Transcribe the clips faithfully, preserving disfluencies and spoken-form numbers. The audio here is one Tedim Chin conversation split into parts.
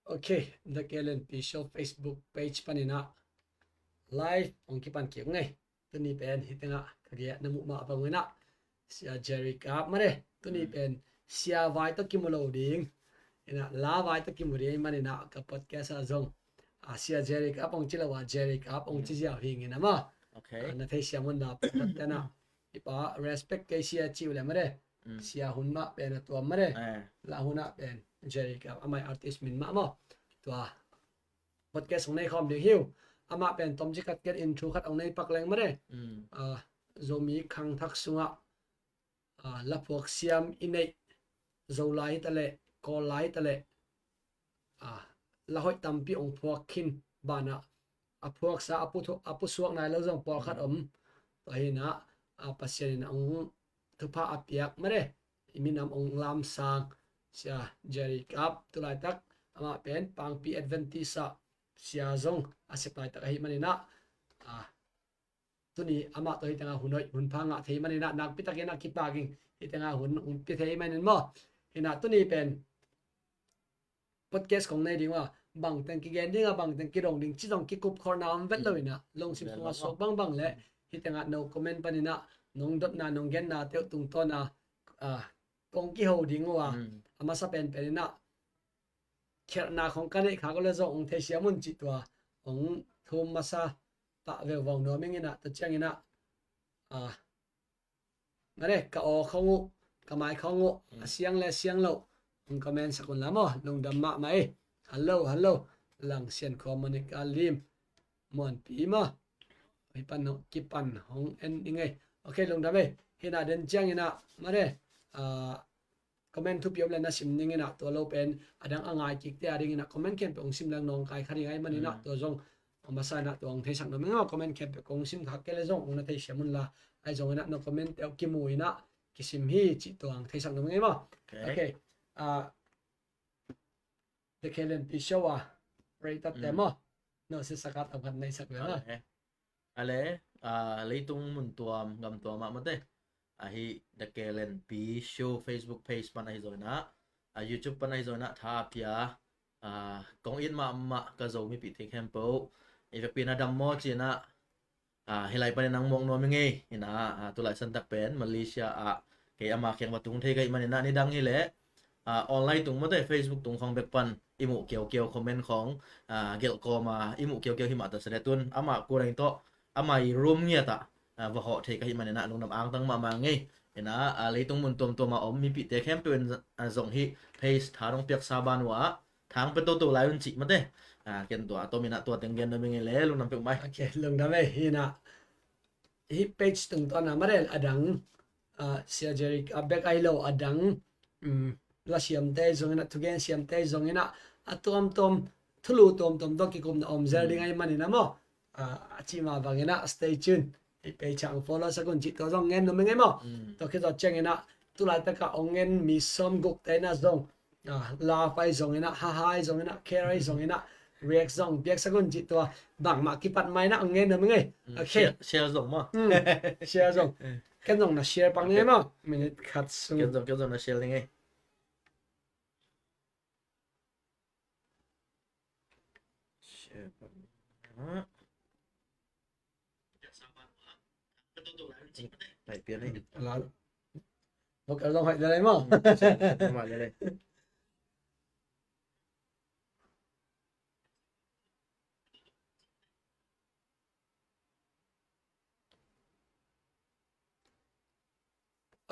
Ok, The K L N P Show Facebook page panin ah live hong kipan kik ngei. Tuni pen hih tengah ka gei ah na muh mah bang un ah Sia Jerry Kap mah de. Tuni pen Sia vai tawh kimu lo ding, in ah la vai tawh kimu ding ahih manin ah ka podcast ah zong, ah, Sia Jerry Kap hong ci lo a, Jerry Kap hong ci ziau hing in ah maw. Ok. Ah, na theisiam un la, pawlkhat ten ah, i pa respect kei Sia ci uh leh mah de. Sia hun mah pen a tuam mah de. La hun ah pen Jerry Kap, amah artist min mah maw. Tua podcast hong nei khawm ding hi uh. Amah pen tom ci khat ken intro khat hong nei pak leng mah de. Ah, Zomi khangthak sungah, ah, la phuak siam i neih, Zolai hi ta leh, Kawllai hi ta leh, ah, la hoih tampi hong phuak khin banah, a phuaksa, a pu thu-, a pusuak nai lo zong pawlkhat om. Tua hi in ah, ah, Pasian in hong thupha a piak mah de, i minam hong lamsang Sia Jerry Kap, tu laitak amah pen Pangpi Adventist ah sia zong a sep laitak ahih manin ah, ah, tuni amah tawh hih tengah hun hoih hun pha ngah thei manin ah nakpi takin ah kipak ing. Hih tengah hun hong pia thei manin maw. Hi in ah tuni pen podcast kong nei ding uh a, bangteng kigen ding a, bangteng kidong ding ci zong kikup kholhna om vet lo in ah, lungsim sungah suak bangbang leh hih tengah no comment panin ah nong dotna nong genna te uh tungtawn a, ah, kong kiho ding uh a, a masa penpen in ah khialhna khong ka neih khak uh leh zong hong theisiam un cih tua hong thum masa pah veuvau nuam ing in ah, tua ciangin ah, ah, mah de, ka aw khong uh, ka mai khong uh, a siang le siang loh hong comment sak un la maw. Lungdam mahmah ei. Hello, hello. Langsian khua Monica Lim, Muanpi maw. Hih pan hong, kipan hong en ing ei. Ok, lungdam ei. Hi in ah den ciangin ah mah de, ah, comment thupi om leh na sim ning in ah, tua lo pen a dang a ngai kikte a dingin ah comment khempeuh hong sim leng nawngkai kha ding ahih manin ah, tua zong a masa in ah tua hong theisak nuam ing maw. Comment khempeuh kong sim khak kei leh zong hong na theisiam un la, ahi zongin ah na comment te uh kimu in ah kisim hi cih tua hong theisak nuam ing ei maw. Ok. Ah, The K L N P Show a, rate te maw. No, sisakat a khat na i sak ve maw. A le, ah, leitung mun tuam gam tuam ah mate, ahi The K L N P Show Facebook page pan ahi zongin ah, ah, YouTube pan ahi zongin ah tha a pia, ah, kong it mahmah ka Zo mipihte khempeuh i vekpi na dam maw ci-in ah, ah, hih lai panin nang muak nuam ing ei. Hi in ah, ah, tulai santak pen Malaysia ah kei ama kiang va tung thei ka hih manin ah, nidang hi leh, ah, online tung mate, Facebook tung khong bek pan i muh kiaukiau, comment khong, ah, gelh kawm a i muh kiaukiau hi mah ta se leh, tun ama kuan ahi tawh ama i room ngiat ah, ah, va hawh thei ka hih manin ah lungdam angtang mahmah ing ei. Hi in ah, ah, leitung mun tuamtuam a om mipihte khempeuh in, ah, zong hih page tha nong piaksa ban uh ah thang pia toto lai un cih mate. Ah, ken tua a tom in ah tua teng gen nuam ing ei le, lungdam peuhmah ei. Ok, lungdam ei. Hi in ah hih page tungtawn a mate, a dang, ah, Sia Jerry a bek ahi lo, a dang, um, lasiamte zongin ah, thugen siamte zongin ah, a tuamtuam, thulu tuamtuam tawh kikupna om zel ding ahih manin ah maw. Ah, a cih mah bangin ah stay tuned. Hih page ah hong follow sak un cih tua zong ngen nuam ing ei maw. Tua khit zawh ciangin ah tulaitak ah hong ngen mi sawmgukte in ah zong, ah, laugh ahi zongin ah, haha ahi zongin ah, care ahi zongin ah, react zong piaksak un cih tua bangmah kipat mah in ah hong ngen nuam ing ei. Ok. Share, share zong maw. Share zong. Ken zong na share pak ning ei maw. Minute khat sung. Ken zong, ken zong na share ning ei. Share pak ning ei maw. Lai pian ei. Vocal zong hoih lel ei maw. Hoih lel ei.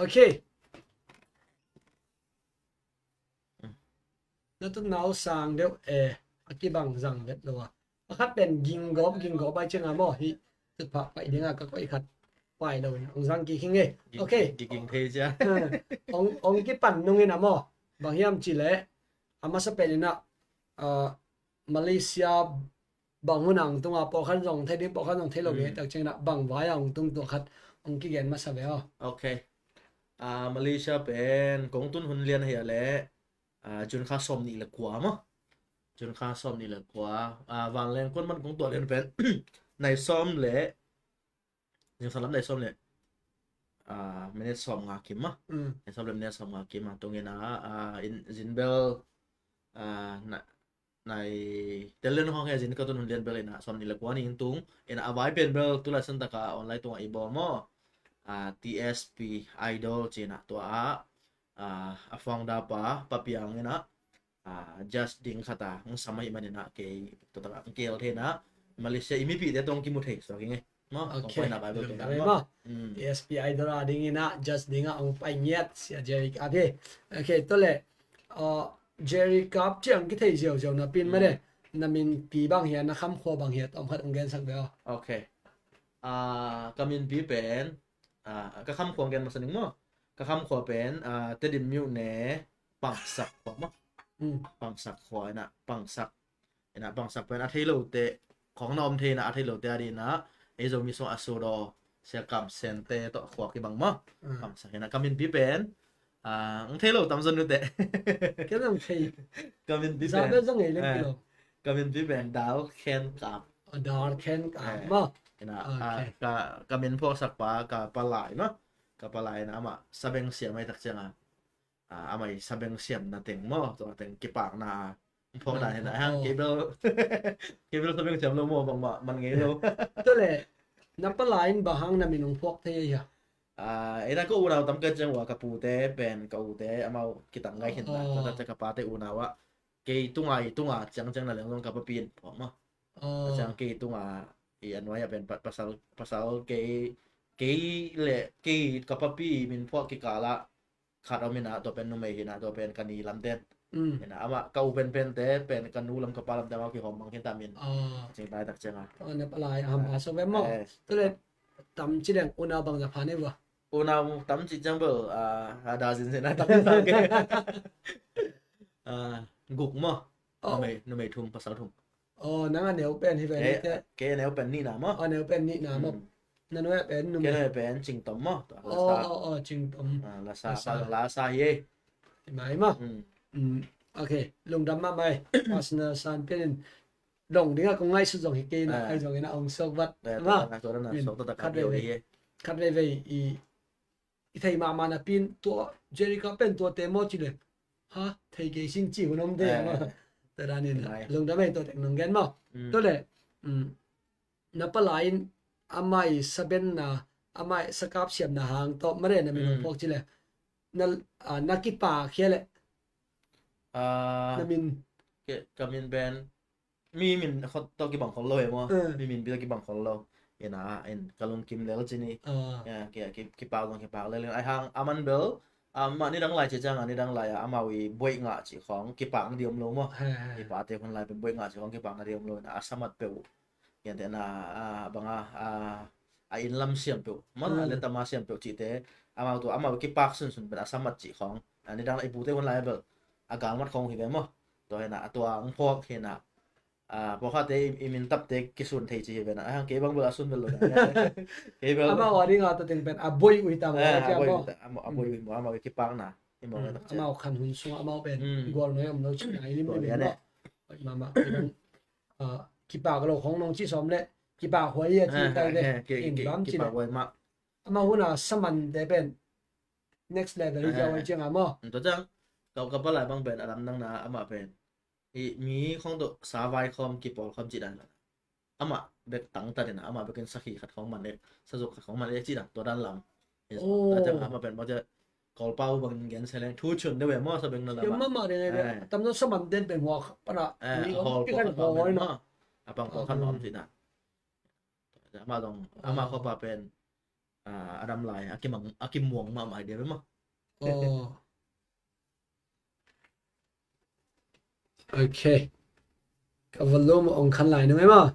Ok. Na tutna uh sang deuh e, a kibang zang vet lo a. Pakhat pen ging gawp, ging gawp ai ciang a maw, hih tutphah paih ding a ka koih khat pai lo in hong zang kik hi ing ei. Ok. Ging, ging thei cia. Hong, hong kipan nung in a maw, bang hiam cih leh, a masa pen in ah, ah, Malaysia bang hun a hong tung a, pawlkhat zong thei ding, pawlkhat zong thei lo ding, tak ciangin ah bang vai a hong tung, tua khat hong kigen masa ve aw. Ok. Ah, Malaysia pen kong tun hun lian ahi a leh, ah, June kha sawm nih le kua maw. June kha sawm nih le kua. Ah, vanleng kuan man kong tuah lian pen nai sawm le, zingsang lam nai sawm le, ah, minute sawm nga kim maw. Nai sawm le minute sawm nga kim a tungin ah, ah, in, zinbel, ah, na, nai tel lian khawng he zin ka tun hun lian bel ina sawm ni le kua ni in tung ina a vai pen bel tu lai san taka online tunga i bawl maw. A, T S P Idol ci ina tua a, a, a founder pa, Pa Piang ina, a, judge ding khat a, ang sam ahi man ina kei, tua taka ang kel thei ina, Malaysia i mipite tong kimu thei suak ing e. Maw, kong paina Bible pen maw. T S P Idol a ding ina, judge ding a ang pai ngiat, sia Jerry Cup hi. Ok, tua le, a, Jerry Cup ciang kithei ziauziau na pin mah de, na minpi bang hia, na khamkhua bang hia, tawm khat ang gensak ve aw. Ok. A, ka minpi pen, a, ka khamkhua ang gen masa ning maw. Ka khamkhua pen, a, Tedim myone, Pangsak khua maw. Pangsak khua ina, Pangsak. Ina Pangsak pen a thei lote, khawng na om thei ina a thei lote a dina, ei Zomi sung a sudo, sia Kam Sente tawh khua kibang maw. Pangsak ina ka minpi pen, a, ang thei lo tam zon nute. Ken ang thei. Ka minpi pen. Zabe zong ei leng kilo. Ka minpi pen Dal Khen Kam. A, Dal Khen Kam maw. Ina, a, ka, ka min phuaksak pa, ka palai maw. Ka palai ina ama sabeng siam ai tak cianga. A, amah i sabeng siamna teng maw, tua teng kipakna phawk dan hi na hang, kei bel, kei bel sabeng siam lo maw, bangmah man ngei lo. Tua le, na palai in bang hang na min hong phuak thei a hia? A, ei na ka unau tam ka ciang ua, ka pute pen, ka ute amau kitang ngai khin na, ka tate ka pate unau ah, kei tunga i tunga ciangciang na leng zong ka papi in phuak maw. Ka ciang kei tunga i a nuai ah pen pa-, pasal, pasal kei, kei le kei ka papi min phuak kikal ah, khat om ina, tua pen numei hi na, tua pen ka ni lamten. Ina, ama ka u penpente pen ka nu lam ka pa lamte amau kihawm mang khin ta min. Cing tai tak cianga. Tua na palai a ham a so ve maw. Tua le tam ci leng unau bang za pha nei ua? Unau tam ci ciang bel, a, a da zin zin a tam ci ciang ke. A, guk maw. Numei, numei thum, pasal thum. Aw, nang a neu pen hi ve ni te. Kei a neu pen nihna maw. A neu pen nihna maw. Na nuai a pen numei. Kei nuai pen Cingtom maw. Aw, aw, aw, Cingtom. A, Lasa, Lasa hi e. Mai maw. Ok, lungdam mahmah e. Personal san pen in dong ding a kong ngaihsut zong hi kei na, kai zong ina ong sok vat. Khat veivei, khat veivei i i thei mahmah napi in tua Jerry Cup pen tuate maw ci le, ha, thei kei sing ci hun om te maw. Tua dan in lungdam ei, tua teng nong gen maw. Tua le, na palai in amai sabenna, amai sakap siamna hang tawh mare na min hong phuak ci le, na, a, na kipak hia le, na min, ka min pen mi min khot tawh kibang khol lo e maw. Mi min pi tawh kibang khol lo. Ina, in ka lungkim lel ci ni. Kipak zong kipak lel in. Ai hang a man bel, amah nidang lai ci cianga, nidang lai a amau i buaih ngah ci khawng kipak di om lo maw. I pate hun lai pen buaih ngah ci khawng kipak di om lo. Ina, a samat peuh. Kiante na, a, banga, a, a inn lam siam peuh. Maw, a letama siam peuh cite. Amau tua, amau kipak sunsun pen a samat ci khawng. A nidang lai i pute hun lai bel a galmat khawng hi ve maw. Tua hina, a tua ang phawk hina. A, pawlkhatte i, i mintapte kisun thei ci hi ve na. A hang kei bang bel a sun bel lo na. Kei bel. Amau a ding a ta teng pen a boi ui ta maw. A boi ui ta, amau a boi ui maw, amau i kipakna. I maw na tak ciang. Amau khan hun sung amau pen gual noi om lo ci na i lim lim maw. Mama, a, kipak lo khong nong ci sawm le kipak huai a ci tai le. Kin bam ci le. Amau hun a samante pen next level hi cia huai cianga maw. Tua ciang, ka, ka palai bang pen a lamdang na amah pen i mi khong tawh sa vai khawm kipawl khawm cih dan. Amah bek tangtat ina, amah bekin sakhi khat khawng man ek, sazuk khat khawng man ek cih dan, tua dan lam. Tua ciang amah pen maw cia, Kawlpau bangin gen seleng thu chun deuh e maw, sabeng na lam ah. Mama ding e, tam no saman den pen huak pana. Hawl pawlkhat bang pen maw. A pang pawlkhat bang cih dan. Amah dong, amah khawpa pen, a, a dam lai a kimang, a kimuang mahmah hi dia maw. Ok. Ka volume ong khan lai nung e maw.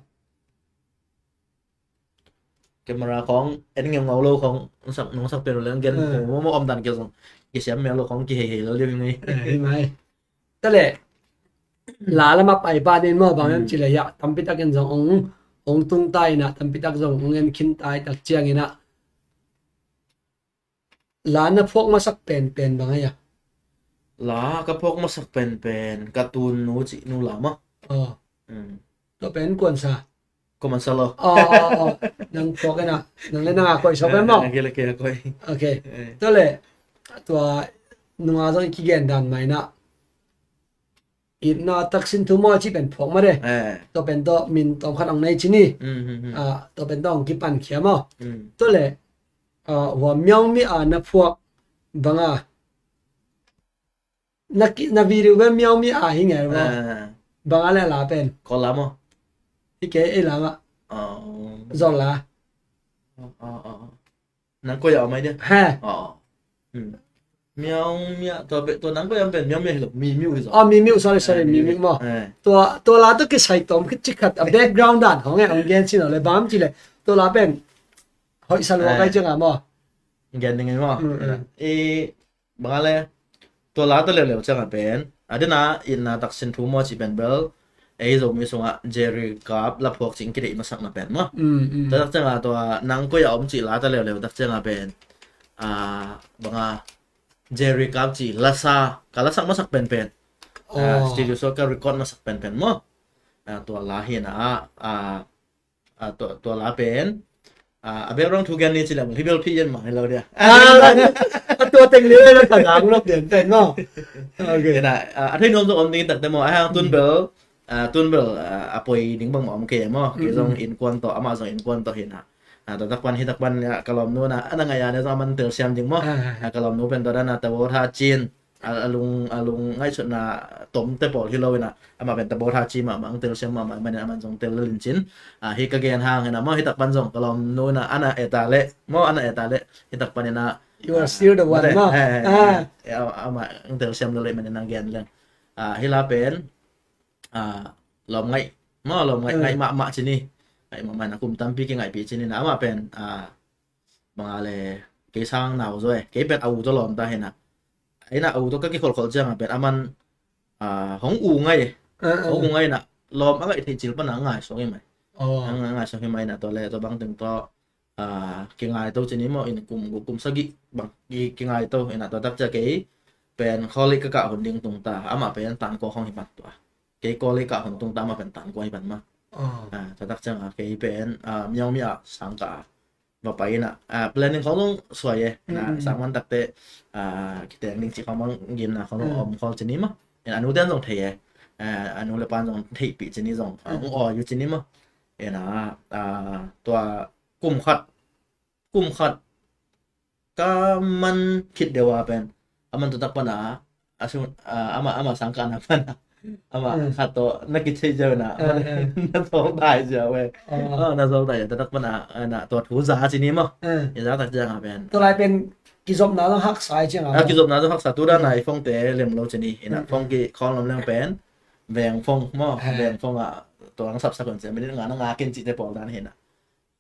Camera khong en ngeu ngau lo khong nong sak, nong sak pen lo leng gen khong mo mo om dan keu zong kisiam mel lo khong kihei hei lo liu hi mai. Hi mai. Tale la lama pai pa din maw bang em ci le ya tampi tak in zong ong, ong tung tai na tampi tak zong ong en khin tai tak ciang ina. La na phuak masak penpen bang a ya? La ka phuak masak penpen ka tun nu cih nu la maw. Tua pen kuan sa? Kuaman sa lo. Nang phuak ina nang le nang a koi sa pen maw. Nang kei le kei a koi. Ok. Tua le tua nunga zong i kigen dan mai na. itna taksin thu maw ci pen phuak mah de. Eh. Tua pen tawh min tawm khat hong nei ci ni. Mm, mm, mm. Ah, tua pen tawh hong kipan khia maw. Mm. Tua le, ah, hua miaumi a na phuak banga. Na ki, na video pen miaumi a hi ngei maw. Ah. Banga le la pen. Kawla maw. Hi kei ei la mah. Oh. Zol la. Oh, oh, oh. Nang koi a om ai dia. Ha. Oh. Hmm. Miau, miau, tua pe, tua nang koi a om pen miau miau hi lo. Mi miu hi zo. Oh, mi miu, sorry, sorry, eh, mi miu maw. Eh. Tua, tua la tua kisai tom kit cikhat a background dan hong e hong gen sin le bam ci le. Tua la pen. Hoi sa lo kai ciang a maw. Gen ding maw. Mm, mm. I Bang a le, tua la ta leuleu ciangah pen a dena itna taksin thu maw ci pen bel ei Zomi sungah Jerry Kap la phuak cih in kideih masakna pen maw. Mm, mm. Tua tak ciangah tua nang koi a om cih la ta leuleu tak ciangah pen a banga Jerry Kap cih lasa ka lasak masak penpen. Ah, studio so ka record masak penpen maw. Ah, tua la hi na ah, ah, Ah, tua, tua la pen. Ah, a background thu gen ni ci lem hi bel phi yen mang hi lo dia. Ah, a tua teng ni le ka gang lo pian pen maw. Okay. Ina, ah, a thei nuam zong om ding tak te maw. A hang tun bel, ah, tun bel, ah, a poi ding bang maw om ke maw. Ke zong innkuan tawh, amah zong innkuan tawh hi na. Ah, tua tak pan hi tak pan ya ka lawmnu na, ana ngai a ne zong a man telsiam ding maw. Ah, ka lawmnu pen tua dan a ta wo tha cin. A, a lung, a lung ngaihsutna tomte pawl hi lo ina, amah pen ta bawl tha ci mahmah, ang telsiam mahmah, manin aman zong tel lel in cin. Ah, hi ka gen hang ina maw, hi tak pan zong ka lawmnu ina ana eta leh maw, ana eta leh hi tak pan ina, you are still the one maw. He, he, he. Ah, amah ang telsiam lel in manin ang gen leng. Ah, hi la pen, ah, lawm ngaih maw, lawm ngaih, ngaih mahmah ci ni. Ngaih mahmah ina, kum tampi kingaihpih ci ni ina, amah pen, ah, bang a le, kei sang nau zaw e, kei pen a u tawh lawmta hi na. Hi na, a u tawh ka kikholkhol ciangah pen aman, ah, hong u ngai e. Ah, ah. Hong u ngai na, lawm a ngaih theih cil pan a ngai suak hi mai. Oh. A ngai suak hi mai na, tua le tua bang teng tawh, ah, kingai to ci ni maw, in kum, kum sagih bang ki, kingai to, ina tua tak cia kei pen college ka kah hun ding tung ta, amah pen Tangkua khong hi pan tua. Kei college kah hun tung ta, amah pen Tangkua hi pan maw. Oh. Ah, tua tak ciangah kei pen, ah, miaumi a sang kah a va pai ina, ah, planning khong zong suai e. Ina, mm, mm, sang man takte, ah, kiteng ding cih khong bang gimna khong zong, mm, om khol ci ni maw. Ina, a nu ten zong thei e. Ah, a nu le pan zong theihpih ci ni zong, ah, mm, ong aw yu ci ni maw. Ina, ah, tua kum khat, kum khat ka man khit deuh a pen, a man tua tak pan a, a sung, ah, amah, amah sang kah na pan a, amah, mm, khat tawh na kitheih ziau ina, ah, ah, na zawltai ziau e. Ah. Ah, na zawltai ziau, tua tak pan a, ah, na tua thu za ci ni maw. Ah. I za tak ciang a pen. Tua lai pen kizopna zong haksa i ciang a. Ah, kizopna zong haksa, tu dan a i phone te lem lo ci ni, ina, mm, phone ki call lom leng pen, veng phone maw, ah, veng phone a, tua ang sapsak un ci, minute nga na nga kin cihte pawl dan hi na.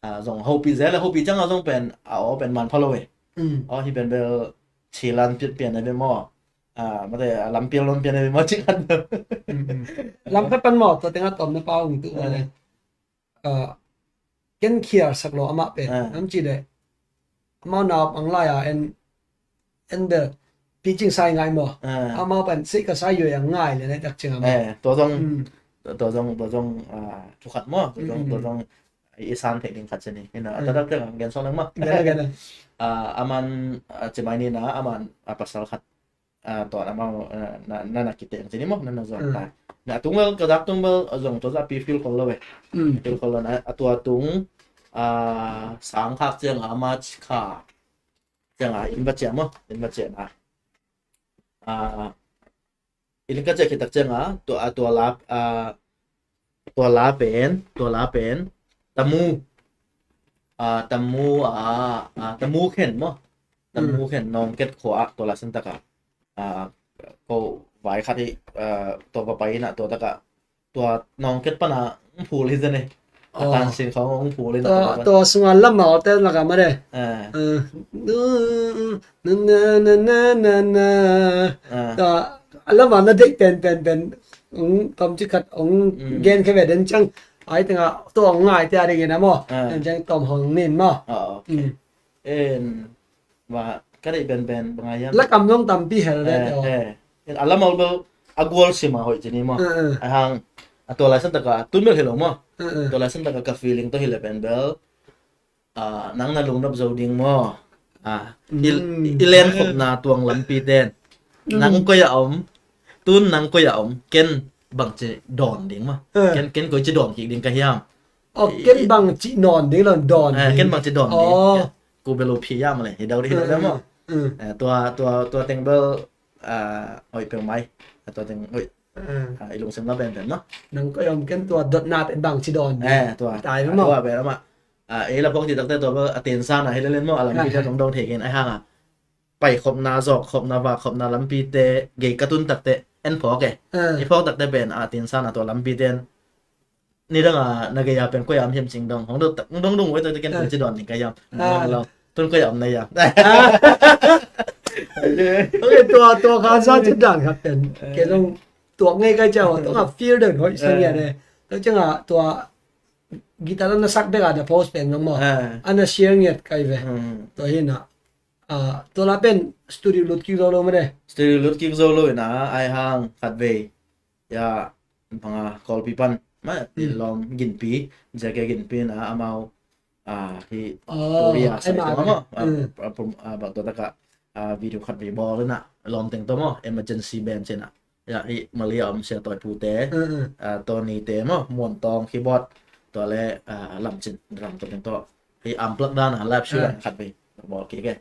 Ah, zong hopih zel le, hopih ciang a zong pen, a aw pen man pha lo e. Mm. Aw hi pen bel chilan pian pian a bia maw. Ah, mate, ah, lam pian lon pian a bia maw, cih khat. Mm, mm. Lam khat pan maw, tua teng a tom na pau ung tu maw le. Eh. Ah, ken khial sak lo amah pen. Eh. Am ci le. Amau nau ang lai a en, en bel picing sai ngai maw. Ah. Amau pan sei ka sai yoi ang ngai le nai tak ciang amau. Eh, tua zong, mm, tua zong, tua zong, ah, thu khat maw, tua zong, mm, tua zong i san thei ding khat ci ni. Ina, mm, a ta tak ciang gen song leng maw. Gen, gen. Ah, aman, ah, ci mai ni na, aman, ah, pasal khat, ah, tua amau, ah, na, na, na kiteng ci ni maw, na, na zong, mm, ta. Na tung bel, ka zak tung bel, ah, zong tua za pi feel khol lo e. Mm. Feel khol lo na, a tua tung, ah, sang khak ciang a March kha. Ciang a, in va ciah maw, in va ciah na. Ah, in ka ciah khit tak ciang a, tua, ah, tua la, ah, tua la pen, tua la pen, Tamu, ah, Tamu, ah, ah, Tamu khen maw. Tamu, mm, khen Nawngket khua ah, tua la sin tak a. Ah, ko vai khat hi, ah, tua va pai na, tua tak a. Tua Nawngket pan a hong phul hi zen e. A, oh, tansin khong hong phul hi na tua, tua pan. Tua sung a lama o te lak a mah de. Ah. Ah. Na, na, na, na, na, na. Ah. Tua a lama na deih pen, pen, pen. Hong tom ci khat hong, mm, gen khe ve den ciang. Ai teng a tua hong ngai te a ding in a maw. Ah. Den ciang tom hong nin maw. Ah, okay. Mm. En, va, ka deih penpen, bang a hiam? Lakam zong tampi hel ve, eh, teo. Eh. En, a lam a ul bel, a gual sim a hoih ci ni maw? Eh, eh. A hang, a tua lai san taka, tun bel hi lo maw? Eh, eh. Tua lai san taka ka feeling tawh hi le pen bel, ah, nang na lungnop zo ding maw? Ah, i, mm, i len khopna tuang lampi ten. Mm. Nang koi a om, Tun nang koi ah om, ken bangci dawn ding maw? Eh. Ken, ken koici dawn kik ding ka hiam? Oh, ken bangci nawn ding lo, dawn ding. Ken bangci dawn ding. Oh. Ku belu phi ya male, hi dau ding, hi dau ding maw? Eh, tua, tua, tua teng bel, ah, hoih peuhmah. Ah, tua teng hoih. Ah, i lungsim la benben maw? Nang koi ah om, ken tua dotna pen bangci dawn ding. Eh, tua. Tua ben maw? Ah, ei la phawk cih takte tua bel a tensa na hi lelen maw, a lampite zong dong thei kei in, ahih hang a paikhopna, zawkkhopna, vakkhopna lampite gei ka tun takte en phawk e. Ah. I phawk takte pen a tensa na tua lampite en. Nidang a na gei a pen koi ah om hiam cih dong hong dong, hong dong dong, oi, tua te ken koici dawn ding ka hiam? Ah. Tun koi ah om na hiam? Ah. Ok, tua, tua kha za cih dan khat pen. Eh. Kei zong tuak ngei kai ciang, tua kha feel deuh hoih sa ngiat e. Tua ciang a tua guitar na sak bek a na post pen zong maw? Eh. A na share ngiat kai ve. Hmm. Tua hi na. Ah, tua la pen studio lut kik zo lo mah de. Studio lut kik zo lo hi na, ahih hang khatvei. Ya, bang a Kawlpi pan mah, i lawm Ginpi, J K Ginpi na amau, ah, hi, oh, Korea side teng maw? Ah, mm, ah, pum, ah, bang tua tak a, ah, video khatvei bawl in a, lawm teng tawh maw, emergency band ci in a. Ya, hi Malaysia om Sia Tawi Pu te, mm, mm, ah, Tony te maw, Muan Tawng keyboard, tua le, ah, Lam Cin drum, tua teng tawh. Hi unplug dan a live show, ah, dan khatvei bawl kik e.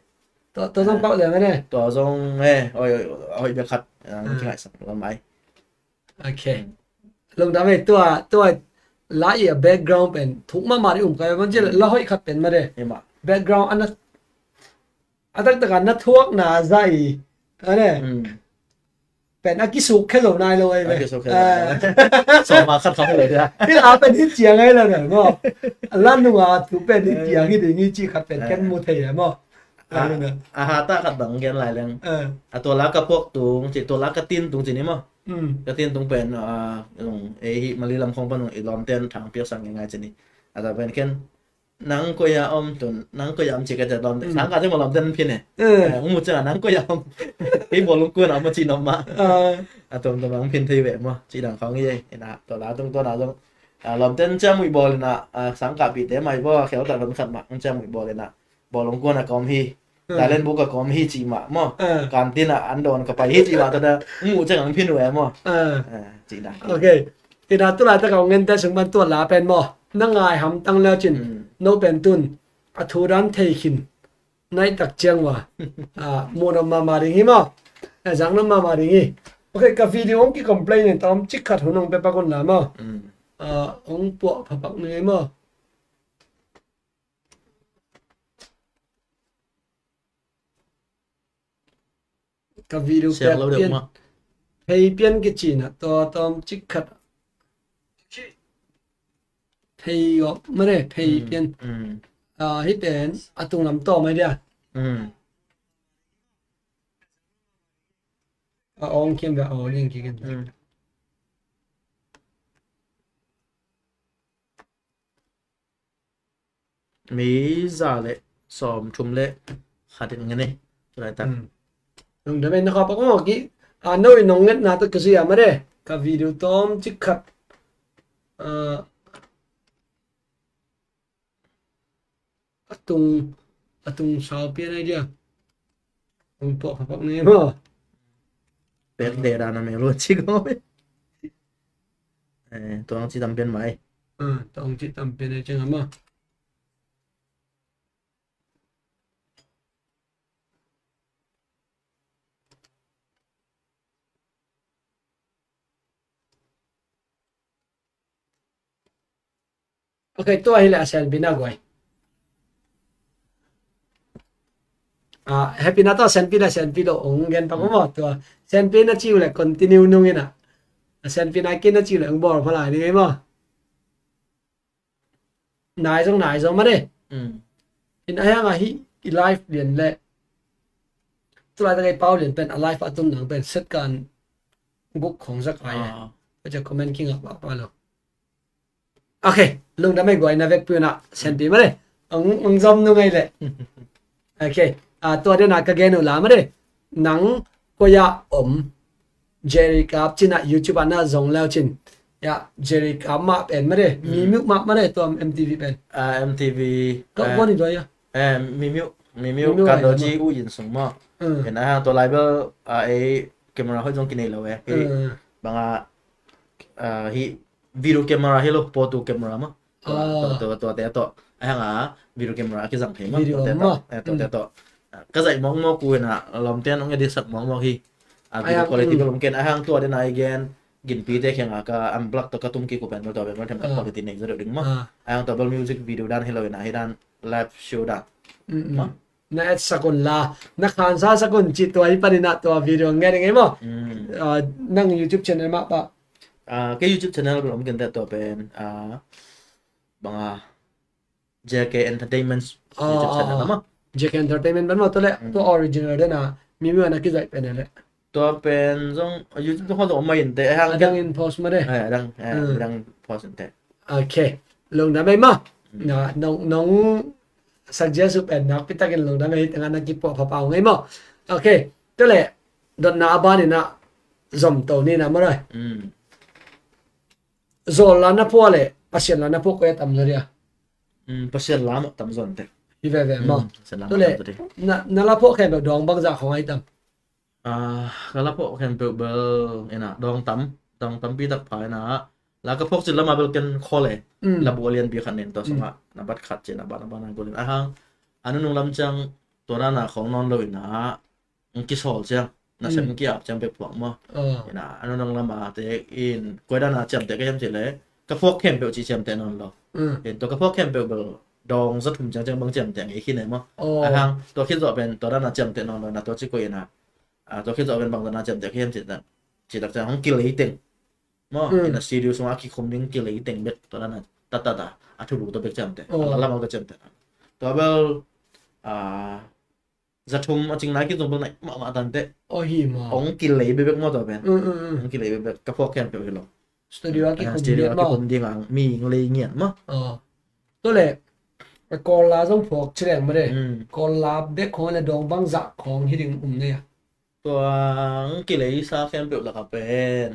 Tua, tua zong, ah, pau le mah ne. Tua zong, eh, oi, oi, oi, bek khat, ah, mm, kingaihsak lam ai. Ok. Lungdam e, tua, tua la i a background pen thuk mahmah ding um kai, man ci la hoih khat pen mah de. Hi mah. Background a na, a taktak a na thuakna zah i, a ne. Hmm. Pen a kisuk khe zo nai lo ai ve. A kisuk khe zo nai lo. Ah. Sawma khat kham hi lo dia. Hi la pen hi ciang ai lo ve maw. La nunga thu pen hi ciang hi ding hi ci khat pen ken mu thei e maw. Ah, a hata khat bang gen lai leng. Ah. A tua la ka puak tung ci, tua la ka tin tung ci ni maw. Mm. Ka tin tung pen, ah, ei hi Mali lam khong pan ung i lawmten thang piaksak ngei ngai ci ni. A ta pen ken, nang koi ah om tun, nang koi ah om ci ka ta lawmten. Mm. Sangkah ci maw lawmten phin e. Eh. Eh, mu ciang nang koi ah om. Kei bawlung kuan ah om ci nop mah. Ah. A tuamtuam ang phin thei ve maw. Ci dang khong i ei. Ina, tua la tung tua na zong. Ah, lawmten ciang muih bawl ina, ah, sangkah pite mai baw, khel tak lon khat mah, ciang muih bawl ina. Bawlung kuan ah ka om hi. Hmm. Thailand buk ah ka om hi ci mah maw. Ah. Kantin ah an dawn ka pai hi ci mah, tua dah, mu ciang ang phin uh e maw. Ah. Ah, ci dan. Ok. Ina tu laitak a hong ngente sung pan tua la pen maw. Na ngai hamtang le cin. Hmm. No pen tun. A thu dan thei khin. Nai tak ciang uh a. Ah, mu nop mahmah ding hi maw. Ah, zang nop mahmah ding hi. Ok, ka video hong ki complain in ta om cik khat hun hong pe pak un la maw. Hmm. Ah, hong puah phapak ni maw. Ka video siang lo deuh pian, mah. Phei pian kici na, tua tawm cik khat. Phei gawp, mah ne, phei pian. Mm. Ah, hi pen, a tung lam tawm ai dia. Mm. A awng kiam ve, a awng kiam ve. Mm. Mi za le sawm thum le khat in ngen e. Tulaitak. Hmm. Lungdam e na khawm pak mawk i. A no in nong ngetna tawh ka zui a mah de. Ka video tawm cik khat. A, a tung, a tung sau pian ai dia. Hong puah phapak ni maw. Pek de dan a mel uh ci ko. Eh, tuang ci tam pian mai. Ah, tuang ci tam pian ai ciang a maw. Ok, tua hi leh a senpi na guai. Ah, happy na tua senpi na senpi lo ong gen pa ko mo tua. Senpi na ciu le continue nung ina. A senpi na kin na ciu le ong bol pha lai ni ngai mo. Nai zong nai zong ma de. Mm. In a hiang a hi i live lian le. Tulai ta kai pau lian pen a live a tun nang pen set kan guk khong zak ai. Ah. Ka ja comment king up pa lo. Ok, lungdam ei guai na vekpi un a senpi ma le. Ang, ang zom nung ei le. Ok, ah, tua den a ka gen uh la ma le. Nang koi a om. Jerry Kap cin a YouTube a na zong leu cin. Ya, Jerry Kap mah pen ma le. Mm. Mimiu mah ma le tua M T V pen. Ah, M T V. Kau eh, buan i dua ya. Eh, Mimiu, Mimiu, Mimiu kan ai do ma. Ji u yin sung ma. Mm. Pen a tua lai bel, ah, ei camera hoih zong kinei lo e. Hih banga, ah, hih video camera hi lo, photo camera mah. Tua, tua, tua, tuate tawh. Ahang a video camera a kizang thei mah. Video tuate tawh. Eh, tuate tawh. Ah, ka zaih mawkmawk uh hi na, lawmte an ong edit sak mawkmawk hi. Ah, video quality bel om ken, ahang tua den a i gen ginpite kiangah ka unblock tawh ka tum kik uh pen bel tua pen bel themkhat quality nei zaw deuh ding mah. Ahang tua bel music video dan hi lo hi na, hi dan live show dan. Na etsak un la, na khansa sak un cih tua hi panin ah tua video ngen ing ei maw? Ah, nang YouTube channel mah pah. Ah, ka YouTube channel bel om kenteh tua pen, ah, banga J K Entertainment YouTube channel mah. J K Entertainment ban maw, tua leh tua original den a mi mi wan a kizaih pen leh. Tua pen zong YouTube zong kha zong om mah inteh, eh, hang adang in post mah de. Eh, adang, eh, adang post inteh. Ok. Lungdam ei maw. Na, nong, nong sak ziau pen nakpi takin lungdam ei, tengah na kipuah pha pah ung ei maw. Ok. Tua leh dotna a banin ah zom to ni na maw dai. Zawl la na phuah leh Pasian la na phuah koi a tam zaw dia? Pasian la mah tam zaw inteh. Hi veve maw. Tua leh na, na la phuah khempeuh dawng bangzah khawng ai tam? Ah, ka la phuah khempeuh bel ina dawng tam, dawng tampi tak pha ina. La ka phuak cil lamah bel ken khawl e. La buh a lianpi khat nen tua sungah na bat khat ciang a ban a ban a gol in, ahang a nunung lam ciang tua dana khawng nawn lo ina, ang kisawl ciang, nasem ki-ap ciang bek phuak maw. Ina a nunung lamah te in koi dana ciamteh ka hiam cih leh ka phuak khempeuh cih ciamteh nawn lo. In tua ka phuak khempeuh bel dawng za thum ciang ciang bang ciamteh ngei khin e maw. Ahang tua khit zawh pen tua dana ciamteh nawn lo ina, tua ci koi ina. Ah, tua khit zawh pen bang dana ciamteh ka hiam cih tak, cih tak ciang hong kilei teng maw. Ina studio sungah a kikhum ding kilei teng bek tua dana tattata a thulu tua bek ciamteh. A la lamah ka ciamteh. Tua bel, ah, za thum a cing nai kizong bel nai mahmah tanteh. Aw hi maw. Hong kilei bekbek maw tua pen. Hong kilei bekbek, ka phuak khempeuh hi lo. Studio a kikhum ding ang mi hong lei ngiat maw. Tua leh Kawl la zong phuak ci leng maw de. Kawl la bek khawng leh dawng bangzah khawng hi ding um nei a? Tua hong kileisa khempeuh lakah pen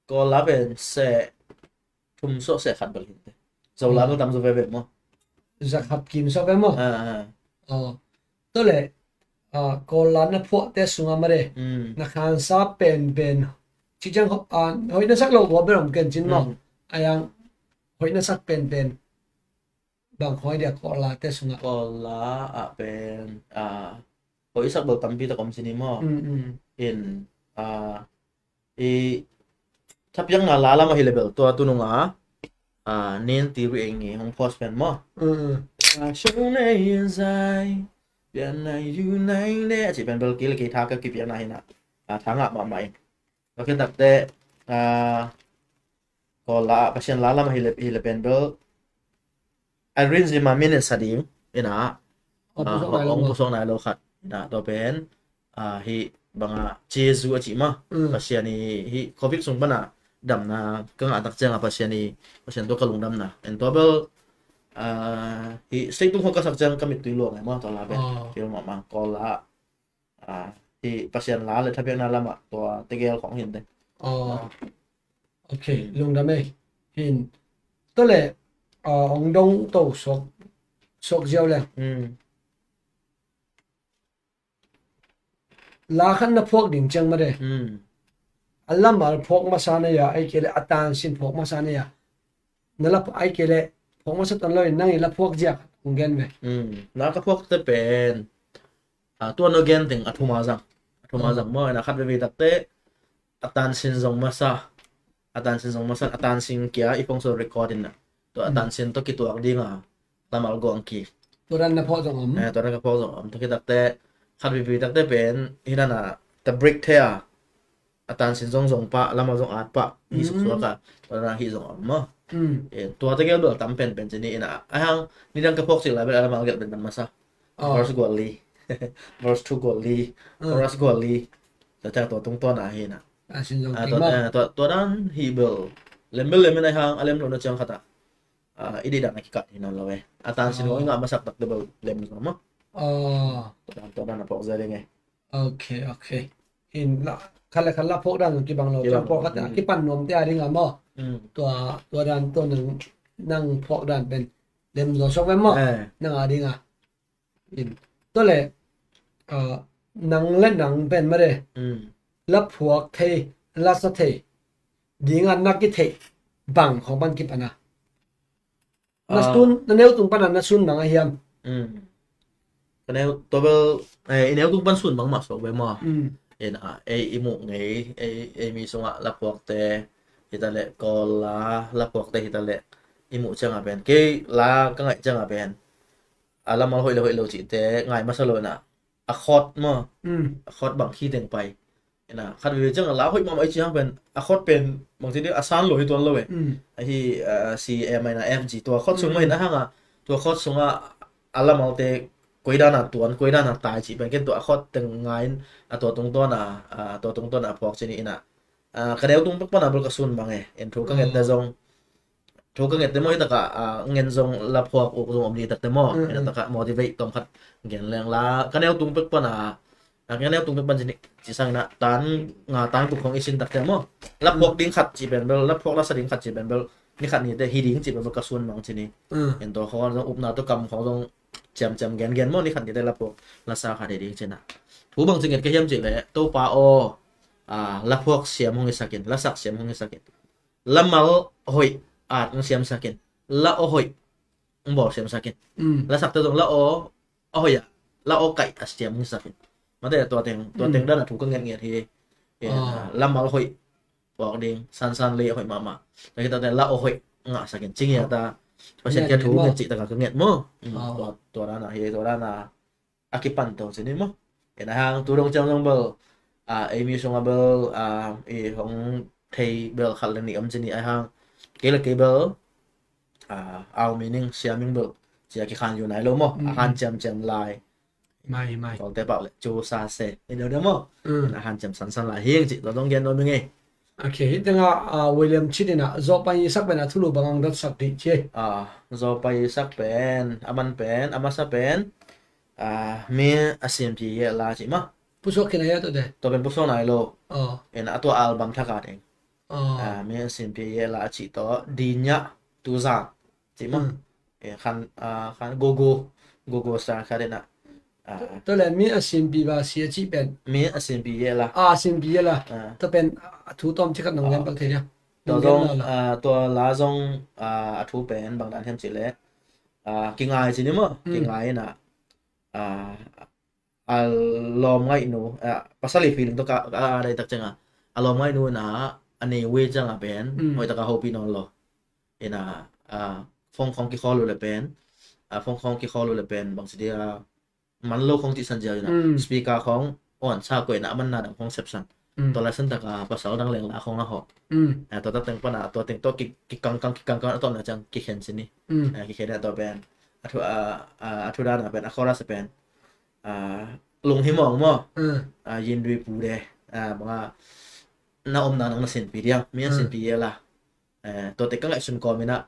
Kawl la pen seh thum sawh seh khat bel hi inteh. Zo la bel tam zaw veve maw. Za khat kim sawh ve maw. Tua leh Kawl la na phuahte sungah maw de, na khansa penpen ci ciang hoih na sak lo kua bel om ken cin maw. A yang hoih na sak penpen bang khawng hi dia Kawl late sungah? Kawl la ah pen, ah, hoih i sak bel tampi tak om ci ni maw. In, ah, i thapiakna la lamah hi leh bel tua tunung a, ah, nen ti ri eng i hong post pen maw. Ah, show nei zai pian nai yu nai ne a ci pen bel kei leh kei tha ka kipiakna hi na. Ah, tha ngah mahmah in. Tua khit takteh, ah, Kawl la, Pasian la lamah hi leh, hi leh pen bel Irene Zima min in sa ding ina, ah, hong pusuak nai lo khat ina, tua pen, ah, hih banga Jesu a cih maw. Pasian i hih covid sung pana damna ka ngah tak cianga Pasian i, Pasian tua ka lungdamna. En tua bel, ah, hih state tung khawng ka sak ciang ka mittui luang e maw, tua la pen. Tua mahmah Kawl la, ah, hih Pasian la leh thapiakna lamah tua tegel khawng hi inteh. Ok, lungdam ei. Hin tua leh, ah, hong dong to suak, suak ziau leng. La khat na phuak ding ciang maw de, a lamal phuak masa na hia, ahih kei leh a tansin phuak masa na hia? Na la, ahih kei leh phuak masa tuan lo in nang i la phuak ziak hong gen ve. La ka phuakte pen, ah, tua na gen teng a thum a zang, a thum a zang maw. Ina khat veve takteh a tansin zong masa, a tansin zong masa, a tansin kia i phone sung record in a, tua a tansin tawh kituak dinga lamal guang ki. Tua dan na phuak zong om? Eh, tua dan ka phuak zong om. Tua khit takteh khat veve takteh pen hi dana ka break thei a, a tansin zong zong pah, lamal zong at pah, hi suksuak a, tua dan hih zong om maw. Eh, tua tegel bel tam penpen ci ni ina, ahang nidang ka phuak cil la bel a lamal gelh penpen masa. Verse gual li, verse two gual li, chorus gual li. Tua ciang tua tungtawn a hi na. Tua, tua dan hi bel lem bel lem in ahang a lem lohna ciang khat ah, ah, i deih dan a kikat hi nawn lo e. A tansin kong i ngah masak tak bel lem zo maw. Tua dan, tua dan a phuak zia ding e. Ok, ok. Hin la, khat le khat la phuak dan kibang lo. Kibang lo. Pawlkhat a kipan nuamte a ding a maw. Tua, tua dan tua nang, nang phuak dan pen lem zo suak ve maw. Nang a ding a. In tua leh, ah, nang le nang pen maw de. la phuak thei, la sa thei dinga na kitheih bang khong pan kipan a, na sun, na neu tung pana na sun bang a hiam? Ka neu, tua bel, eh, i neu tung pan sun bang mah suak ve maw. Ei, i muh ngei, ei, ei mi sungah la phuakte hi ta leh, Kawl la, la phuakte hi ta leh, i muh ciangah pen, kei la ka ngaih ciangah pen a lamal hoih le hoih lo cihte ngai masa lo inah, a khawt maw, a khawt bang khi teng pai. Ina khat veve ciang a la hoih mahmah i ci hang pen a khawt pen bangci ding a san lo hi tuan lo e. Ahi, ah, C M a ina F G tua khawt sung mah ina hanga, tua khawt sungah a lamalte koidana tuan, koidana tai cih pen ken tua a khawt teng ngain a tua tungtawna, ah, tua tungtawna a phuak cini ina, ah, ka deu tung pek pana bel ka sun bang e. En thu ka ngette zong, thu ka ngette maw, hi takah, ah, ngen zong la phuak uk zong om ni takte maw. Ina takah motivate tom khat gen leng la ka neu tung pek pana, ah, ka neu tung pek pan cini, ci sangina tan nga tan tuk khong i sin takte maw. La phuak ding khat ci pen bel, la phuak la sa ding khat ci pen bel, ni khat nite hi ding ci pen bel ka sun bang cini. En tua khong zong upna tua kam khong zong ciamciam gen gen maw, ni khat nite la phuak la sa khat hi ding cina. Thu bang ci nget ka hiam ci le, Topa aw, ah, la phuak siam hong i sakin, la sak siam hong i sakin. La mal hoih at ng siam sakin. La aw hoih ng bawl siam sakin. La sakte zong la aw, a hoih ah, la aw kaih a siam ng sakin. Mate tua teng, tua teng dana thu ka nget nget hi. La mal hoih phuak ding, sansan lei a hoih mahmah. Tua hi tate la aw hoih ngah sakin. Cing hi a ta, Pasian kia thu nget cih taka ka nget maw. Tua, tua dana hi, tua dana a kipan to cini maw. Ina hang tu dong ciang dong bel, ah, ei mi sunga bel, ah, i hong thei bel khat le nih om cini a hang. Kei le kei bel, ah, au meaning siaming bel cia kikhan yu nai lo maw. A han ciamciam lai. Mai, mai. Kawlte pau le cu sa se. Ei deuh deuh maw. Ina han ciam sansan lai hing cih tua dong gen nuam ing ei. Ok, hi tengah, ah, William Chit inah, zawhpai i sak pen a thulu bang ang dot sak dih ci. Ah, zawhpai i sak pen, a man pen, a masa pen, ah, mi a simpi ye la ci ma. Pusuak khin a ya to de. To pen pusuak nai lo. Oh. En a tua album thaka ding. Oh. Ah, mi a simpi ye la ci to, dinya tuza ci ma. Hmm. Eh, khan, ah, khan gogo, gogo star kha dena. Ah. Tua le mi a simpi ba si a ci pen. Mi a simpi ye la. Ah, simpi ye la. Ah. Tua pen, ah, thu tawm ci khat nong gen bang thei dia. Tua zong, ah, tua la zong, ah, a thu pen bang dan hiam ci le. Ah, kingai ci ni maw. Kingai na. Ah, a lawm ngaihnu, ah, pasal i feeling tawh ka, ka, a daitak cianga a lawm ngaihnu na a nei wei cianga pen hoih taka hopih nawn lo. Ina, ah, phone khong kikhawl uh le pen, ah, phone khong kikhawl uh le pen bangci dia man lo khong cihsan ziau ina, speaker khong on sa koih ina a manna dang khong sepsan. Tua laisan taka pasal dang leng la khong a hawh. Ah, tua tak teng pana tua teng tawh ki, kikangkang kikangkang a tawpna ciang kikhen cini. Ah, kikhen a tua pen a thu, ah, ah, a thu dana pen a chorus a pen, ah, lunghimawh maw. Ah, yindui pu de, ah, banga na omna nang na sinpi dia, mi a sinpi ye la. Eh, tuate ka ngaihsun kawm ina,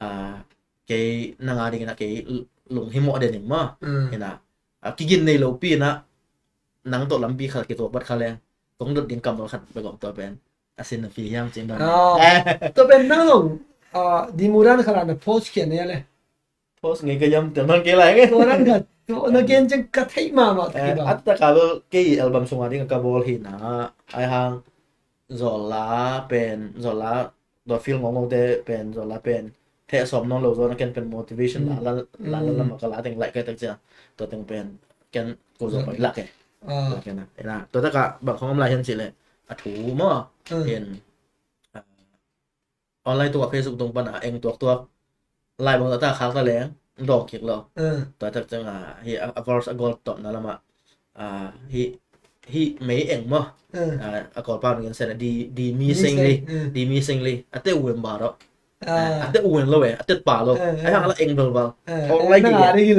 ah, kei nanga ding ina kei lunghimawh de ning maw. Ina, ah, kigin nei lopi ina nang tawh lampi khat kituak bat kha leng kong dot ding kammal khat bek om tua pen a sin na pi hiam cin dan. Ah, tua pen nang long, ah, dimudan khat ana post khian ne le. Post ngei ka yam tel man kei lai nge. Tua dan khat, tua na gen ceng ka theih mahmah. Eh, kibang. At taka bel kei album sunga ding ka bawl hi na. Ai hang Zola pen, Zola tua feel ngongngong te pen, Zola pen theh sawm nawn lo Zola ken pen motivation la, la, la, la, la, ma ka la teng lai ka tek cia. Tua teng pen ken ko zo pai lak e. Ah. Lak e na. Ena, tua taka bang khong om lai hian cih leh a thu maw. En, ah, online tung a Facebook tung pana eng tuaktuak lai bang ta khak ta leng dawng kik lo. Tua tak cianga hi a, a verse a goal tawpna lama, ah, hi, hi mei eng maw. Ah, a Kawlpa mingin sen a di, di mi seng li, di mi seng li a te uem ba rawh. Ah, a te uem lo e, a tet pa lo. Ai hang la eng bel bal. Thawk lai kik e.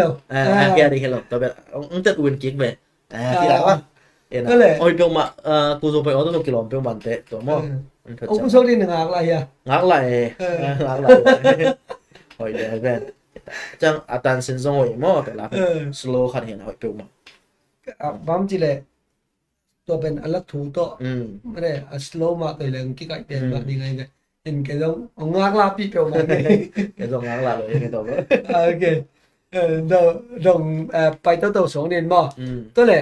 Kia ding hi lo. Tua bel ong tet uem kik be. Ah, ti la. Ena. Oi peuhmah, ah, ku zo pai aw tawh kilawm peuhmah te tua maw. Ong ku zo ding na ngak lai hia? Ngak lai e. Ngak lai. Hoi de ven. Ciang a tan sin zong hoi maw, tua la. Slow khat hin hoi peuhmah. Bang ci le tua pen a la thu tawh. Mare a slow mah toi leng kikaih pen mah ding ai ve. En kei zong ong ngak lapi peuhmah. Kei zong ngak la lo e kei tawh. Ok. Dong, dong, pai tawh tawh song nin maw. Tua le.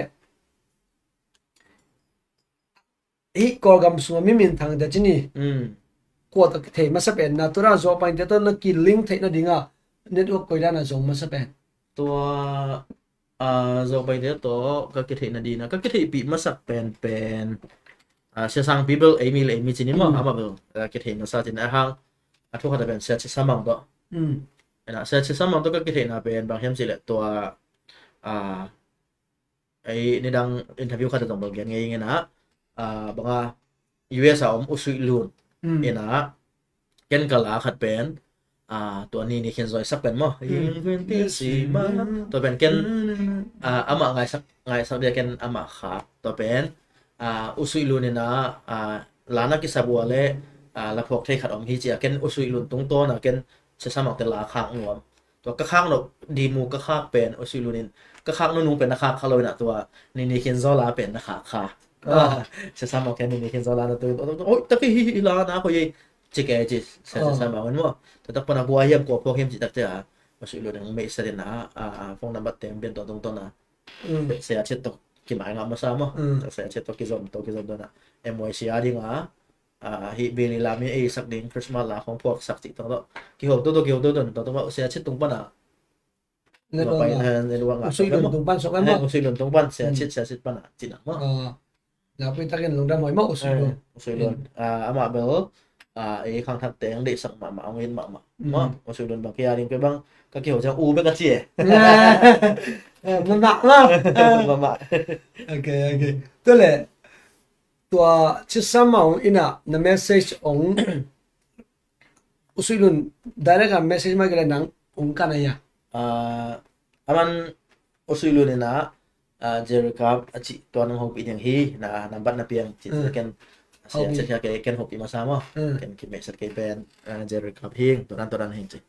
Hih Kawlgam sungah mi minthang te ci ni. Mm. Kua tawh kithei masa pen na, tua dan Zopaite tawh na kilink theih nadingah network koi dan a zong masa pen? Tua, ah, Zopaite tawh ka kitheih nadingah, ka kitheihpih masak pen pen, ah, Sia Sangpi bel ei mi le ei mi ci ni maw, mm, amah bel, ah, kithei masa ci ni a hang, a thu khat a pen Sia Cin Sam Mang tawh. Mm. Ina, Sia Cin Sam Mang tawh ka kitheihna pen bang hiam cih leh tua, ah, ei nidang interview khat a zong bel gen ngei ing ina, ah, banga U S a om U Suih Lun, mm, ina, ken ka la khat pen, ah, tua Nini Khin Zaw i sak pen maw. Mm. Tua pen ken, ah, amah ngaisak, ngaisak dia ken amah khak. Tua pen, ah, U Suih Lun ina, ah, la na kisap uh a le, ah, la phuak thei khat om hi ci a ken U Suih Lun tungtawn a ken Sia Sam Mang te la khak nuam. Tua ka khak nop ding uh ka khak pen U Suih Lun in ka khak nunung pen na khak kha lo ina tua Nini Khin Zaw la pen na khak kha. Ah. Ah, Sia Sam Mang ken Nini Khin Zaw la na tu. Oi, tak hi hi la na ko ye. Ci ke ci Sia, Sia Sam Mang maw. Tua tak pana bua hiam ko phuak hiam ci tak ci a. U Suih Lun in mei sa din a, a, a, phone number teng bian tua tungtawn a. Mm. Sia Cit tawh kimai ngah masa maw. Mm. Sia Cit tawh kizom, tawh kizom tua na. M Y C a ding a, ah, hih Billy Lam in ei sak ding Christmas la khong phuak sak cih tawh tawh. Kiho tawh tawh, kiho tawh tawh, tawh tawh, Sia Cit tung pan a. Network pai na, network ngah U Suih Lun tung pan sok em maw. U Suih Lun tung pan, Sia Cit, Sia Cit pan a, cih na maw. Ah. Lapui takin lungdam huai maw U Suih Lun. U Suih Lun. Ah, amah bel, ah, ei khangthak teng deihsak mahmah, hong it mahmah. Mm. Maw, U Suih Lun bang kia ding pe bang, ka kiho ciang u bek a ci e. Eh, mahmah maw. Mahmah. Ok, ok. Tua le, tua Sia Sam Mang ina na message ong U Suih Lun direct a message mai ka le nang ong kan a hia? Ah, aman U Suih Lun ina, ah, Jerry Cup a cih tua nang hopih ding hi, na, nambat na piang cih, ah, ken, sia, sia, sia, ken hopih masa maw. Ah. Ken kimeset kei pen, ah, Jerry Cup hing, tua dan, tua dan hing ci.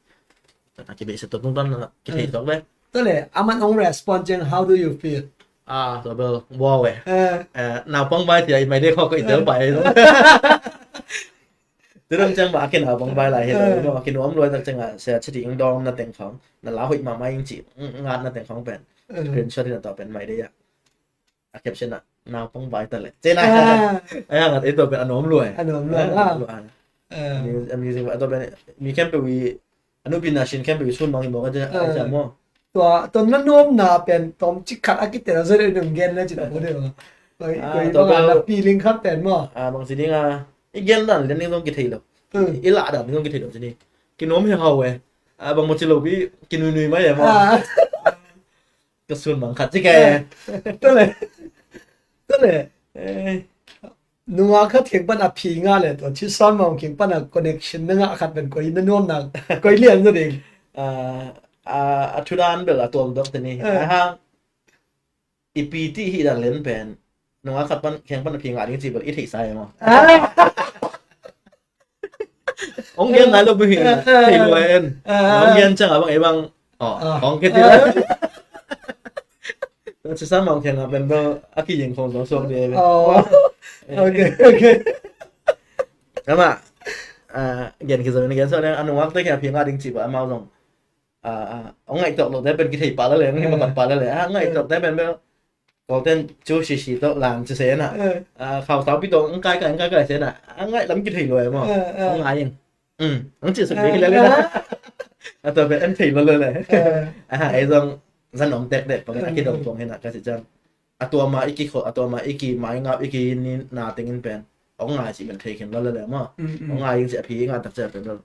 Tua dan kimeset tua tungtawn na kithei tok be. Tua le, aman ong respond ciang, how do you feel? Ah, tua bel, wow eh. Ah. Eh, naupang bai tia i mai de kho ko i tel pai. Tua dan ciang mah a kinaupang bai lai hi lo, maw, a kinuam luai tak ciang a, sia Cit in dawng na teng khong, na la hoih mahmah ing ci, ngat na teng khong pen. Screenshot in a tawh pen mai de a. A caption ah, naupang bai ta le. Ci na. Ah. Ai hangat ei tawh pen a nuam luai. A nuam luai. A nuam luai. Ah. Amusing, amusing, a tawh pen, mi khempeuh i, a nupi na sin khempeuh i sun mang hi mawk a ci, a ci maw. Tua, tua na nuamna pen tawm cik khat a kitel a zet in nong gen na cin a ko de maw. Koi, ah, koi tua bang a pen na feeling khat pen maw. Ah, bang ci ding a, i gen dan lian ding zong kithei lo. Hmm. I lah dan ding zong kithei lo ci ni. Kinuam hi hau e. Ah, bang maw ci lo pi, kinuinui mai e maw. Ah. Ka sun bang khat ci ke. Eh, tua le. Tua le. Eh. Nungak khat kiang pan a phi ngah le tua Sia Sam Mang kiang pan a connection na ngah khat pen koi na nuamna, koi lian za ding. Ah, ah, a thu dan bel a tuam dok te ni. Eh. A hang, i pi ti hi dan len pen. Nungak khat pan, kiang pan a phi ngah ding ci bel i theih sa e maw. Ah. Ong gen nai lo bu hi, ah, thei lo en. Ah. Ong gen ciang a bang, ei bang. Oh, ah, ong gen ti lo. Tua Sia Sam Mang kiang a pen bel a kiying khong zong suak de. Oh. Eh. Ok, ok. Amah, ah, gen kizom in gen suak de, a nungak te kiang a phi ngah ding ci bel amau zong. Ah, ah, ong ngaih tawk lo te pen kithei pah la le, ong hi mamat pah la le. Ah, ngaih tawk te pen bel Kawlten cu sisi tawh lang ci se na. Eh. Ah, khau tau pi tawh ang kai kai, ang kai kai se na. Ang ngaih lam kithei lo e maw. Eh, eh. Ang ngai ing. Um, ang ci suk ding hi le le na. Eh. A tua pen an thei lo le le. Eh. Ah, ei zong zan om tek dek pang a kidong pong hi na ka ci ciang. A tua ma i kikhol, a tua ma i kimai ngap, i ki ni na teng in pen. Ong ngai ci pen thei khin lo le le maw. Mm, mm. Ong ngai ing ci a phi ngai tak ci a pen lo.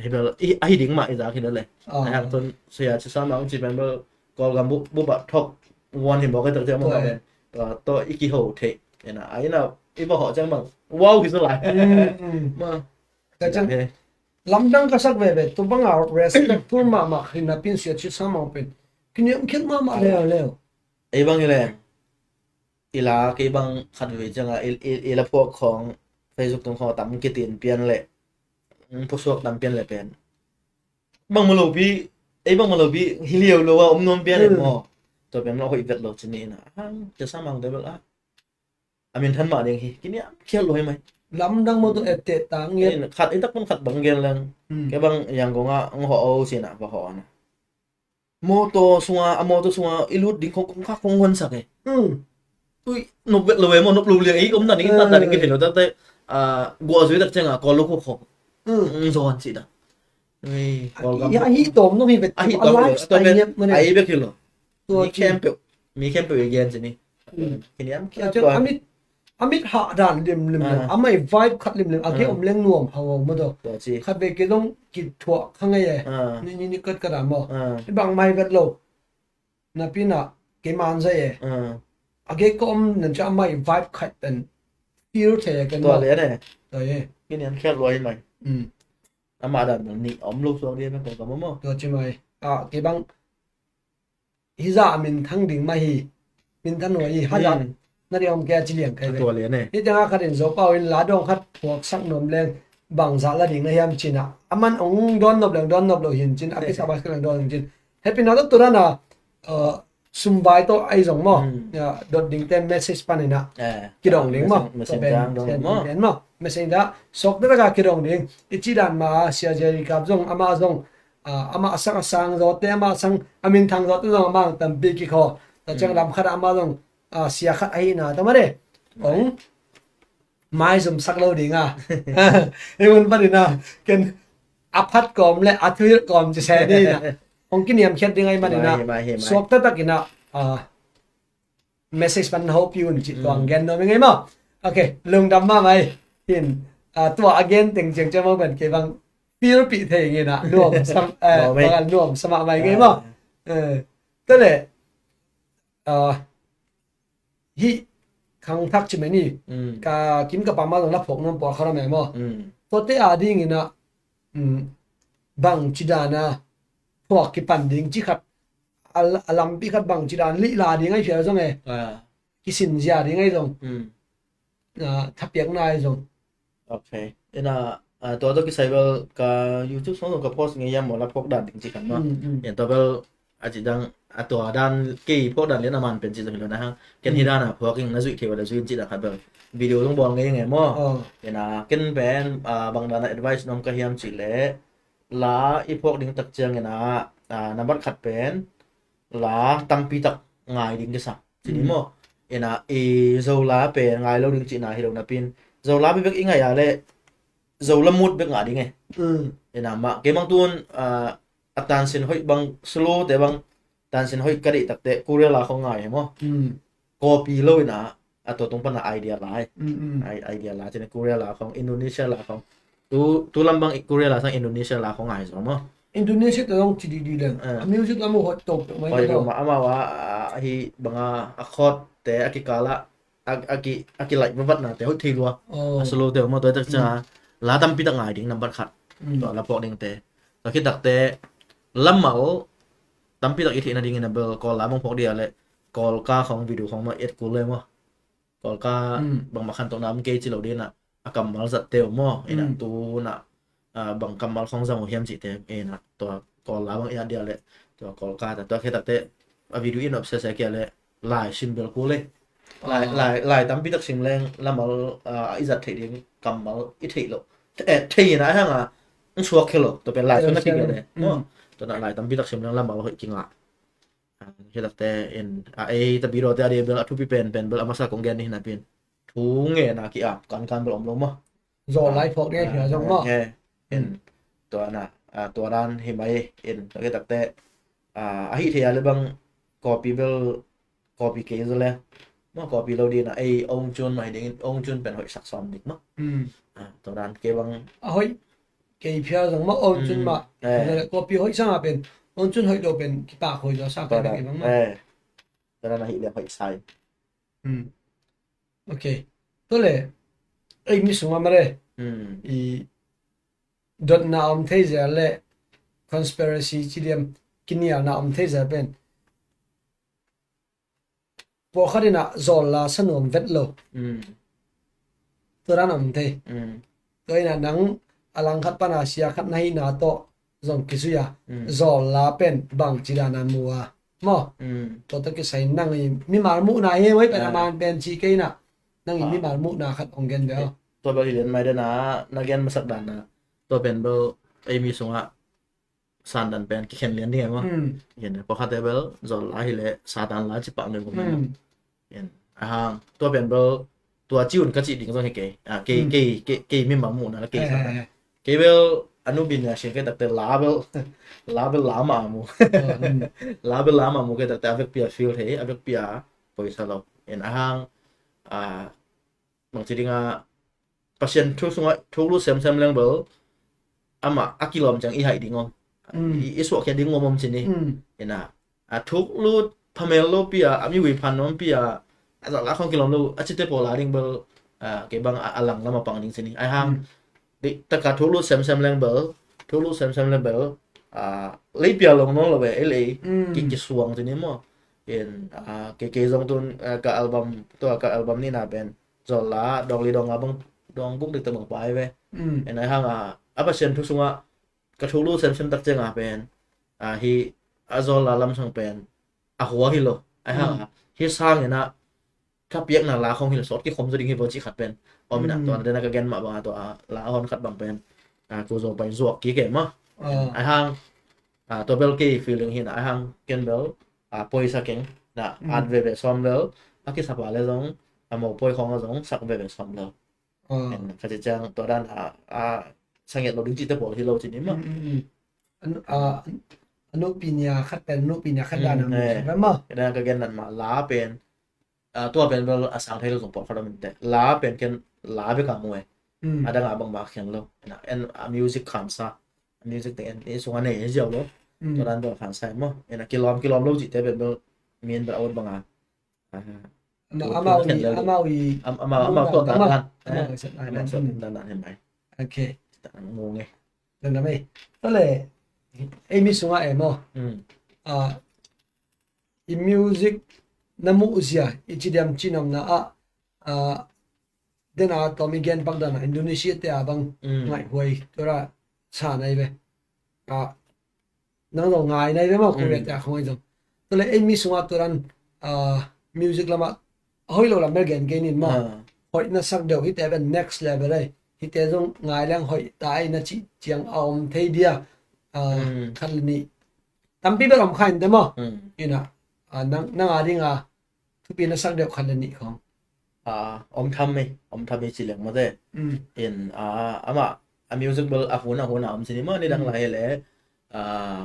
Hi bel, i, a hi ding mah i zak hi lo le. Ah. A hang tun sia ci sa ma ong ci pen bel Kawlgam bu, bu ba thok wan hi mawk i tak ci a maw. Tua, tua i kiho thei. Ina, a ina, i ba ho ciang bang. Wow, hi sa lai. Mm, mm. Ma. Ka ciang, he, lamdang ka sak veve, tu bang a respectful mahmah hi na pin sia ci sa ma pen. Kiniam khiat mahmah leo leo. Ei bang i leng. I la kei bang khat veve ciang a, i, i, i la phuak khong, Facebook tung khong tam kitin pian le. Mm, phusuak tam pian le pen. Bang ma lo pi, ei bang ma lo pi, hi liau lo a om nuam pian le maw. Tua pian ma hoih vet lo ci ni na. Ang, cia sa mang te bel a. A min than mah ding hi. Kiniam khiat lo hi mai. Lamdang maw tu et teh tang ngiat. Ei, khat, ei tak pun khat bang gen leng. Hmm. Kei bang Yangon ah, ang ho o si na, ba ho na. Motor sunga, a motor sunga, i lut ding khong, khong kha khong hon sak e. Hmm. Ui, nop vet lo e maw, nop lo liang ei om dan i kitat dan i kithei lo takte, ah, guah zui tak ciangah Kawl lo khuk khawk. Mm. Mm, zawn cih dan. Ui, Kawl gam. Ya, ahi tawm nong hi vet. Ahi tawm lo. Ahi bek hi lo. Mi khempeuh, mi khempeuh i gen ci ni. Mm. Kiniam khiat. Amit, amit hah dan limlim lem. Ah. Amah i vibe khat limlim. A gei om leng nuam hau maw daw. Tua ci. Khat vei kei zong kithuah kha ngei e. Ah. Ni, ni, ni kat kat a maw. Ah. I bang mai vet lo. Napi na kei man zai e. Ah. A gei ka om nan ca amah i vibe khat pen feel thei e ken maw. Tua le ne. Tua e. Kiniam khiat lua hi mai. Mm. Amah dan bang ni om lo suak dia na kong ka maw maw. Tua ci mai. Ah, kei bang Hizah a minthang ding mah hi. Minthang nuai hi. Hazat na ding om kei a ci liang kai ve. Tua lian e. Hih ciangah khat in Zo Pau in la dawng khat phuaksak nuam leng bangzah la ding na hiam cin ah. A man ong dawn nop leng dawn nop lo hin cin. A kisa bas ka leng dawn hin cin. Happy na tawh turan a, uh, sumvai tawh ai zong maw. Ya, dot ding te message pan in ah. Kidong ding maw. Messenger dong maw. Messenger. Suak te taka kidong ding. I ci dan ma a Sia Jerry Kap zong ama zong ah, amah a sang a sang zawte, amah a sang a minthang zawte zong amah ang tampi kikhaw. Tua ciang lam khat ah amah zong, ah, sia khat ahihna tawh mah de. Ong maizum sak lo ding a. Hih mun panin a ken a phat kawm le a thuhilh kawm ci se ni na. Ong kiniamkhiat ding ahih manin a. Suak taktakin a, ah, message pan hopih un cih tuang gen nuam i ngei maw. Ok, lungdam mahmah hi. Hin, ah, tua a gen teng ciang ciang mawk pen kei bang feel pih thei ngei na nuam sam, eh, bang a nuam sa mahmah i ngei maw. Eh, tua le, ah, hih khangthak ci meni ka kim ka pam a zong la phawk nuam pawlkhat a mei maw. Tuate a dingin a, mm, bang ci dan a phuak kipan ding ci khat a, a lampi khat bang ci dan lih la ding ai fial zong e. Kisin zia ding ai zong. Ah, thapiakna ai zong. Ok. Ina, ah, tua tawh kisai bel ka YouTube song zong ka post ngei hiam maw la phawk dan ding ci khat maw. Ina tua bel a ci dang a tua dan kei phawk dan lian a man pen ci zong hi lo na hang. Ken hi dan a phawk ing na zuih thei ua la zuih in ci dan khat bel. Video zong bawl ngei ngei maw. Ina ken pen, ah, bang dan a advice nuam ka hiam ci leh la i phawk ding tak ciangin a, ah, nambat khat pen la tampi tak ngai ding kisa. Ci ding maw. Ina i Zola pen ngai lo ding cihna hi lo napin Zola bek bek i ngai a le Zola mut bek ngah ding e. Ina mah kei mang tun, ah, a tansin hoih bang slow te bang tansin hoih ka deih takte Korea la khong ngai hi maw. Copy lo ina a tua tung pana idea lai. Idea la cine Korea la khong Indonesia la khong. Tu, tu lam bang Korea la sang Indonesia la khong ngai zo maw. Indonesia te long ci di di leng. A music lam uh hot tok tok mai. Hoi lo ma ama wa, ah, hi banga a chord te a kikala a, a ki, a kilaih vavat na te hoih thei lua. A solo te maw tua tak ca la tampi tak ngai ding nambat khat. Tua la phawk ding te. Tua khit takte lamal tampi tak i theihna dingin a bel Kawl la bang phawk dia le Kawl ka khong video khong maw et kul le maw. Kawl ka bangmah khantohna om kei ci lo dina a kammal zat teu maw. Ina tu na, ah, bang kammal khong zang uh hiam cihte ina tua Kawl la bang i at dia le tua Kawl ka ta tua khit takte a video in op sese kia le lai sim bel kul le. Lai, lai, lai tampi tak sim leng lamal, ah, i zat theih ding kammal i theih lo. Eh, thei ina hang a ng suak khelo tua pen lai sim na ki le. Tua na lai tampi tak sim leng lamal hoih kingah. Ah, hi takte in, ah, ei tapi ro te a dia bel a thupi pen pen bel a masa kong gen ni hinapin thu nge na ki ap kan kan bel om lo maw. Zawl lai phawk ding hi a zong maw. He in tua na, ah, tua dan hi mai in tua hi takte, ah, a hi thei a le bang copy bel copy kei zo le maw copy lo dina ei ong cun mai ding ong cun pen hoih sak sawm dik maw. Ah, tua dan kei bang a hoih kei phial zong mah on cun mah. Copy hoih sang a pen on cun hoih lo pen kipak hoih lo sang pen kei bang mah. Tua dan ahih leh hoih sai. Ok. Tua le ei mi sungah mah le i dotna om thei zel le conspiracy ci diam kinialna om thei zel pen pawlkhat in ah zawl la sa nuam vet lo. Tua dan a om thei. Tua in ah nang a langkhat pan a sia khat na hihna tawh zong kizui a zawl la pen bangci dan a mu a maw. Tua tawh kisai nang i mimal muhna hi maw hi pen a man pen ci kei in ah nang i mimal muhna khat hong gen ve aw. Tua bel hi lian mai dan a na gen masak dan a tua pen bel ei mi sungah sandan pen kikhen lian ding e maw. Kikhen pawlkhatte bel zawl la hileh Satan la ci pah ngai maw. Ahang, tua pen bel, tua ci un ka cih ding zong hi kei. Ah, kei, kei, kei, kei mi ma muhna la kei sa. Kei bel, a nu bin a siang kei takte la bel, la bel la ma mu. La bel la ma mu kei takte a vekpi a feel thei, a vekpi a poisa lo. En ahang, ah, bangci ding a, Pasian thu sungah thuk lut semsem leng bel, amah a kilawm ciang i haih ding om. I, i suahkhiat ding om om ci ni. Ina, a thuk lut phamel lo pi a, a mi ui phan om pi a, a zak la khong kilawm lo, a cite pawl a ding bel, a, kei bang a, a lang lam a pang ding ci ni. Ai hang, di, taka thuk lut semsem leng bel, thuk lut semsem leng bel, a, lei pia long nong lo ve, ei lei, ki, kisuang ci ni maw. In, a, kei, kei zong tun, a, ka album, tua ka album ni na pen, Zol la, dawng li dawng nga bang, dawng guk dik ta bang pai ve. En ai hang a, a Pasian thu sungah, ka thuk lut semsem tak ciang a pen, a hi, a zol la lam sang pen, a hua hi lo. Ai hang a, hi sang ina, ka piakna la khong hi lo, sawt kikhom zaw ding hi bo cih khat pen. Om ina, tua na dena ka gen mah bang a tua, a, la a hon khat bang pen. A, ku zaw pai zuak ki ke ma. Ai hang, a, tua bel kei feeling hi na, ai hang, ken bel, a, poisa keng, na, at veve sawm bel, a kisapa le zong, a mo poi khong a zong, sak veve sawm bel. Ka ci ciang tua dan a, a sangiat lo ding cihte pawl hi lo ci ni mah. A nupi nia khat pen, nupi nia khat dan a mu khat pen mah. Ka dan ka gen dan mah la pen, a, tua pen bel a sang thei lo zong pawl khat om in te. La pen ken la bek a mu e. A dang a bang mah khian lo. En a music khansa. A music te en i sung a nei ziau lo. Tua dan bel khansa e mah. En a kilawm, kilawm lo cihte pen bel min bel a ut bang a. Amau i, amau i, amau, amau suak dan dan. Amau suak dan dan hen mai. Ok. Nung e. Dan dan mai. Tole, ei mi sungah e maw. I music na muh zia, i ci diam ci namna ah, a, dena tawm i gen pak dan a Indonesia te a bang ngaih huai tua ra sa nai ve. A, nang lo ngai nai ve maw, Korea te a khong ai zong. Tole ei mi sungah tua dan, a, music lamah a hoih lo lam bel gen kei nin maw. Hoih na sak deuh hite pen next level ai. Hite zong ngai leng hoih ta ai na cih ciang a om thei dia. A, khat le nih. Tampi bel om kha in te maw. Ina, a, nang, nang a ding a thupi na sak deuh khat le nih khong. A, om tham mi, om tham mi ci leng mate. In, a, amah, a music bel a hun, a hun a om ci ni maw, ni dang lai le, a,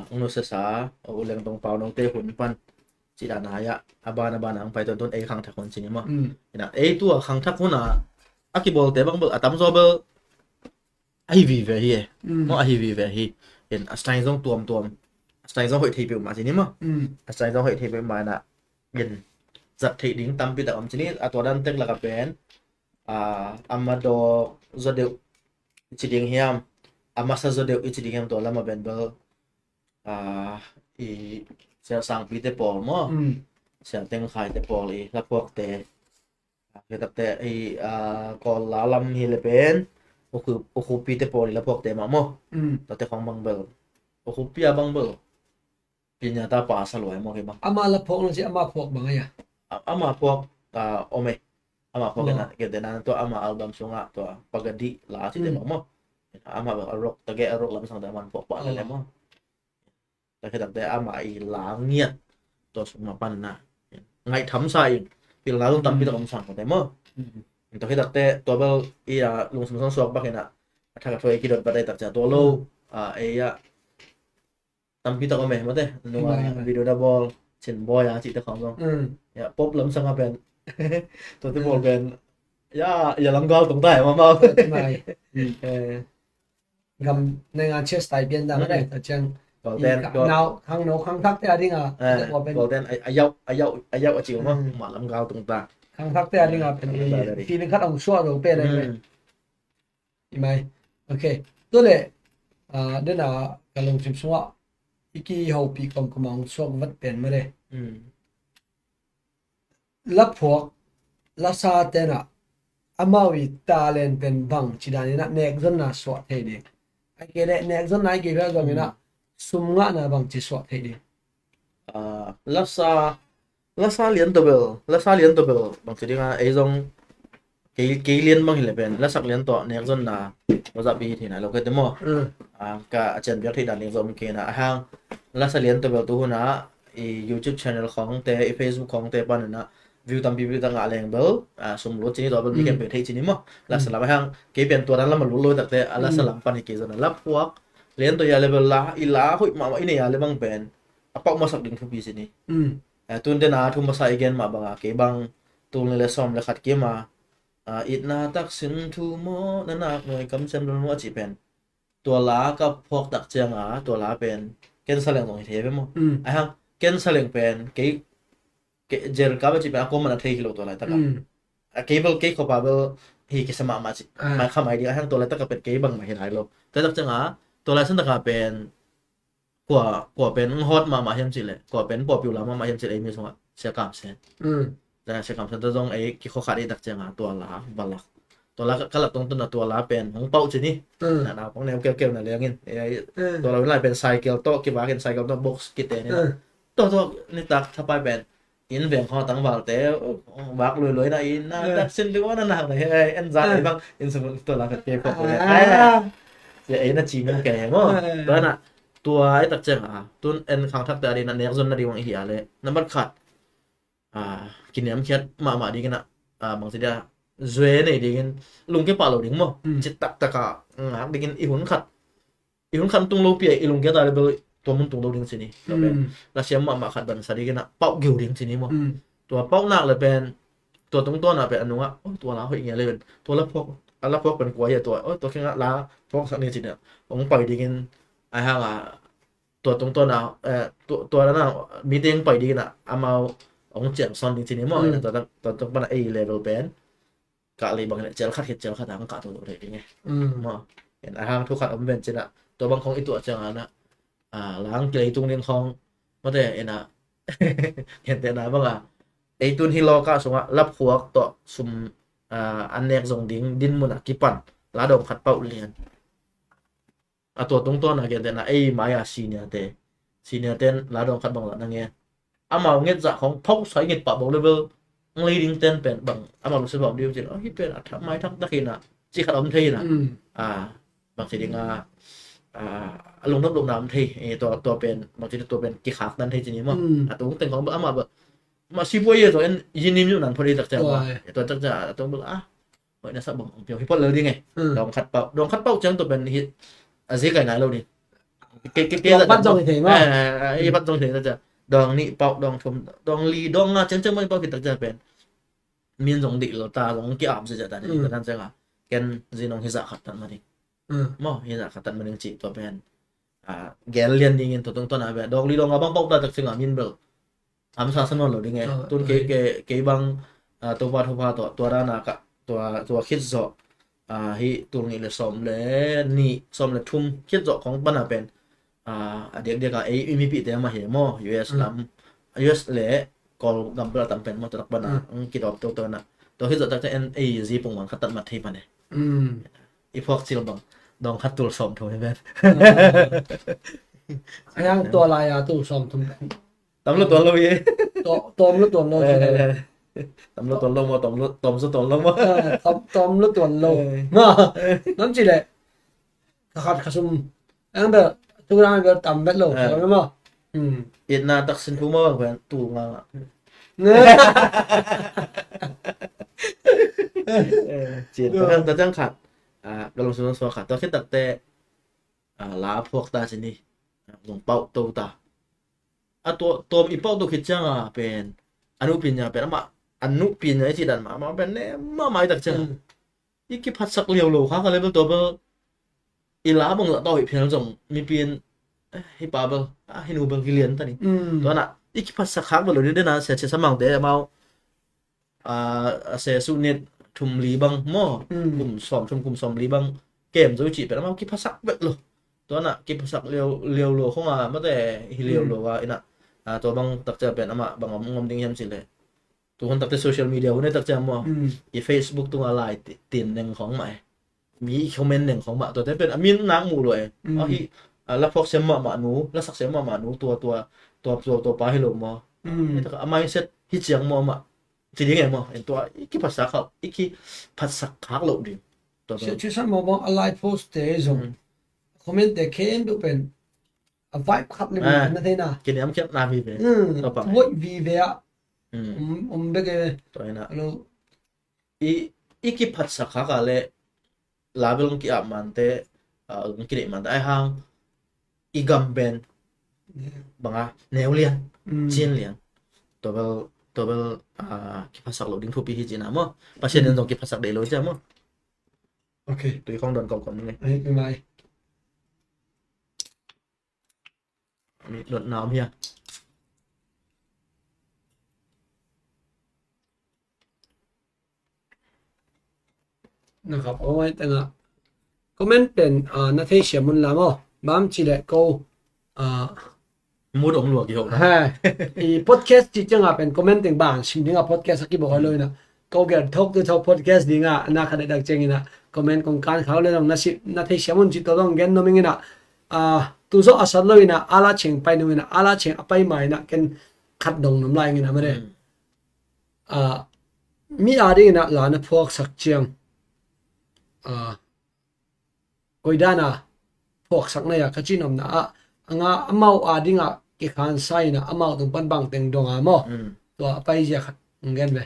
ung nu sesa, u leng tong pau nong te hun pan. Ci dan a ya, a ban, a ban a ang pai ton ton ei khangthak hun ci ni maw. Ina, ei tua khangthak hun a, a kibawlte bang bel, a tamzaw bel, a hi vive hi e. Maw a hi vive hi. In a style zong tuamtuam. A style zong hoih thei peuhmah ci ni maw. A style zong hoih thei peuhmah ina. In zat theih ding tampi tak om ci ni a tua dan tek laka pen. A, a madawk zaw deuh i ci ding hiam. A masa zaw deuh i ci ding hiam tua lama pen bel. A, i Sia Sangpi te pawl maw. Sia Teng Khai te pawl i laphuakte. Hitakte i, a, Kawl la lam hi le pen, ukhupi te pawl i laphuakte mah maw. Tate khong bang bel. Ukhupi a bang bel. Pinya ta pa sa luai maw kei bang. Ama laphuak nang ci ama phuak bang ai a. Ama phuak, a, om e. Ama phuak ina, kei te na tua ama album sungah tua Pagadi la ci te mah maw. Ama bel a rock, ta ge a rock lam sang te aman phuak pa le le maw. Ta khitakte ama i la ngiat tua sung ma pan na. Ngaih tham sa i pilna lung tampi tak om sang ko te maw. Ta khitakte tua bel i a lungsung sang suak bak ina. A thak a thuai kidot bat ai tak cia tua lo. A, ei a tampi tak om e mate. Nunga video da bol cin boy a cih te khong zong. Ya, pop lam sang a pen. Tua te bol pen. Ya, ya lam gal tung tai ma ma. Gam nai nga chia style pian dang le ta ciang. Golden, nau khang no khang thak te a ding a. Golden a yau a yau a yau a ciu ma ma lam gal tung ta. Khang thak te a ding a pen feeling khat ong suak lo pen le. I mai. Ok. Tule, a, dena ka lungsim sungah i kihopih komkom a ong suak vat pen ma le. Laphuak, lasa tenah amau i talent pen bang ci dan inah nekzonna suah thei ding. Ai kei leh nekzonna ai kei bel zong inah sum ngahna bang ci suah thei ding. Ah, lasa, lasa lian tawh bel, lasa lian tawh bel bang ci ding a, ei zong kei, kei lian bang hi leh pen lasak lian tawh nekzonna mawzahpi hi theihna lo kei te maw? Ah, ka a cian biak theih dan ding zong kei na a hang lasa lian tawh bel tu hun ah i YouTube channel khawngte, i Facebook khawngte pan inah view tampi view tak ngah leng bel, ah, sum lut cini tua bel mi khempeuh thei cini maw. La salam a hang kei pen tua dan lam a lut lo takte a la salam pan hi kei zon a la phuak lian to ya le bel la i la hoih mahmah i nei a le bang pen a pauh masak ding thupi cini. Tun den a thu masa i gen mah banga kei bang tul ni le sawm le khat kima, ah, itna taksin thu maw na nak nuai kam sem lo a cih pen tua la ka phuak tak cianga tua la pen cancer leng zong hi thei ve maw. A hang cancer leng pen kei, kei jer ka ba ci pen a kuaman a thei hi lo tua lai taka. A kei bel kei khopa bel hi kisa mahmah ci. Mai kha mai ding a hang tua lai taka pen kei bang mah hi lai lo. Tua tak cianga tua lai san taka pen kua, kua pen hot mahmah hiam cih leh kua pen popular mahmah hiam cih leh ei mi sungah Sia Kam Sen. Sia Kam Sen ta zong ei kikhua khat ei tak cianga tua la balak tua la ka lak tungtun a tua la pen hong pauh cini. Na naupang neu keukeu na liangin ei tua la lai pen cycle tawh kivakin cycle tawh box kitenin tua tua nitak thapai pen in veng khaw tangvalte vak luilui na in na taksin ding na nak na he en zak ei bang in sung tua la pen kei pok le. Ei na ci min kei he maw. Tua na tua ei tak cianga tun en khang thakte a ding na nek zon na ding wang ihi a le nambat khat, ah, kiniamkhiat mahmah dingin ah, ah, bangci dia zue nei dingin lungke pah lo ding maw. Cit taktak a ngak dingin i hun khat i hun khat tung lo pia i lungke ta le bel tua mun tung lo ding cini. Tua pen la siam mahmah khat ban sa dingin ah pauh geu ding cini maw. Tua pauh nak le pen tua tungtawn ah pen a nungah tua la hoih ngia le pen tua la phuak a la phuak pen kua hi a tua tua kengah la phuak sak ni cini ah hong pai dingin a hang a tua tungtawn a, eh, tua, tua dan a meeting pai dingin ah amau hong ciang sawn ding cini maw. Tua tungtawn a ei level pen kah lei bang le cial khat khit cial khat a hong kah tua lo thei ding e. Maw en a hang thu khat om ven cin ah tua bang khong i tuah ciang a na, ah, lang kilei tung ding khong mate en a en te na bang a ei tun hi lawka sungah laphuak tawh sum, ah, an nek zong ding din mun a kipan la dawm khat pauh lian. A tua tungtawn a gentehna ei mai a senior te, senior ten la dawng khat bang lah na ngen amau nget zah khong phausa i nget pah bau level ang lei ding ten pen bang amau lungsim bang diu cin ahi pen a thak mai thak tak hina ci khat om thei hina. A bang ci ding a a lungnop lopna om thei. Tua tua pen bang ci tua pen kikhak dan thei cin hi maw. A tung teng khong amah ba mah sibuai ye zo en yinim yu nan phot i tak ciang tua tak ciang a tung bel a hoih na sak bang ong piau hi phot lo ding e. Dawng khat pauh dawng khat pauh ciang tua pen hi a zi kai nai lo ding. Ke ke ke dawng pat zong hi thei maw. Hi pat zong hi thei ta ciang dawng nih pauh dawng thum dawng li dawng nga ciang ciang mai pauh hi tak ciang pen min zong dih lo ta zong ki ap zia ta ni ta nan ciang a ken zi nong hi zah khat tan ma ding. Maw hi zah khat tan ma ding ci tua pen a gen lian dingin tua tung tua na pen dawng li dawng nga bang pauh ta tak ciang a min bel am sa sa nawn lo ding e. Tun kei kei kei bang, ah, Topa thupha tawh tua dana ka tua tua khit zawh, ah, hi tul nih le sawm le nih sawm le thum khit zawh khong pana pen, ah, a diakdiak a ei i mipihte amah hi maw U S lam U S le Kawl gam bel a tam pen maw tua tak pana ang kidawp to tua na tua khit zawh tak te en ei zi pung mang khat tat mat thei pan e. I phuak cil bang dawng khat tul sawm thum hi pen. Ayang tua lai a tul sawm thum pen Tam lo tuan lo ye. To tom lo tuan lo. Tam lo tuan lo mo tom lo tom so tuan lo mo. Tom tom lo tuan lo. Ma nam ci le. Ka khat ka sum. Ang bel tu nang bel tam bet lo. Tam lo mo. Hmm. Itna taksin thu mo bang tu nga. Cin ta ta jang khat. Ah, ka lung sun so khat. To khit tak te. Ah, la phuak ta cin hi. Zong pauh to ta. A tua tawm i pauh to khit cianga pen a nupin nya pen amah a nupin nya i cih dan mah amah pen ne mah mai tak cianga i kiphatsak liau lo kha ka level tua bel i la bang zah tawh hi phial zong mipin hi pa bel a hi nu bel kilian ta ni. Tua na i kiphatsak khak bel lo ni dena sia sia samang te amau a se su nit thum li bang maw kum sawm thum kum sawm li bang kem zo cih pen amah kiphasak bet lo. Tua na kiphasak liau liau lo khong a mate hi liau lo a ina tua bang takcia pen amah bang om ngom ding hiam cih le tu hun takte social media hun e takcia maw i Facebook tunga lai tin neng khong mah e. Mi i comment neng khong mah tuate pen a min nak muh lo e. Ahi a la phuak sem mahmah nu la sak sem mahmah nu tua tua tua tua tua pa hi lo maw. A mindset hi ciang maw amah ci ding e maw en tua i kiphatsak khak i kiphatsak khak lo ding. Tua tua. Sia sia san maw bang a lai post te zong comment te khen duh pen a vibe khat le na thei na. Kiniam khiat na vive. Tua pa. Tuai vive a Um, um bek e. Tua ina. I, i kiphatsak khak a le label ki-ap mante, ah, ki-ap mante ai hang i gam pen banga neu lian, cin lian. Tua bel, tua bel, ah, kiphatsak lo ding thupi hi cina maw. Pasian in zong kiphatsak dei lo cia maw. Ok. Tui khong don kong kong ni. Ai, mai. Ni lot nam hia. Na khap aw mai tanga. Comment pen, ah, na thei siam un la maw. Bang ci le ko, ah, mut om lua ki ho. Ha. I podcast ci cianga pen comment teng bang sim dinga podcast a kibawk a lo ina. Ko gel thok tu thok podcast dinga na kha dek dak ciang ina comment kong kan khau le dong na si, na thei siam un ci to dong gen nom ing ina. Ah, tu zawh a sat lo ina ala ciang pai nung ina ala ciang a pai ma ina ken khat dong nom lai ing ina mare. Ah, mi a ding ina la na phuaksak ciang, ah, koi dana phuaksak na ia ka ci nomna a, anga amau a dinga kikhansa ina amau tung pan bang teng donga maw. Tua a pai zia khat ng gen ve.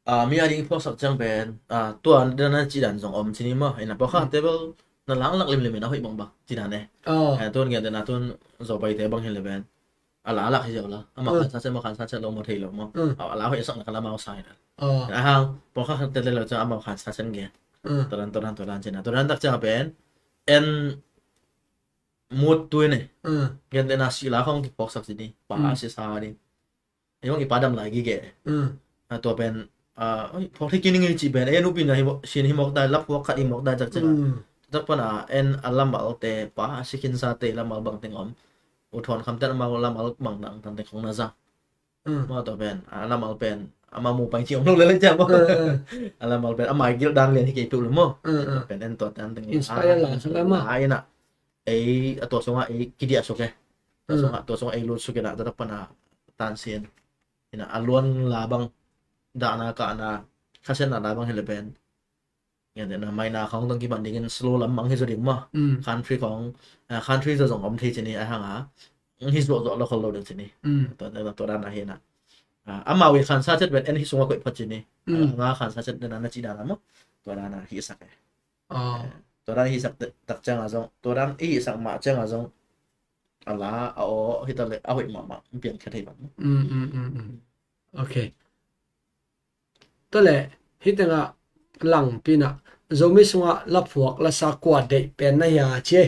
Ah, mi a ding phuaksak ciang pen, ah, tua dana ci dan zong om cini maw. Ina pawkha table na langlak limlim ina hoih bang bang ci dan e. Ah, tun gen dana tun zo pai te bang hin le pen. A la a lak hi ziau la. Amau khansa ciat, amau khansa ciat lo maw thei lo maw. A la hoih sak na ka la amau sa hi na. A hang pawlkhat khat tel lo ciang amau khansa ciat gen. Tua dan, tua dan, tua dan cina. Tua dan tak ciang a pen en mut tui ni. Gen te na si la khong ki phawksak cini. Pa a si sa ni. Ei bang i pa dam lai gige. A tua pen, a, oi, phawk thei kei ning ei cih pen, ei a nupi na hi mawk, sin hi mawk dai, lap huak khat hi mawk dai cak ciang a. Tak pan a, en a lamal te, pa a si khinsa te lamal bang teng om. U Thawn Kham ten amau lamal bang dang tang teng khong na za. Mawk tua pen, a lamal pen, amau mu pai ci om lo le le ciang mawk. A lamal pen, amai gil dan lian hi kei tu le mawk. Tua pen, en tua tan teng. Inspire la, inspire la. Ai na. Ei, a tua sungah ei kidiah suk e. Tua sungah, tua sungah ei lut suk e na, tua tak pan a tan sin. Ina a luan la bang, dahna kahna, khasenna la bang hi le pen. Ngen te na maina khong tong kipan dingin slow lam mang hi zo ding maw. Country khong, ah, country zo zong om thei cini a hang a. Hi zo zo lo khol lo ding cini. Tua, tua, tua dan a hi na. Ah, amau i khansa ciat pen en hi sungah koih phot cini. Nga khansa ciat dan a na ci dan a maw. Tua dan a hi sak e. Tua dan i hihsak tak ciangah zong, tua dan i hihsak mah ciangah zong, a la, a aw, hi ta le, a hoih mahmah, piangkhia thei bang. Ok. Tua le, hi tengah langpi inah, Zomi sungah laphuak lasa kua deih pen na hia ci.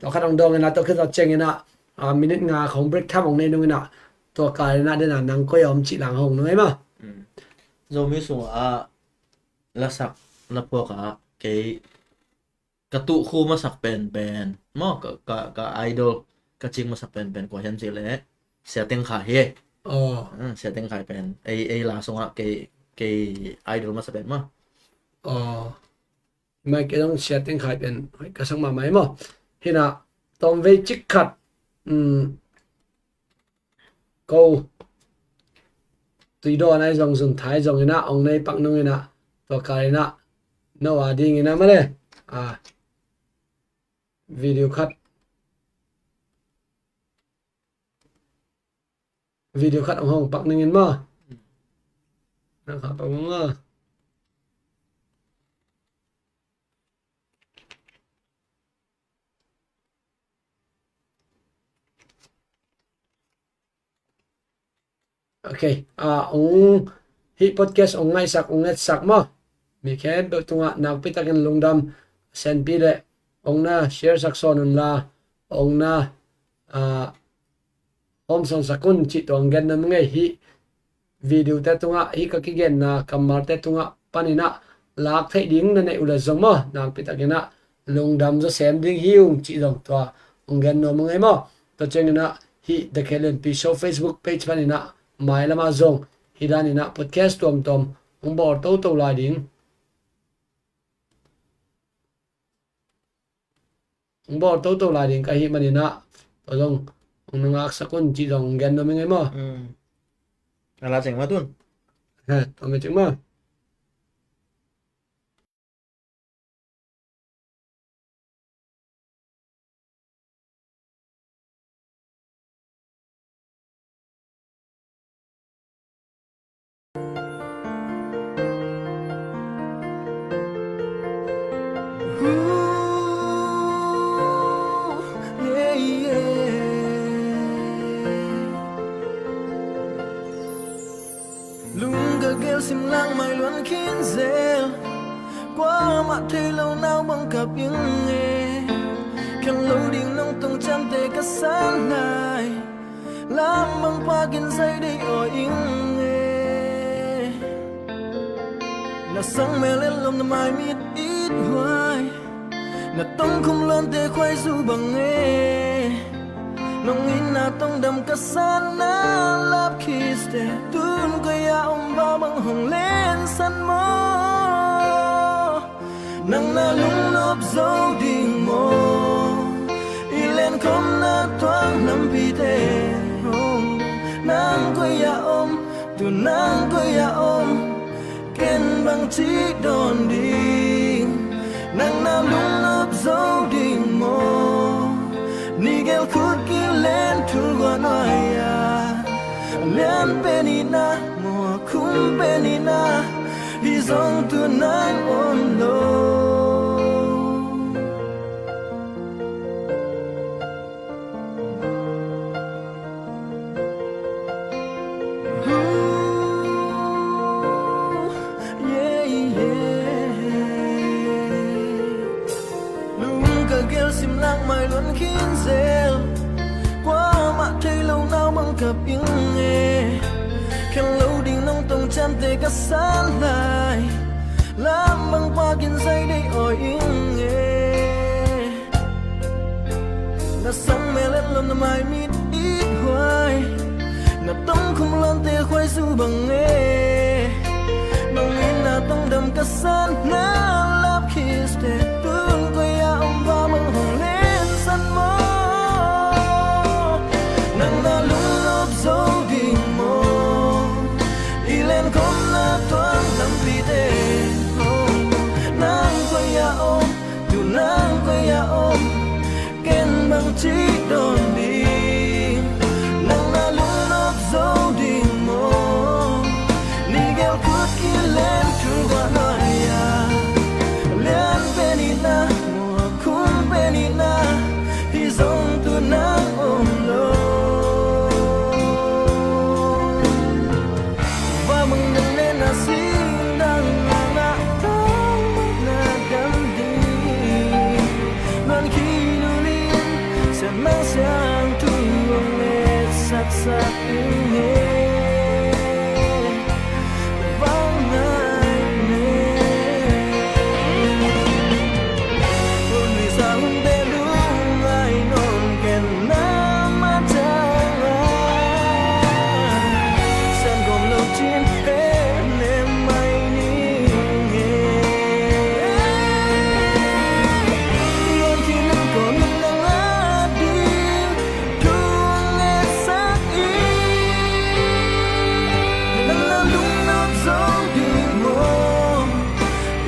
Tua khat hong dawng inah, tua khit ciang inah, a, minute nga khong break tham hong nei nung inah, tua kal inah dena nang koi a om cih lang hong nung ei maw. Zomi sungah lasak, laphuak ah kei ka tuh khu masak penpen maw, ka, ka, ka idol ka cing masak penpen kua hiam cih leh Sia Teng Khai hi. Sia Teng Khai pen ei, ei la sungah kei, kei idol masak pen maw. Mai kei zong Sia Teng Khai pen hoih ka sak mahmah hi maw. Hinah tawmvei cik khat, um, ko Tuidawn ai zong, Zunthai zong inah hong nei pak nung inah, tua kal inah no a ding inah male, a, video khat, video khat hong hong pak ning in maw. Na kha pak mong a. Ok, a, ong hih podcast ong ngaihsak, ong etsak maw. Mi khempeuh tungah nakpi takin lungdam senpi le ong na share sak sawn un la, ong na, a, hawm sawn sak un cih tuang gen na mung ei hih video te tungah, hih ka kigenna kammal te tungah paninah lak theih ding na neih uh le zong maw, nakpi takinah lungdam zaw sem ding hi ung cih zong tua hong gen nuam ung ei maw. Tua cianginah hih The Khe Lianpi Show Facebook page paninah mailamah zong hih daninah podcast tuamtuam hong bawl toto lai ding. Hong bawl toto lai ding ka hih maninah tua zong hong na ngaksak un cih zong gen nuam ing ei maw. A la ceng mah tun. He, tua mah ceng mah. Khin zel, kuamah thei lo nau bang kap ing e. Khen lo ding nong tong ciamte ka san lai, lam bang pakin zai dei aw ing e. Na sang mel et lom, na mai mit it huai, na tong khum luante khuai zu bang e. Nong itna tong dam ka san na lap khiste, tun koi a om va bang hong lensan maw? Nang na lungnop zo ding maw? I lenkhopna tuang lampite hong, nang koi a om, tu nang koi a om, ken bang ci dawn ding? Nang na lungnop zo ding maw? Ni gel khut kilen thul guan ai a, lian pen i na, mua khum pen i na, hi zong tu nang om lo. Lung ka gel sim lak mai luan khin zel, kuamah thei lo nau bang kap ing e. Khen lo ding nong tong ciamte ka san lai, lam bang pakin zai dei aw ing e. Na sang mel et lom, na mai mit it huai, na tong khum luante khuai zu bang e. Nong itna tong dam ka san na lap khiste, tun koi a om va bang hong lensan maw? Nang na lungnop zo ding maw? I lenkhopna tuang lampite hong, nang koi a om, tu nang koi a om, ken bang ci dawn ding? Nang na lungnop zo ding maw? Ni gel khut kilen thul guan ai a, lian pen i na, mua khum pen i na, hi zong tu nang om lo. Vamang nang le na sing dang na ngah tang na dam ding. Luan khin uh lin, Sian Nang Siangtho hong etsaksak ing e. Vang ngai ne. Pu Nui Za Hung te lungngai nawn ken na ma ciang a, Sian gawm lo cin he nem mai ning e. Luan khin uh kawm in na ngah ding thu hong etsak ing. Nang na lungnop zo ding maw?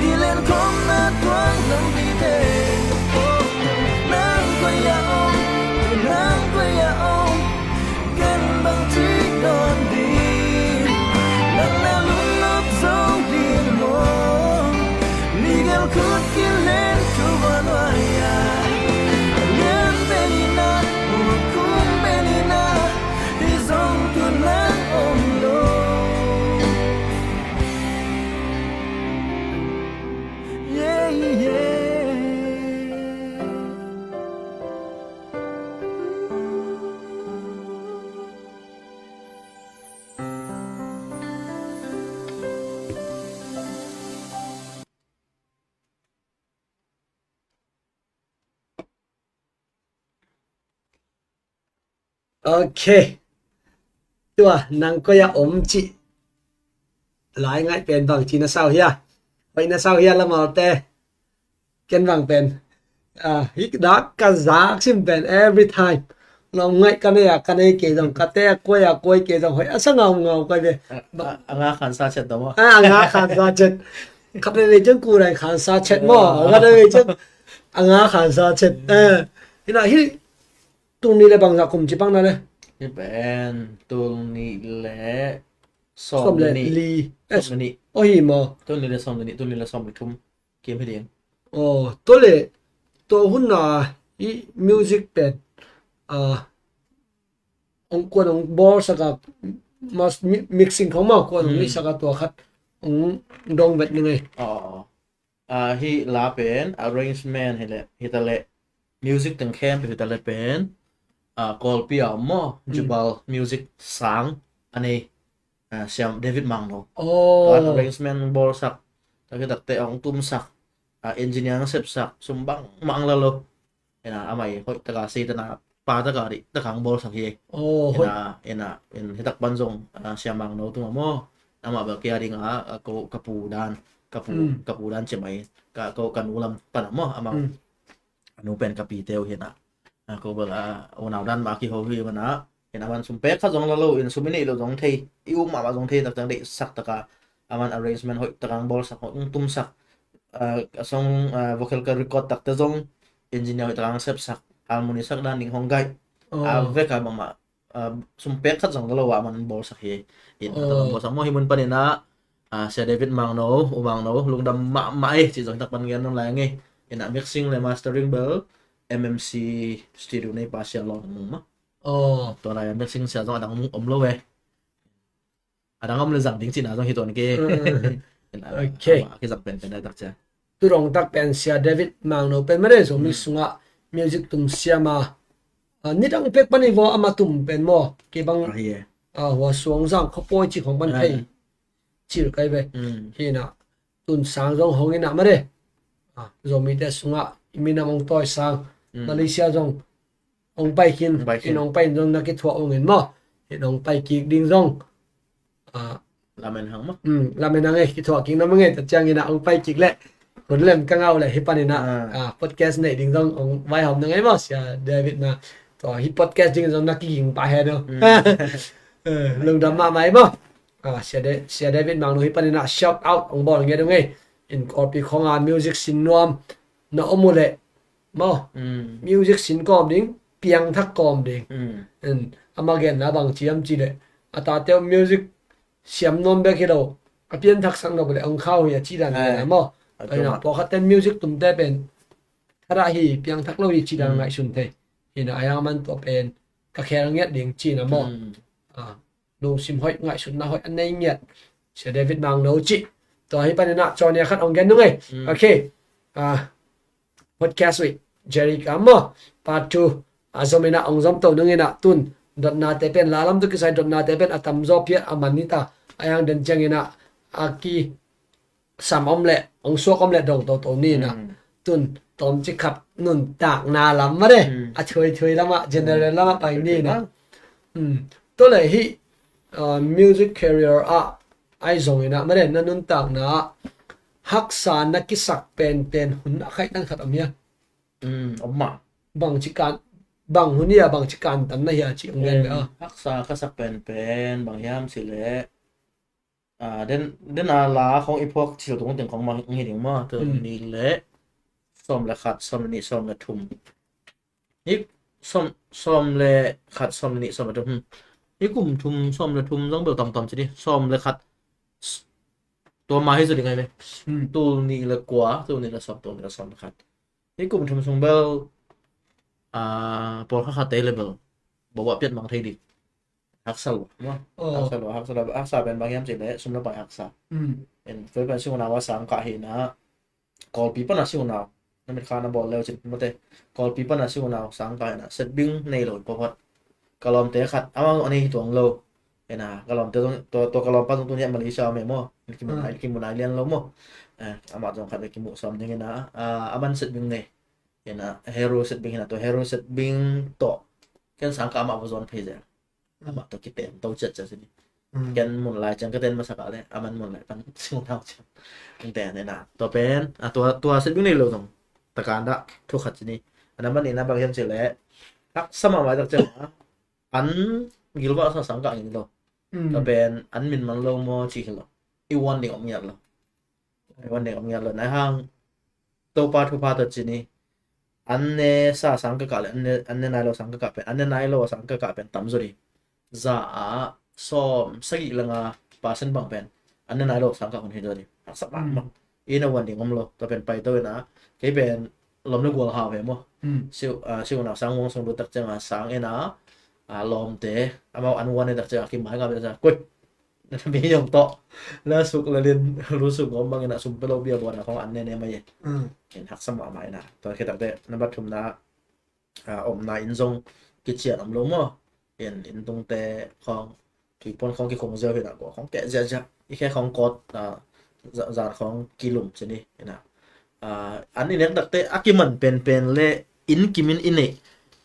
I lenkhopna tuang lampite, nang koi a om, nang koi a om, ken bang ci dawn ding? Nang na lungnop zo ding maw? Ni gel khut kilen thul guan ai a, lian pen i na, mua khum pen i na, hi zong tu nang om lo. Yeah, yeah. Ok. Tua nang koi a om cih lai ngaih pen bang ci na sau hia? Hoih na sau hia, Lamalte? Ken bang pen, ah, hih dak ka zak sim pen every time. Lom ngaih ka nei a ka nei kei zong, ka te a kuai a kuai kei zong, hoih a sa ngaungau ka ve. A, a, a nga khansa chet dong a. A, a nga khansa chet. Khat veve ciang ku lai khansa chet maw. Khat veve ciang a nga khansa chet. Eh, hi na hi. Tul nih le bangzah kum ci pang na le? Hi pen tul nih le sawm le nih. Sawm le li. Eh, sawm le nih. Oh, hi maw. Tul nih le sawm le nih, tul nih le sawm le thum. Kim hi ding. Oh, tua le, tua hun na i music pen, ah, ong kuan ong bawl sak a, mas-, mi-, mixing khong maw, kuan ong, hmm, sak a tua khat. ong dong vet ning ei. Aw, aw, aw. Ah, hih la pen arrangement hi leh, hi ta leh, music teng khempeuh hi ta leh pen, ah, Kawlpi a om maw, Jubal Music sang a nei, ah, Siam David Mangno. Aw. Tua arrangement bawlsak, tak hi takte ong tumsak, ah, engineer ong sepsak, sum bangmah ong la lo. Ina, amah i hoih taka sei tana, pa taka dih taka ong bawlsak hi. Aw, hoih. Ina, ina, in hitak pan zong, ah, Siam Mangno tungah maw, amah bel kia dinga, ah, ko ka pu dan, ka pu, ka pu dan ci mai, ka, ko ka nu lam pan maw, amah, a nu pen ka pite uh hi na. Ah, ko bel, ah, unau dan mah kiho hi mana. Ina, aman sum pek khat zong la lo, in sum i neih loh zong thei, i um mahmah zong thei tak ciang deihsak taka, aman arrangement hoih taka ong bawlsak, hoih ong tumsak. Ah, a song, ah, vocal ka record takte zong engineer hoih taka ong sepsak, harmony sak dan ding hong gaih. Aw. A vek a bangmah, ah, sum pek khat zong la lo a aman bawlsak hi. In a taka ong bawlsak maw, hih mun panin ah, ah, Sia David Mangno, U Mangno, lungdam mahmah ei, cih zong hitak pan gen nuam lai ing ei. Ina, mixing le mastering bel M M C studio neipa Sia Lawng Mung maw. Aw. Tua lai a mixing sia zong a dang om lo ei. A dang om le zang ding cihna zong hi tuan kei. Mm. Ina, ok, amah a kizang penpen a tak cia. Tu dong tak pen Sia David Mangno pen mah de, Zomi sungah music tum siam a, ah, nidang pek pan hi vaw, amah tum pen maw. Kei bang, ah, hi e, ah, hua suang zang khuapawi cih khong pan thei cil kai ve. Mm. Hi na, tun sang zong hong ina mah de. Ah, Zomite sungah i minam ong tawi sang. Mm. Malaysia zong ong pai khin, ong pai khin, in ong pai in zong na kithuah ung in maw. In ong pai kik ding zong, ah, lamen hang maw. Hmm, lamen hang ei, kithuah kik na mah ing ei, tua ciangin ah ong pai kik leh hun lem ka ngah uh leh, hih panin ah, ah, ah, podcast neih ding zong ong vaihawm na ing ei maw, Sia David na. Tua hih podcast ding zong na kiging pah hen aw. Hmm. Eh, lungdam mahmah ei maw. Ah, Sia Da-, Sia David Mangno hih panin ah shout out ong bawl ngiat ung ei. In Kawlpi khong a music sin nuam na om uh leh maw. Mm. Music sin kawm ding, piangthak kawm ding. Mm. In, ama genna bang ci hiam cih leh, a tate uh music siam nuam bek hi lo, a pianthaksak nop leh ong khau hi a cih dan, ah, gen a maw. A tua, ina, pawlkhat ten music tumte pen thadah hi, piangthak lo hi cih dan, mm, ngaihsun thei. Ina, a yang man tua pen ka khel ngiat ding cih na maw. Mm. Ah, lungsim hoih, ngaihsutna hoih a nei ngiat Sia David Mangno cih. Tua hih panin ah cawnia khat ong gen nung ei. Mm. Ok. Ah, podcast with Jerry Kam maw, part two a zom in ah ong zom to nung in ah, tun dotnate pen, la lam tawh kisai dotnate pen a tamzaw phiat a man ni ta. A yang den ciangin ah a kisam om leh, ong suak om leh dong toto ni in ah. Mm. Tun tawmcik khat nuntakna lam mah de. Mm. A thuaithuai lamah, general lamah pai ni in ah. Mm. Tua leh hih, uh, music career ah ahi zongin ah mah de, na nuntakna ah haksa na kisak penpen hun a khaihtan khat om hia? Mm, om mah. Bangci kan, bang hun hia, bangci kantan na hia cih ong gen ve a. Haksa ka sak penpen bang hiam cih leh, ah, den, den a la khong i phuak cil tung teng khong mah hi ding maw, tul nih leh sawm le khat, sawm le nih, sawm le thum. Hih sawm, sawm le khat, sawm le nih, sawm le thum. Hmm. Hih kum thum, sawm le thum zong bel tamtam ci dih. Sawm le khat, s-, tua mah hi zaw ding ahi ve. Hmm. Tul nih le kua, tul nih le sawm, tul nih le sawm le khat. Hih kum thum sung bel, ah, pawlkhat khat te le bel, bawah piat mang thei ding. Haksa lua, maw? Oh. Haksa lua, haksa lua, haksa pen bang hiam cih leh sum le pai haksa. Mm. En, kei pen si unau a sang kah hi na, Kawlpi pan a si unau. Na mit kha na bawl leu cin, mate. Kawlpi pan a si unau sang kah hi na, setbing nei lo, pawlkhat. Ka lawmte khat, amah a nei hi tuang lo. Ena, ka lawmte zong, tua, tua ka lawmpa zong tuni a Malaysia om e maw. Kimu nai, kimu nai lian lo maw. Eh, amah zong khat kimu sawm ding ena, ah, aman setbing nei. Ena, hero setbing ena, tua hero setbing tawh. Ken sang kah amah va zuan phei zel. Amah tawh kitem to ciatciat sini. Mm. Ken mun lai ciang ka ten masa kah le, aman mun lai pan sing tau ciang. Ken ten ena. Tua pen, a tua, tua setbing nei lo zong. Takan dah, thu khat sini. Ana man ena bang hiam cih leh. Haksa mahmah tak ciang a. An gilvah sa sang kah ngin lo. Mm. Tua pen, an min man lo maw ci hi lo. I wan ding om ngiat lo. Wan ding om ngiat lo nai hang. Topa thupha tawh ci ni. An ne sa sang kah kah le, an ne, an ne nai lo sang kah kah pen, an ne nai lo sang kah kah pen tam zaw ding. Za ah sawm sagih le nga percent bang pen an ne nai lo sang kah hun hi zaw ding. Haksa mahmah. Mm. Ina wan ding om lo. Tua pen pai to ina. Kei pen lawm le gual hau hi maw. Mm. Siu, ah, siu na sang wang sung lut tak ciang a sang ina. Ah, lawmte. Amau an wan tak ciang a kimai ngap ina. Koi. na mi yong tawh la suk la lin lu suk ngom bangin ah sum pe lo bia buan a khong an ne ne mai e. In haksa mahmah in ah. Tua khit takte na bat thumna ah, omna in zong kician om lo maw? In, in tungte khong tuipuan khong kikhong ziau hi na, kua khong keh ziahziah, i khe khong kawt, ah, za-, zan khong kilum ci ni hi na. Ah, an i nek takte a kiman penpen le inn kimin i neih,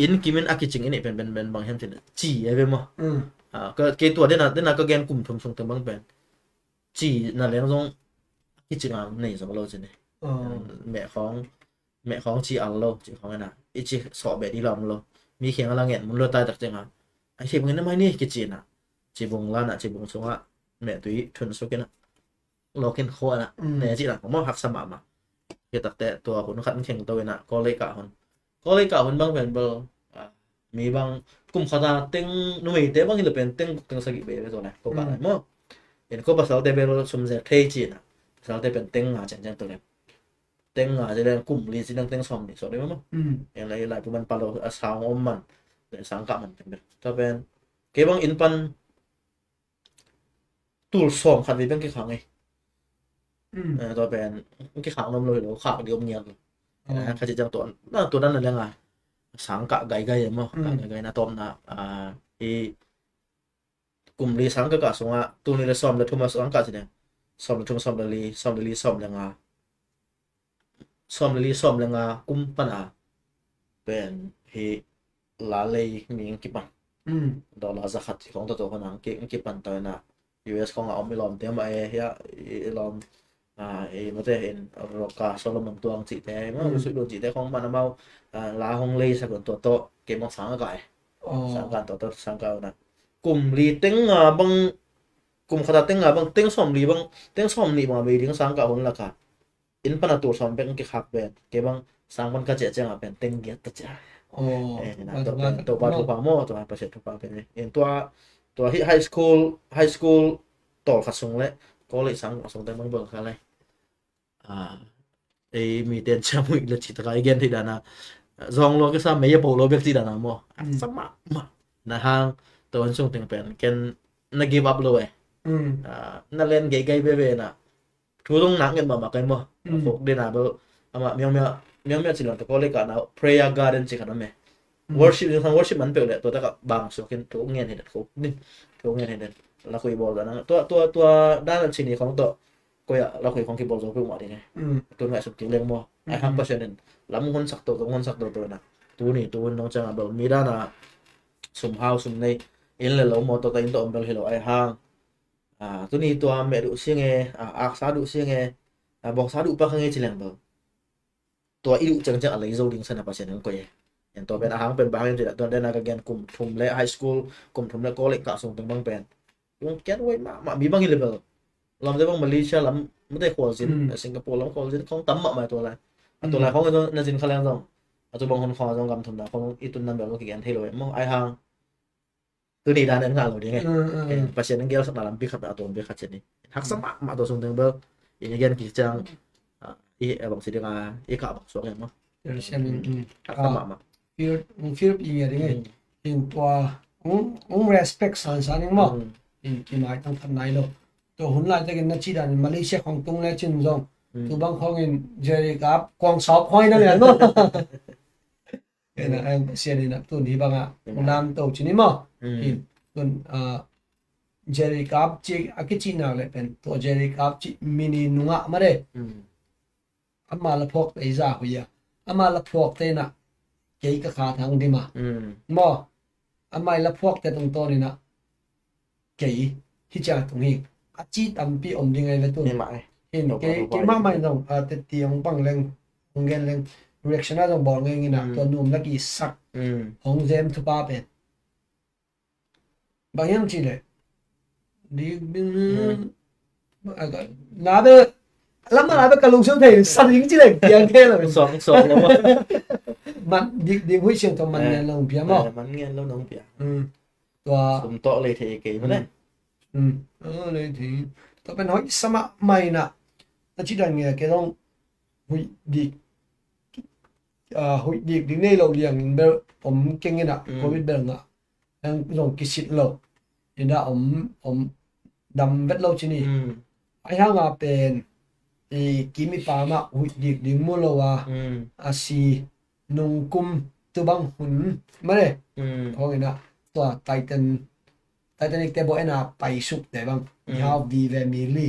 inn kimin a kicing i neih penpen pen bang hiam ci na, ci e ve maw? Ah, ka, kei tua dena, dena ka gen kum thum sung teng bang pen ci na leng zong a kicing a nei zong lo ci ni. Meh khong meh khawng ci al lo, ci khawng ina, i ci sawh beh dih lam lo. Mi khiang a la ngen mun lo tai tak ciang a, ai, ci bung ina mai ni, kici ina, ci bung lan a, ci bung sung a meh tui thun suk ina, lawkin khua ina, ne ci ina, maw, haksa mahmah. Hi takte tua hun khat in kheng to ina, college kah hun. College kah hun bang pen bel, ah, mi bang kum khat a teng, numeite bang hi lo pen teng guk teng sagih bei ve zo na, ko kah nai maw. In ko pasalte bel sum zek thei ci ina, pasalte pen teng nga ciang ciang to le. Teng nga ci leng kum li ci leng teng sawm nih sawm nih maw. Eng lai lai pu man palo a sang om man. Le sang kah man pen pen. Tua pen kei bang inn pan tul sawm khat vei pen kikhang ei. Eh, tua pen kikhang nom lo hi lo, khak di om ngiat lo. Eh, kha ci ciang tua na, tua dan na leng a sang kah gai gai maw. Kah gai gai na tawm na, ah, i kum li sang ka kah sungah, tul nih le sawm le thum a sang kah ci ding. Sawm le thum, sawm le li, sawm le li, sawm le nga. Sawm le li, sawm le nga kum pan a pen hi la lei mi ang kipan. Dollar za khat ci khong tawh tawh khon ang ki, ang kipan tawh na. U S khong a om i lawmte mah e, hia, i, i lawm, ah, i mate in Roka Solomon Tuang cihte, i mah Sui Lun cihte khong man amau, ah, la hong lei sak un tua tawh, kei mah sang a kai. Sang kan tua tawh, sang kan na. Kum li teng nga bang, kum khat a teng nga bang, teng sawm li bang, teng sawm nih bang a bei ding sang kah hun lak a. Inn pan a tul sawm bek ang kikhak pen, kei bang sang pan ka ciah ciang a pen teng giat ta ciah. Eh, na tua pen, tua pa thupha maw, tua Pasian thupha pen. In tua, tua hi high school, high school tawl khat sung le college sang kah sung teng bang bel kha lai. Ah, ei mi ten ciam huih le ci taka i gen thei dana. Zong lo kisa mei a po lo bek ci dana maw. Sa mahmah. Na hang, tua hun sung teng pen, ken na give up lo eh. Ah, na len gei gei bebe na. Thu dong nak ngen mahmah kai maw. Fok dena bel, ama miang mia, miang mia ci lo ta college kah na prayer garden ci khat om e. Worship, sang worship man peuh le, tua taka bang suakin thu ngen hi den ko. Thu ngen hi den. La khui bawl dana. Tua, tua, tua dana ci ni khong tawh. Koi ah la khui khong kibawl zo peuhmah ding e. Tun ngaihsut kik leng maw. Ai hang Pasian in lam honsak toto, honsak toto na. Tuni, tun nong ciang a bel mi dana sum hau sum nei, inn le lo, mawtaw ta inn tawh om bel hi lo ai hang. Ah, tuni tua meh duh siang e, ah, aksa duh siang e, ah, bawngsa duh pak hang e ci leng bel. Tua i duh ciangciang a lei zo ding sana Pasian in koi e. En tua pen a hang pen bang hang e ci dah, tua dena ka gen kum thum le high school, kum thum le college kah sung teng bang pen. Yung kiat wai mahmah mi bang hi le bel. Lamte bang Malaysia lam, mate khualzin, Singapore lam khualzin, khong tam mahmah tua lai. A tua lai khong na zin kha leng zong. A tua bang hun khong zong gam thum na khong i tun nam bel lo kigen thei lo e maw. Ai hang. Tuni dan en ngah lo ding e. Pasian in gelsakna lampi khat na a tuam bek khat cian ni. Haksa mahmah tua sung teng bel. I gen kiciang. Ah, i a bang si ding a, i kah bang suak e maw. Haksa mahmah. Fir, fir i ngia ding e. In tua, ung, ung respect san san ing maw. In, i mai tang khat nai lo. Tua hun lai takin na ci dan in Malaysia khong tung le cin zong. Tu bang khong in Jerry Kap, Kuang Sawp hoi na lian maw. Ena, ang sian ina tun hi bang a, nam to cin i maw. In, tun, ah, Jerry Kap ci, a kici nak le pen. Tua Jerry Kap ci mini nungah ma de. Ama la phuakte i za huih a. Ama la phuakte na kei ka kha thang dim a. Maw, ama i la phuakte tungtawn ina kei hi cia tung hi. A ci tampi om ding ai ve tun. Hi mah e. Hin kei, kei mah mai zong, a, te ti ong pang leng, ong gen leng, reaction a zong bawl ngei ngina, tua nuam lak i sak. Hong zem thupa pen. Bang hiam ci le. Dik bin. Na be, lam ma na be ka lung siang thei, sa ding ci le, piang ke lo. Song, song lo. Man, dik, dik hui siang to man ne lo piang mo. Man ne lo nong piang. Tua. Sum to le thei ke mo ne. Tua pen hoi sa mahmah ina. A ci dan nge ke dong hui dik. Hui dik ding nei lo liang in bel om keng ina. Covid bel nga. Ang zong kisit lo. Ina om, om, dam vet lo ci ni. Mm. Ahi hanga pen i kim i pam ah huih dik ding mu lo a, mm, a si nungkum tu bang hun mane. Mm. Hong ina tua Titan, Titanic te bawh ena paisuk te bang, mm, i hau vive mi li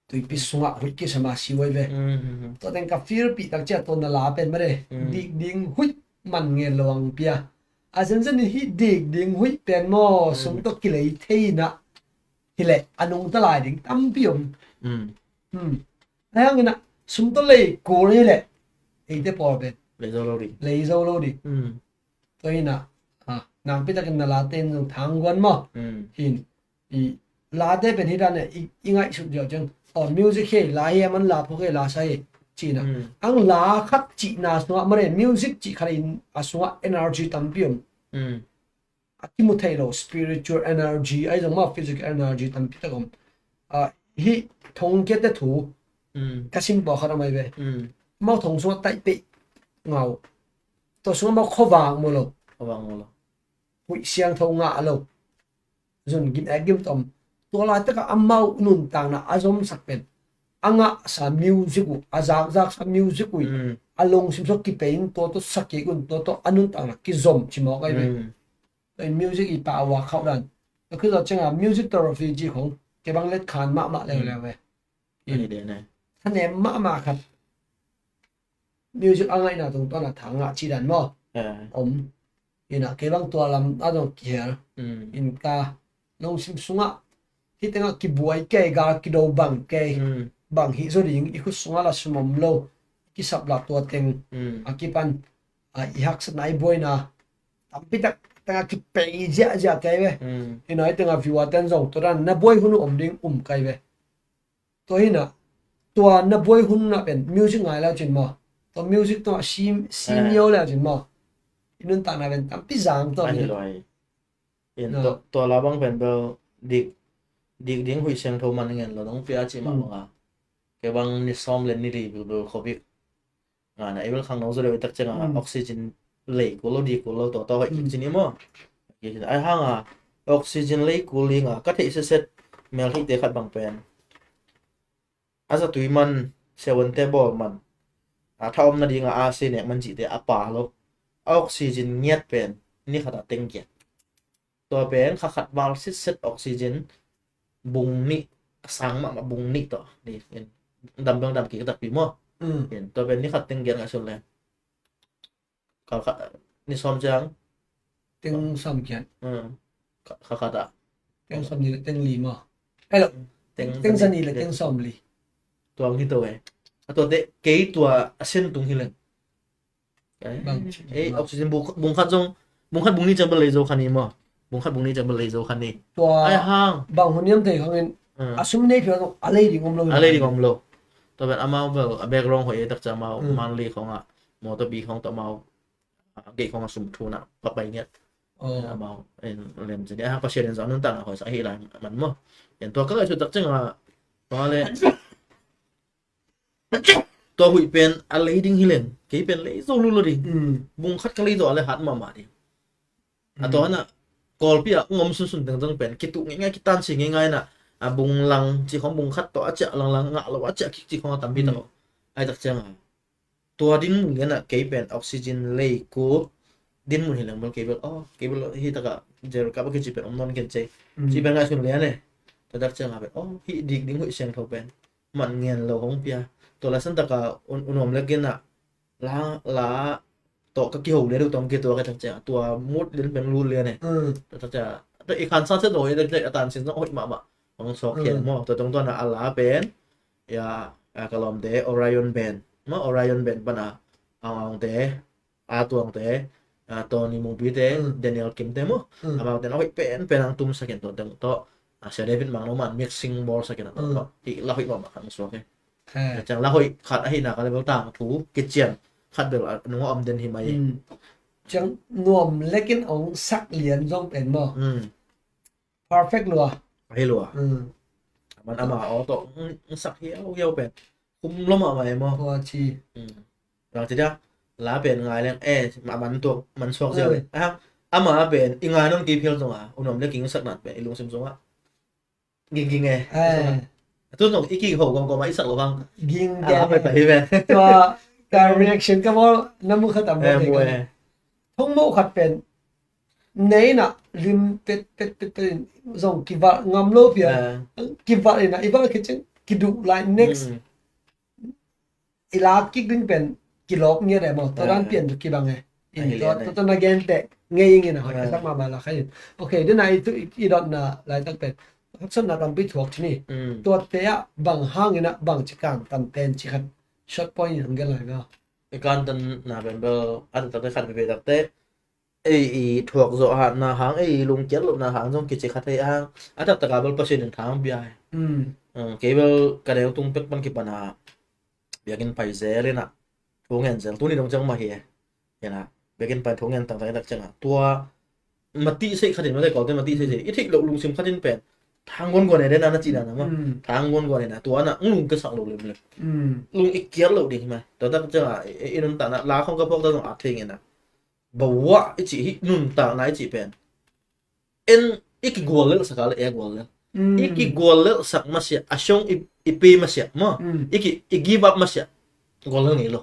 tuipi sungah huih kisam a si huai ve. Mm. Tua teng ka feel pi tak cia tua na la pen mane. Mm. Dik ding huih man ngen lo ang pia. A zenzen hi dik ding huih pen maw, mm, sum tawh kilei thei na. Hileh a nungta lai ding tampi om. Mm. Hmm. Ahi hangin ah sum tawh lei kul hileh eite pawl pen lei zo lo ding. Lei zo lo ding. Mm. Tua hi na, ah, nangpi takin na late in zong thang guan maw. Mm. Hin i late pen hi dan e, i, i ngaihsut diau ciang, oh, music hi la hi a man la phok hi la sa hi ci na. Mm. Ang la khat cihna sungah mane music cih khat in a sungah energy tampi om. Mm. A kimu thei lo spiritual energy ahi zong maw physical energy tampi tak om. Ah, hi thong kiate thu, mm, ka sim pawh khat a mai ve. Mm. Amau thong sungah taih peih ngau. Tua sungah amau khuavang mu lo. Khuavang mu lo. Huih siangtho ngah lo. Zun gim ek gim tom. Tua laitakah amau nuntakna a zomsak pen a ngahsa music uh, a zakzaksa music uh, mm, a lungsim sua kipei in tua tawh sakik un tua tawh a nuntakna kizom ci mawk ahi ve. Mm. Tua in music i pah a uak khauh dan. Tua khit zawh ciangah music tawh raw fi ci khong kei bang let khan mahmah leuleu ve. Mm. Ahi den e. Thanem mahmah khat. Music a ngaihna tungtawn a tha ngah ci dan maw? Eh. Om. Ina kei bang tua lam a dong kihel. Mm. In ka lungsim sungah hi tengah kibuai kei, gal kido bang kei. Mm. Bang hi zo ding, i khut sungah la sum om lo. Kisap la tua teng. Mm. A kipan, a, i haksatna i buaina tampi tak tengah kipei ziahziah kei ve. Mm. Ina hi tengah viewer ten zong tua dan na buai hun uh om ding um kei ve. Tua hi na, tua na buai hun na pen music ngai lau cin maw? Tua music tua sim, sim, eh, yo lau cin maw? I nuntakna pen tampi zang tua. Ahi hi na. Lo ahi. In, no, tua, tua la bang pen bel dik, dik ding huih siangtho man ngen lo dong pia ci mah, mm, bang a. Kei bang ni sawm le ni li bel bel khobik. Nga na i bel khangno zo leh i tak ciangah, mm, oxygen lei kul lo, dik kul lo, tua tawh hoih kik, mm, ci ni maw? Ahi hangah oxygen lei kul ding a ka theih setset mel theihte khat bang pen a zatui man, siavuante bawl man, a tha om nadingah a si nek man cihte a pa lo. A oxygen ngiat pen ni khatah teng giat. Tua pen kha khat val sitset oxygen bung nih, a sang mahmah bung nih tawh. Ni, in, dam bel dam kik takpi maw? Mm. In, tua pen ni khat teng giat ngaihsun le. Kal khat, ni sawm ciang. Teng sawm giat. Mm. Kha, kha khat ah. Teng sawm nih le teng li maw? Ai lo. Teng, teng sawm nih le teng sawm li. Tua hi to e. A tua te, kei tua a sen tung hi leng. Bang ci, eh, bang oxygen bung, bung khat zong, bung khat bung nih ciang bel lei zo kha ni maw? Bung khat bung nih ciang bel lei zo kha ni. Tua ai hang. Bang hun niam thei khangin, ah, a sum nei phial zong a lei ding om lo. A lei ding om lo. Tua pen amau bel a background hoih e tak ciang amau, hmm, monthly khong ah, motor bi khong tawh amau, ah, gei khong ah sum thuna papai ngiat. Oh. Amau, en, lem ci ni. A hang Pasian in zong nuntakna hoih sa hi lai man maw? En tua ka ngaihsut tak ciang ah, tua le. Tua huih pen a lei ding hi leng, kei pen lei zo lul lo ding. Mm. Bung khat ka lei zo a le hat mahmah ding. A, mm, tua hana Kawlpi ah ngom sunsun teng zong pen kituh ngeingai, kitansi ngeingai na, a bung lang ci khong bung khat tawh a ciah langlang ngah lo a ciah kik ci khong a tampi, mm, tak lo. Ai tak ciang a tua dinmun lian ah kei pen oxygen lei kul dinmun hi leng bel kei bel, oh, kei bel hi takah Jerry Cup a kici pen om nawn ken cei. Mm. Ci pen ngaihsun lian e. Tua tak ciang a pen, oh, hih dik ding huih siangtho pen man ngen lo hong pia. Tua la san taka un, un om lek in ah la, la tawh ka kiho le deuh tawh kituak e tak ciang tua mut lian pen lut lian e. Mm. Tak ciang tua i khansa se zo e tak ciang a tansin zong hoih mahmah hong suak hian, mm, maw. Tua tawng tua na a la pen ya, a ka lawmte Orion Band maw, Orion Band pana Aung Aung te, a tuangte, a, Tony Mungpite, mm, Daniel Kimte maw. Mm. Amaute na hoih penpen ang tumsak in tua teng tawh, a, Sia David Mangno man mixing bawlsak in a tawh, mm, tawh. Hih la hoih mahmah khat na suak e. He. Ciang la hoih khat ahihna ka level tangthu kician khat bel a nungah om den hi mai. Mm. Ciang nuam lekin ong sak lian zong pen maw. Mm. Perfect lua. Ahi lua. Mm. Man ama aw tawh, mm, mm, sak hiauhiau pen. Khum lua mahmah e maw. Tua ci. Mm. Bang ci dia, la pen ngai leng, eh, ma man tuak, man suak ziau e. Mm. Ahang, ama pen, i ngai nawn kei phial zong a, u nuam le king sak nan pen, i lungsim zong a. Ging ging e. Eh. Tu nong i kiho gom gom a i sak lo hang. Ging a la gen mai e. Tua ka reaction ka bawl na mu khat a bawl e. Thong mo khat pen nei na lim pet pet pet pet in zong kival ngam lo pia. Kival ina i val khit ciang kiduh lai next. I lak kik ding pen kilawk ngiat e maw, tua dan pian tu kibang e. In tua tua na gen teh ngei ing in a hoi ka sak mahmah la khai in. Ok, dena i tu i dotna laitak pen haksatna tampi thuak cini. Tuate ah bang hangin ah bang ci kantan pen ci khat short point in hong gen lai maw? I kantanna pen bel a taktak te khat veve takte ei i thuak zawh hatna hang, ei i lungkiat lohna hang zong kici kha thei a hang. A taktak a bel Pasian in tha hong pia hi. Kei bel ka neu tung pek pan kipan a biakinn pai zel in ah thu ngen zel, tuni dong ciang mah hi e. Biakinn pai thu ngen tangtang i tak ciang ah tua matih seih khat in, mate kawlte matih seih seih i theih loh lungsim khat in pen thang guanguan e den a na cih dan a maw. Thang guanguan e na tua na ng lung ka sak lo lemlem. Lung i kiat lo ding hi mai. Tua tak ciang ah i nuntakna la khong ka phawk ta zong a thei ngen a bawa i cih hi, nuntakna i cih pen en i kigual lelh sak a le e a gual lel. I kigual lelh sak masiah a siong i pe masiah maw, i give up masiah gual lel ngei lo.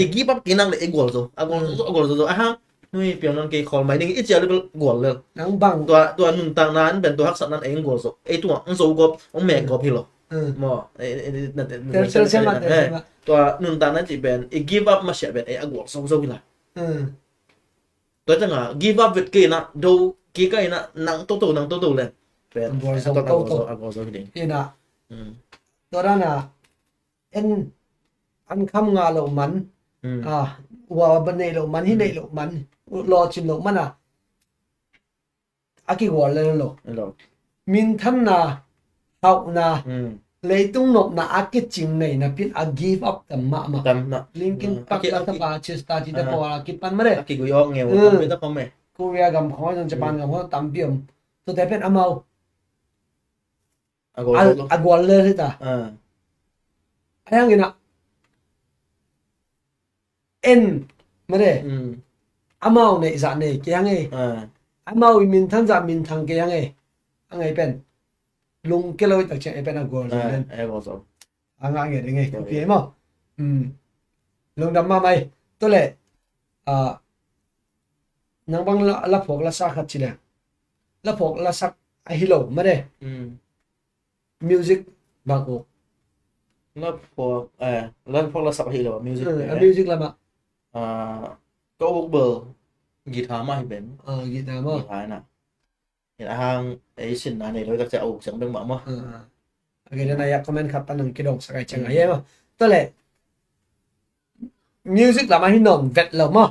I give up kei nak le e gual zo, a gual zo, a gual zo zo a hang nui piang non kei khawl mai ning i cia le bel gual lel. Nang bang tua tua nuntakna an pen tua haksatna an ei gual zo, ei tua ang zo gop ang mek gop hi lo. Maw, tua nuntakna cih pen i give up masiah pen ei a gual zo zo hi la. Tua ciang a give up vet kei na do kei ka ina nang toto nang toto le pen a gual zo a gual zo hi ding. Ina tua dan a en an kham nga lo man, a wa ba nei lo man hi, nei lo man, lawcin lo man a a kigual lel lo. Minthanna, hauhna, leitung nopna a kicing nei napin a give up tam mahmah. Linkin Park la tapa Chester ci te pawl a kipan mah de. A kigui awk ngeu tampi ta pom e. Korea gam khong zong Japan gam khong tampi om. Tuate pen amau a gual lel hi ta. A hang ina en mah de. Amau neih zah nei kei hang e. Amau i minthan zah minthang kei hang e. A ngei pen lungkia lo i tak ciang e pen a gual zo den. A ngah nge ding e thupi e maw? Lungdam mahmah e. Tua le nang bang la phuak la sa khat ci le la phuak la sak a hi lo mah de. Music bang uk? La phuak eh la phuak la sak hi lo music. A music lamah ka uk bel guitar mah hi ben. Guitar mah. Guitar na. Ina hang ei sinna nei lo i tak ciang a uk ciang beng mah mah. A gei dena ya comment khat pan nang kidong sak ai ciang ai e mah. Tua le music lamah hi nawn vet lo maw?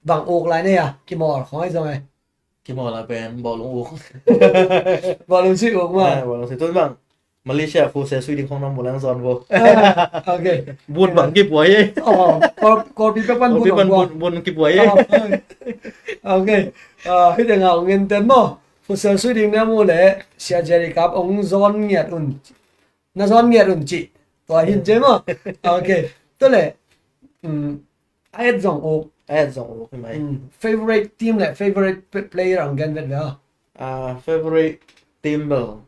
Bang uk lai nei a kimawl khong ai zong ai. Kimawl a pen bawlung uk. Bawlung sui uk maw? Bawlung sui tun bang Malaysia fu se sui ding khong nong bawlung zon bo. Ok. Bun bang kipuai e. Kawlpi pek pan bun bun kipuai e. Ok. Hei deng a ong ngen ten maw? Fu se sui ding na mu le Sia Jerry Cup ong zon ngiat un. Na zon ngiat un cih tua hin ce maw? Ok. Tua le a et zong uk. A et zong uk hi mai. Favorite team le favorite player ang gen vet ve a? Favorite team bel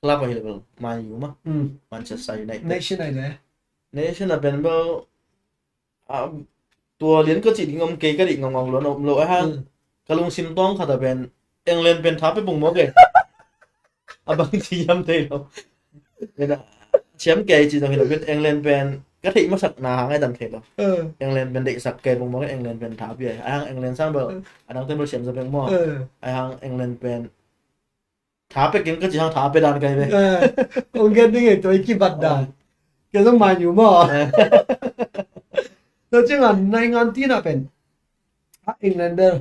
club ahi le bel Man U mah. Manchester United. Nation ahi le nation a pen bel tua lian ka cih ding om kei ka dih ngaungau lo na om lo a hang ka lungsim tawng khat a pen England pen tha pe pung mawk e. A bang ci hiam thei lo. Siam kei ci zong hi lo pen England pen ka theih masak na hang ai dam thei lo. England pen deihsak kei pung mawk e, England pen tha pi ai a hang England sang bel a dang te bel siam sa pek maw? A hang England pen tha pe keng ka ci hang tha pe dan kai ve. Ong gen ding e tua i kibat dan. Ke zong Man U maw? Tua ciang a naingan tina pen a Englander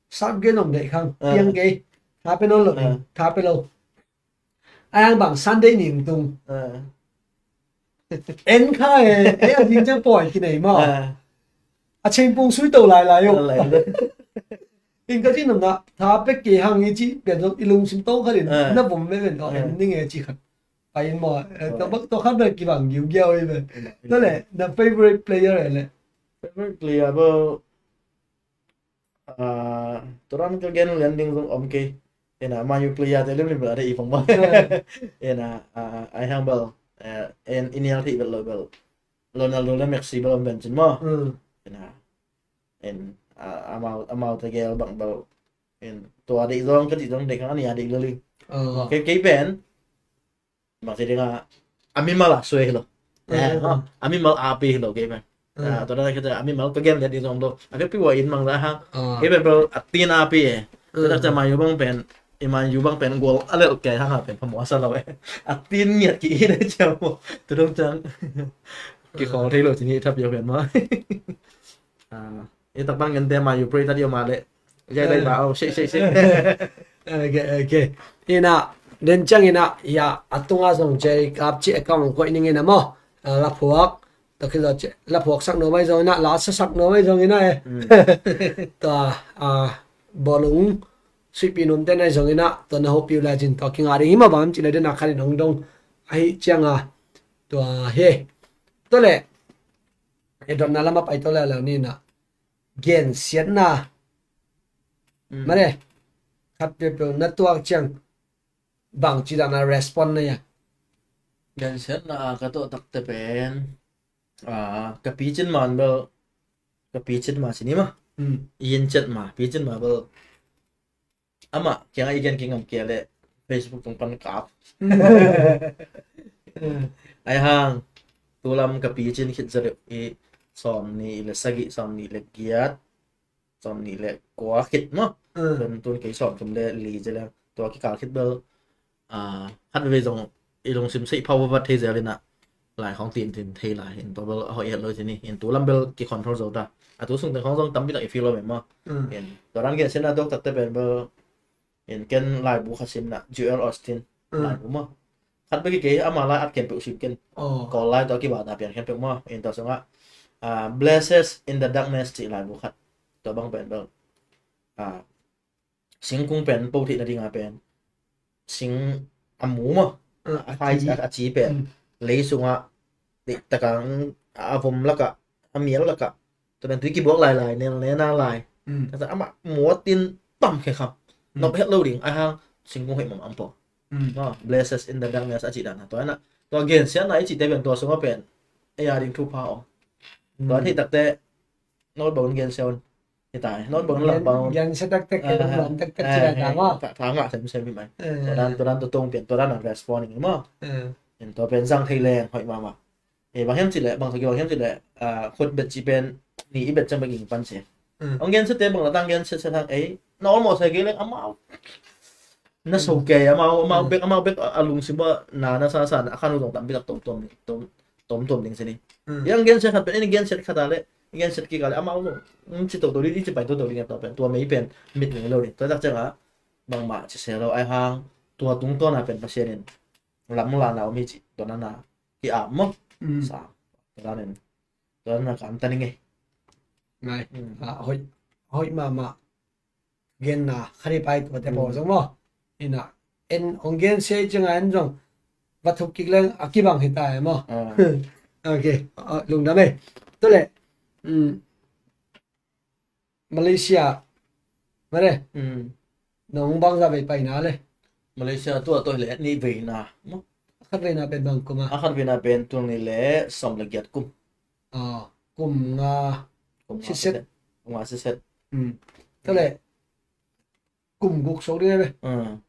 sak gen om deih khang piang kei. Tha pe nawn lo ding, tha pe lo. A yang bang Sunday ning tung en kha e. E a ding ciang pawi kinei maw? A chengpung sui to lai lai o. In ka cih nopna tha pek kei hang i cih pian zong i lungsim tawng khat in na vom ve ven tawh en ning e cih khat pai in maw? Tua khat bel kibang giugiau i ve. Tua le na favorite player e le? Favorite player bel tua ran ka gen lian ding zong om kei. Ina, Man U player te limlim bel a deih i pong bang. Ina, a, ai hang bel, eh, en i nial thei bel lo bel. Ronaldo le Messi bel om ben cin maw. Ina, en, a, amau, amau te gel bang bel. En, tua deih zong, ka deih zong, deih kang ani a deih lo li. Kei, kei pen. Bang ci ding a, a mimal a sue hi lo. Eh, eh, eh. A mimal a pi hi lo kei pen. Eh. Ah, tua dan a kei a mimal ka gen liat ding zong lo. A kei pi wa in mang da hang. Ah. Kei pen bel a tin a pi e. Eh. Tua dak ca Man U bang pen, i Man U bang pen gol a lel kei hang a pen phamawh a sa lo e. A tin ngiat ki i le cia mo. Tu dong cang. Ki khol thei lo ci ni thap yo pen ma. Ah. I tak bang en te Man U pray ta dio ma le. Jai dai ba, oh, shake, shake, shake. Ok, ok. Ina, den ciang ina, ya, a tunga zong J Cup ci account koih ning ina maw. Ah, la phuak, tua khit zo ci, la phuak sak nuam ai zong ina, la sa sak nuam ai zong ina e. Mm. Tua, ah, bawlung, suipi nuam ten ai zong ina, tua na hopi uh lai cin tua kinga ding hi maw bang ci lai den a khan in hong dong. Ahi ciang a, tua he. Tua le, e dotna lam a pai tua le le ni ina. Gensiatna. Mm. Mane, khat peuhpeuh na tuak ciang bangci dan a respond na ia? Gensiatna a ka tuah takte pen, a, ka picin man bel, ka picin ma sini ma. Mm. Yin cet ma, picin ma bel. Amah kiangah i gen kingam kia le Facebook tung pan kap. Ai hang, tulam ka picin khit zare i sawm ni le sagi, sawm ni le giat, sawm ni le kua khit maw. Mm. Tun, tun kei sawm thum le li zale, tua kikal khit bel, ah, hat veve zong i lungsim sei pau vat thei zel ina. Lai khong tin tin thei lai, in tua bel a hoih het lo ci ni, in tulam bel ki control zo ta. A tu sung teng khong zong tampi tak i feel lo mem maw. Mm. In tua dan gensiatna tuak takte pen bel, in ken laibu khat sim na, Joel Osteen, mm, laibu maw. Khat bek i kei ama lai at ken peuh sim ken. Oh. Kawl lai tua kibata pian ken peuh maw. In tua sungah, ah, Blessed in the Darkness ci laibu khat. Tua bang pen bel, ah, singkung pen po theih nading a pen sing a mu maw. Ah, a ci, a ci pen. Mm. Lei sungah, takang a vom lakah, a mial lakah, tua pen tui kibuak lailai, nel nena lai. Mm. Tasa amah muatin tam khe kham. Mm. Nop het lo ding, a hang singkung hoih mam am po. Mm. Maw, Blessed in the Darkness a cih dan a. Tua ina, tua gensiatna i cihte pen tua sungah pen ei a ding thupha om. Mm. Tua theih takte North Bound gen sia un. Hi tai. North Bound lam Bound. Gen sia taktak ke, ah, lam taktak, ah, sia, ah, ta ma. Tha, tha ngah sem sem hi mai. Eh. Tua dan, tua dan tua tong pian, tua dan a respond ing ma. Eh. In tua pen zang thei leng hoih mama. Eh, bang hiam cih leh, bang thagi bang hiam cih leh, ah, khut bet cih pen ni i bet ciang bek ing pan sia. Eh. Ong gen sia te bang la tang gen sia sia thang ei. Normal sia ke leng amau. Na so kei, amau, amau bek, amau bek a, a lungsim a na, na sa, sa, na khan uh zong tampi tak tom, tom, tom, tom, tom ding sini. Mm. Yang genset khat pen, ini genset khat a le, genset kik a le, amau zong, mm, ci to to ding, ci pai to to ding, to pen, tua mei pen, mit ngei lo ding. Tua tak ciang a, bangmah ci se lo, ai hang, tua tungtawn a pen Pasian in lam la na om hi ci, tua na na, ki a mawk. Mm. Sa, tua na nen, tua na na kam ta ning ei. Ngai, mm, a, hoih, hoih mahmah. Genna khat i pai tuate pawl zong maw. Ina, en hong gen sia i cianga en zong va thuk kik leng a kibang hi ta e maw. Ah. Ok, ah, lungdam e. Tua le, mm, Malaysia, mare. Mm. Nong bangza vei paina le? Malaysia tua tua le ni veina maw. A khat veina pen bang kuma? A khat veina pen tul ni le sawm le giat kum. Ah, kum nga. Kum nga siset. Siset. Kum nga siset. Hmm. Tua le kum guk sok ding e be. Hmm.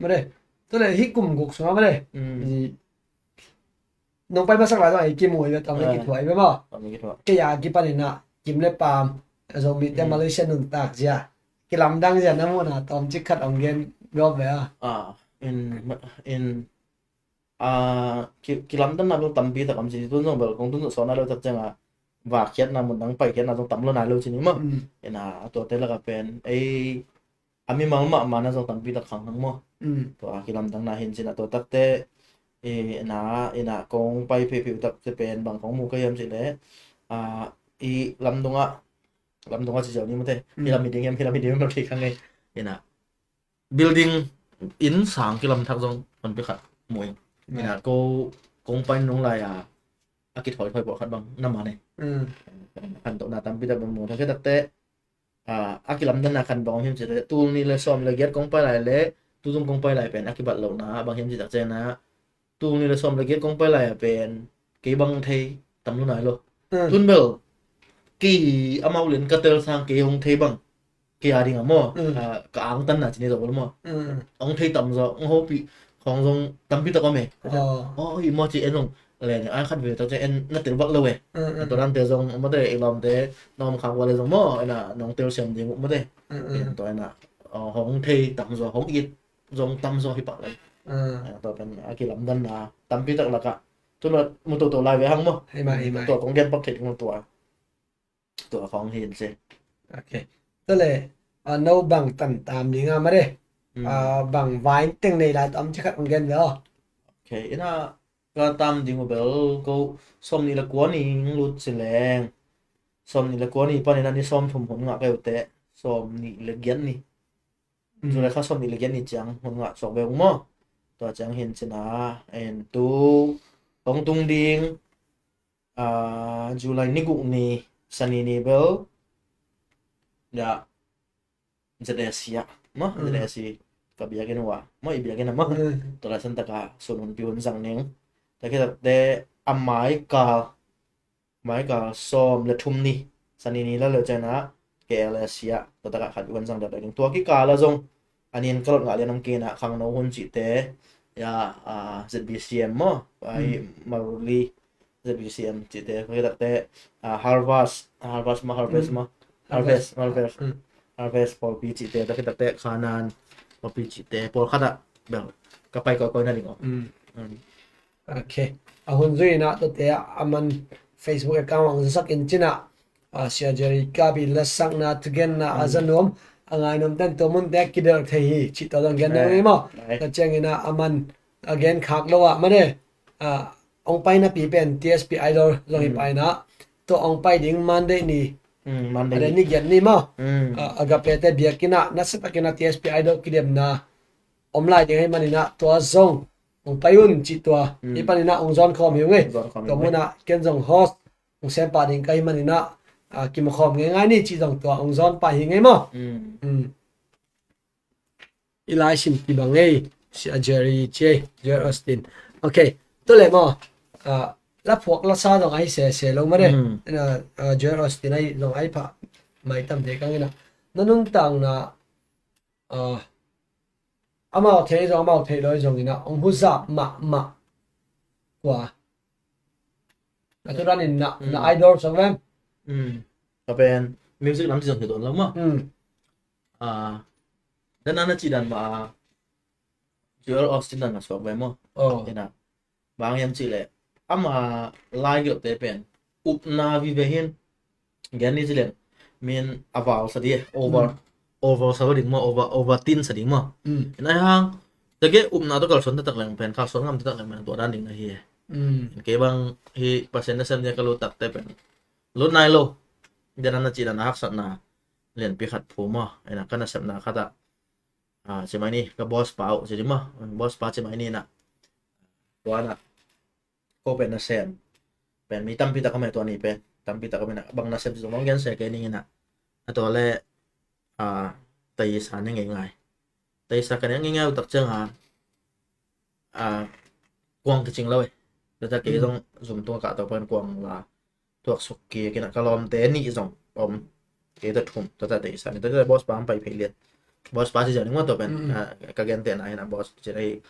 Mare. Tua le hi kum guk sok mare. Hmm. Nong pai masak lai zong a i kimu i be tawm i kithuah i be maw. Tawm i kithuah. Kei a kipan ina kim le paam a Zomite Malaysia nuntak zia, kilamdang zia na muhna tawm cik khat ong gen gawp ve a. Ah, in, in, ah, ki, kilamdanna bel tampi tak om ci, tun zong bel kong tun zong sawn a lo tak cianga vakkhiatna mun dang paikhiatna zong tam lo nai lo ci ni maw. Mm. Ina, a tuate laka pen ei a mimal mahmah na zong tampi tak khanghang maw. Mm. Tua kilamdanna hin cin a tua takte, ina, ina kong pai pheiphei uh takte pen bang kong mu ka hiam cih leh, ah, i lamdungah, lamdungah ci ziau ni mate. Mm. Hi lam hi ding hiam, hi lam hi ding hiam lo thei kha ngei. Ina building inn sang kilam thak zong hon pi khat mu ing. Ina ko kong pai nung lai a, a kithoithoi pawh khat bang na man e. Mm. Khantohna tampi tak bang mu thak khe takte, a, a kilamdanna khat bang om hiam cih leh, tul nih le sawm le giat kong pai lai le tutung kong pai lai pen a kibat lohna bang hiam cih tak ciangin ah, tul nih le sawm le giat kong pai lai ah pen kei bang thei tam lo nai lo. Tun bel kei amau lian ka tel sang kei hong thei bang kei a ding a maw, ka angtanna ci ni zo bel maw, hong thei tamzaw, hong hopih khawng zong tampi tak om e. Aw, hi maw ci en zong le ni ai khat ve tak ciang en na tel vat lo e. Tua dante zong mate, i lawmte na om khak ua le zong maw, ena nong tel siam ding uh mate. Tua ena hong thei tamzaw, hong it zong tamzaw hi pah lai. Tua pen a kilamdanna tampi tak lakah tun mutoto lai ve hang maw. Tua kong gen pak thei ding tua. Tua khawng hin si. Ok. Tua le, a, no bang tan tam ding a mare. A, bang vai teng nei lai tam ci khat ong gen ve aw. Ok. Ina ka tam ding uh bel ko sawm nih le kua ni lut si leng, sawm nih le kua ni panin a ni sawm thum hun ngah ka uh teh, sawm nih le giat ni. July kha sawm nih le giat ni ciang hun ngah suak ve ung maw. Tua ciang hin cina en tu hong tung ding, a, July ni guk ni Sani ni bel, ya, Z S C ah maw, Z S C ka biakinn uh ah maw, i biakinn ah maw. Tua lai san taka sun hun pi hun zang ning. Takhi takte a mai kal, mai kal sawm le thum ni Sani ni la le cina K L S C ah tua taka khat hun zang dek dek ning. Tua kikal a zong a nin ka lot ngah lian ang kina khangno hun cihte, ya, a, Z B C M maw, ai, Maruli, Z B C M cihte, tua khit takte, a, Harvest, Harvest maw, Harvest maw, Harvest, Harvest, Harvest pawlpi cihte, tua khit takte Khanan pawlpi cihte pawlkhat ah bel ka pai kawikawi na ding aw. Ok. A hun zui inah tuate a man Facebook account ang zasak in cinah, a, Sia Jerry Kabi lasakna thugenna a za nuam, a ngai nuam ten tua munte a kidelh thei hi cih tua zong gen nuam hi maw. Tua cianginah a man a gen khak lo ah mane, a, hong pai napi pen T S P Idol zong hi painah tua hong pai ding Monday ni, a den ni giat ni maw. A, Agape te biakinah nasatakinah T S P Idol kidemna om lai ding hei maninah tua zong hong pai un cih tua. Hi paninah hong zawn khawm hi ung ei. Tua munah ken zong host hong sem pah ding ka hi maninah, a, kimu khawm ngeingai ni cih zong tua hong zawn pah hi ngei maw. I lai sin pi bang ei, si a Jerry ci ei, Joel Austin. Ok, tua le maw, a, la phuak la sa zong ahi sese lo mare. A, Joel Austin ahi zong ahi phah mai tam te kang inah na nuntakna, a, amau thei zong amau thei lo zong inah hong huzap mahmah kua. A tu ranin na, na idol song vem. Ka pen music lam ci zong hi don lo maw. A, dan ana ci dan ma a Joel Austin dan na suak ve maw. Ina bang hiam cih leh ama lai gelhte pen upna vive hin gen ni ci leng min a val sa di over, over sa ding maw, over, over tin sa ding maw. Ina hang tege upna tawh kalsuan taktak leng pen, kalsuan ngam taktak leng pen tua dan ding na hi. Kei bang hi Pasian nasem dia ka lut takte pen lut nai lo. Dia na na ci dan a haksatna lianpi khat phu maw. Ina ka nasepna khat ah, a, ci mai ni, ka boss pa uh ci di maw. Boss pa ci mai ni na. Tua na ko pen nasem pen mi tampi tak a mai tua ni pen tampi tak a mai na bang nasem ci zong bang gen se kei ning ina. A tua le, a, taisa ne ngei ngai. Taisa ka ne ngei ngai uh tak ciang a, a, kuang kicing lo ei. Tua ta kei zong zum tua ka tau pan kuang la tuak suk ki kina ka lawmte nih zong om. Kei ta thum, tua ta taisa ni, tua ta boss pa ang pai phei lian. Boss pa ci zong ning ua tua pen, a, ka gen te na hina boss ci na hi,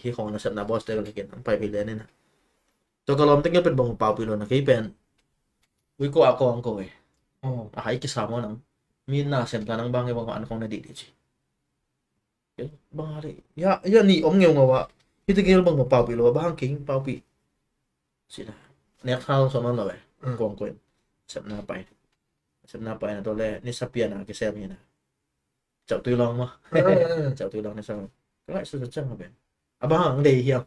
hi khong nasepna boss te ka likin ang pai phei lian ina. Tua ka lawmte ngel pen bang pau pi lo na kei pen. Ui ko a ko ang ko ei. A hai kisa mo nang. Mi na sem ta nang bang ei bang an khong na di di ci. Bang a le ya, ya ni om ngeu ngau a. Hita gel bang ma paupi lo, bang king paupi. Sina. Nek hal so man lo eh. Kong koin. Sep na pai. Sep na pai na to le ni sapia na ke sem hina. Chau tui long ma. Chau tui long ni sam. Ka ngai su sa chang ben. Abang ang dei hiam.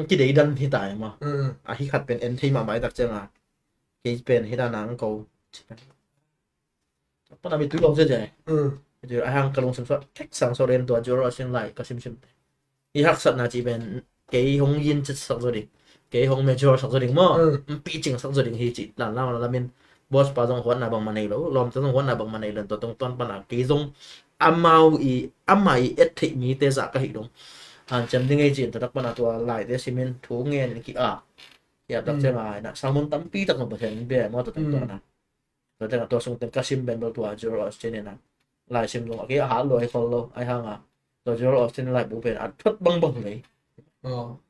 Ki dei dan hita ma. A hi khat pen en thei ma mai tak chang a. Kei pen hita na ang ko. Pana mi tui long se jai. Tui a hang ka long sim so kek sang so ren tua jor a sin lai ka sim sim te. I haksatna ci ben kei hong yin chet sak zo ding. Kei hong major sak zo ding maw. Mpi cing sak zo ding hi ci lan lam la min. Boss pa zong huatna bangmah nei lo, lawmte zong huatna bangmah nei lo, tua tungtawn pana kei zong amau i, amah i et theih mite zah ka hih dong hanciam ding ei ci-in, tua tak pana tua laite simin thu ngen ki-ap. Ki-ap tak ciang a ina sermon tampi tak zong Pasian in bia maw, tua tungtawn a. Tua teng a tua sung teng ka sim pen bel tua Joel Osteen ina lai sim zong a kei a hat lua hi khol lo, ai hang a tua Joel Osteen laibu pen a thuat bangbang lei.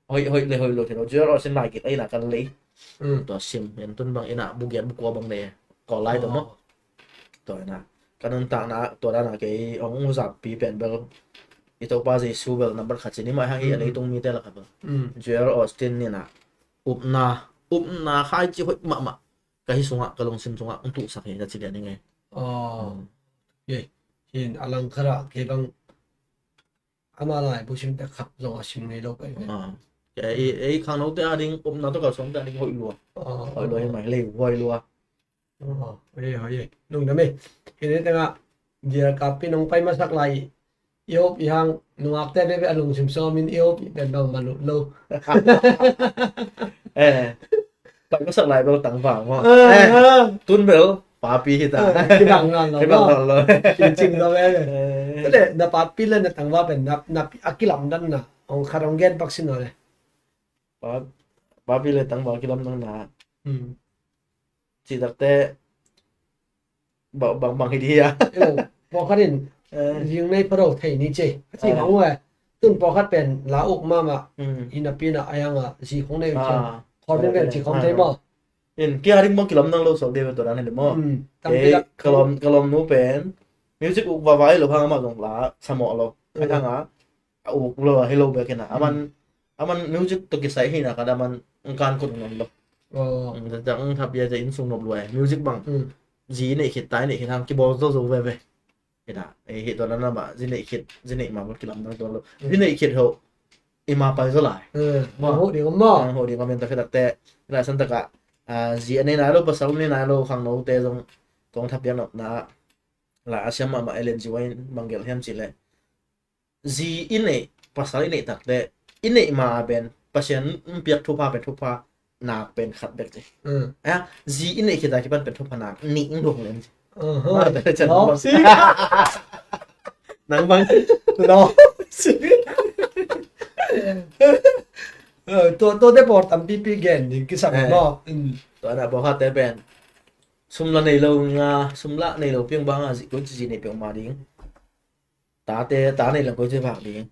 Hoih, hoih le hoih lo thei lo, Joel Osteen lai kik a ina kan lei. Tua sim en tun bang ina bu giat bu kua bang lei, Kawl lai tua maw. Tua ina ka nuntakna tua dana kei hong huzappi pen bel i Topa Jesu bel nambat khat ci ni mah hang hi, a leitung mite lakah bel Joel Osteen ina upna, upna khaici hoih mahmah ka hi sungah, ka lungsim sungah hong tuhsak hi, ka ci lian ing ei. Aw. Hin a langkhatah kei bang ama laibu sim tek khat zong a sim ngei lo ka hi. Ei khangnote a ding upna tawh kalsuante a ding hoih lua. Hoih lua hi mai, lei hoih lua. Hoih, hoih, lungdam ei. Hin hi tengah Dial Kappi nong pai masak lai i hopi hang nungakte veve a lungsim sawmin i hopi pen bangmah lut lo. Eh, pai masak lai bel tangval maw. Tun bel papi hi ta. Kibang nawn lo. Kibang nawn lo. Cing lo veve. Tule na papi le na tangval pen na, na a kilamdanna hong khat hong gen pak sin lo le. Papi le tangval kilamdanna. Citakte bang, bang, bang hi di a. Pawlkhat in zing nei pharo thei ni ci a ci hong uh e. Tun pawlkhat pen la uk mahmah. Hi napi na a yang a zi khong nei uh ci a. Khawr bung pen ci khong thei maw. In kia ding maw kilamdang lo sok de tua dan hi maw. Ka lawm, ka lawmnu pen music uk vava hi lo hang amah zong la samawh lo. A hang a a uk lo a hi lo bek hi na. Aman, aman music tawh kisai hi na ka da man ang kan kun ngon lo. Ang thap ya ja in sung nop lo a music bang zi nei khit tai nei khit hang kibawl zo zo veve. Hi na ei hi tua na na ba zi nei khit, zi nei ma ba kilamdang tua lo. Zi nei khit ho i ma pai zo lai. Ho ding om maw. Ho ding om in ta khit takte hi na san taka zi a nei nai lo, pasal nei nai lo khangnote zong kong thap ya nopna la a siam mahmah Ellen G. White bang gelh hiam cih leh zi i neih, pasal i neih takte i neih ma a pen Pasian in piak thupha pen thupha nak pen khat bek ci. Zi i neih khit a kipan pen thupha nak nih in dong lem ci. Nang bang lo. Tua, tua te pawl tampipi gen ding kisam maw. Tua na pawlkhatte pen sum la nei lo nga, sum la nei lo piang bang a zi koi ci zi nei piang ma ding. Tate, ta nei lang koi ci vak ding.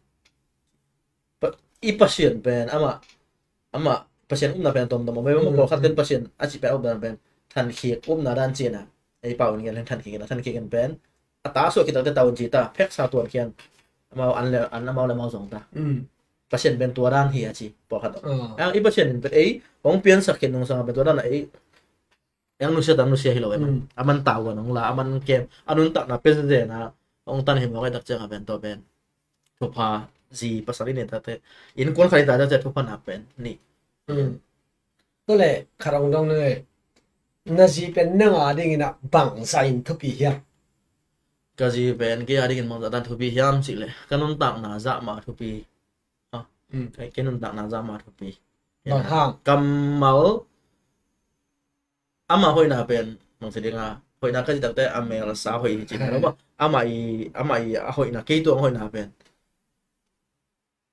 I Pasian pen amah, amah Pasian upna pen a tomtom om. Pawlkhat ten Pasian a cih pen a upna pen thankhik upna dan ci a. Ei pau in gen thankhik in, thankhik in pen a ta suah khit takte tau in ci ta, pheksa tuan khian amau an le an, amau le amau zong ta. Pasian pen tua dan hi a ci pawlkhat om. I Pasian in pen ei hong piansak khit nungsang a pen tua dan a ei Yang nusia, tang nusia hi lo em. Aman tau kan hong la, aman kem, a nuntakna pen zen a hong tan hi mawk ai tak ciang a pen tua pen thupha, zi pasal i nei takte, innkuan khat i ta ciang thupha nak pen nih. Tua le khat hong dong nang ei, na zi pen nang a dingin a bangzah in thupi hiam? Ka zi pen kei a dingin bangzah tan thupi hiam cih le ka nuntakna zah mah thupi. Kei nuntakna zah mah thupi. Bang hang? Kammal ama hoihna pen bangci dinga hoihna ka cih takte a melsa hoih hi cih lo maw. Ama i, ama i a hoihna, kei tuang hoihna pen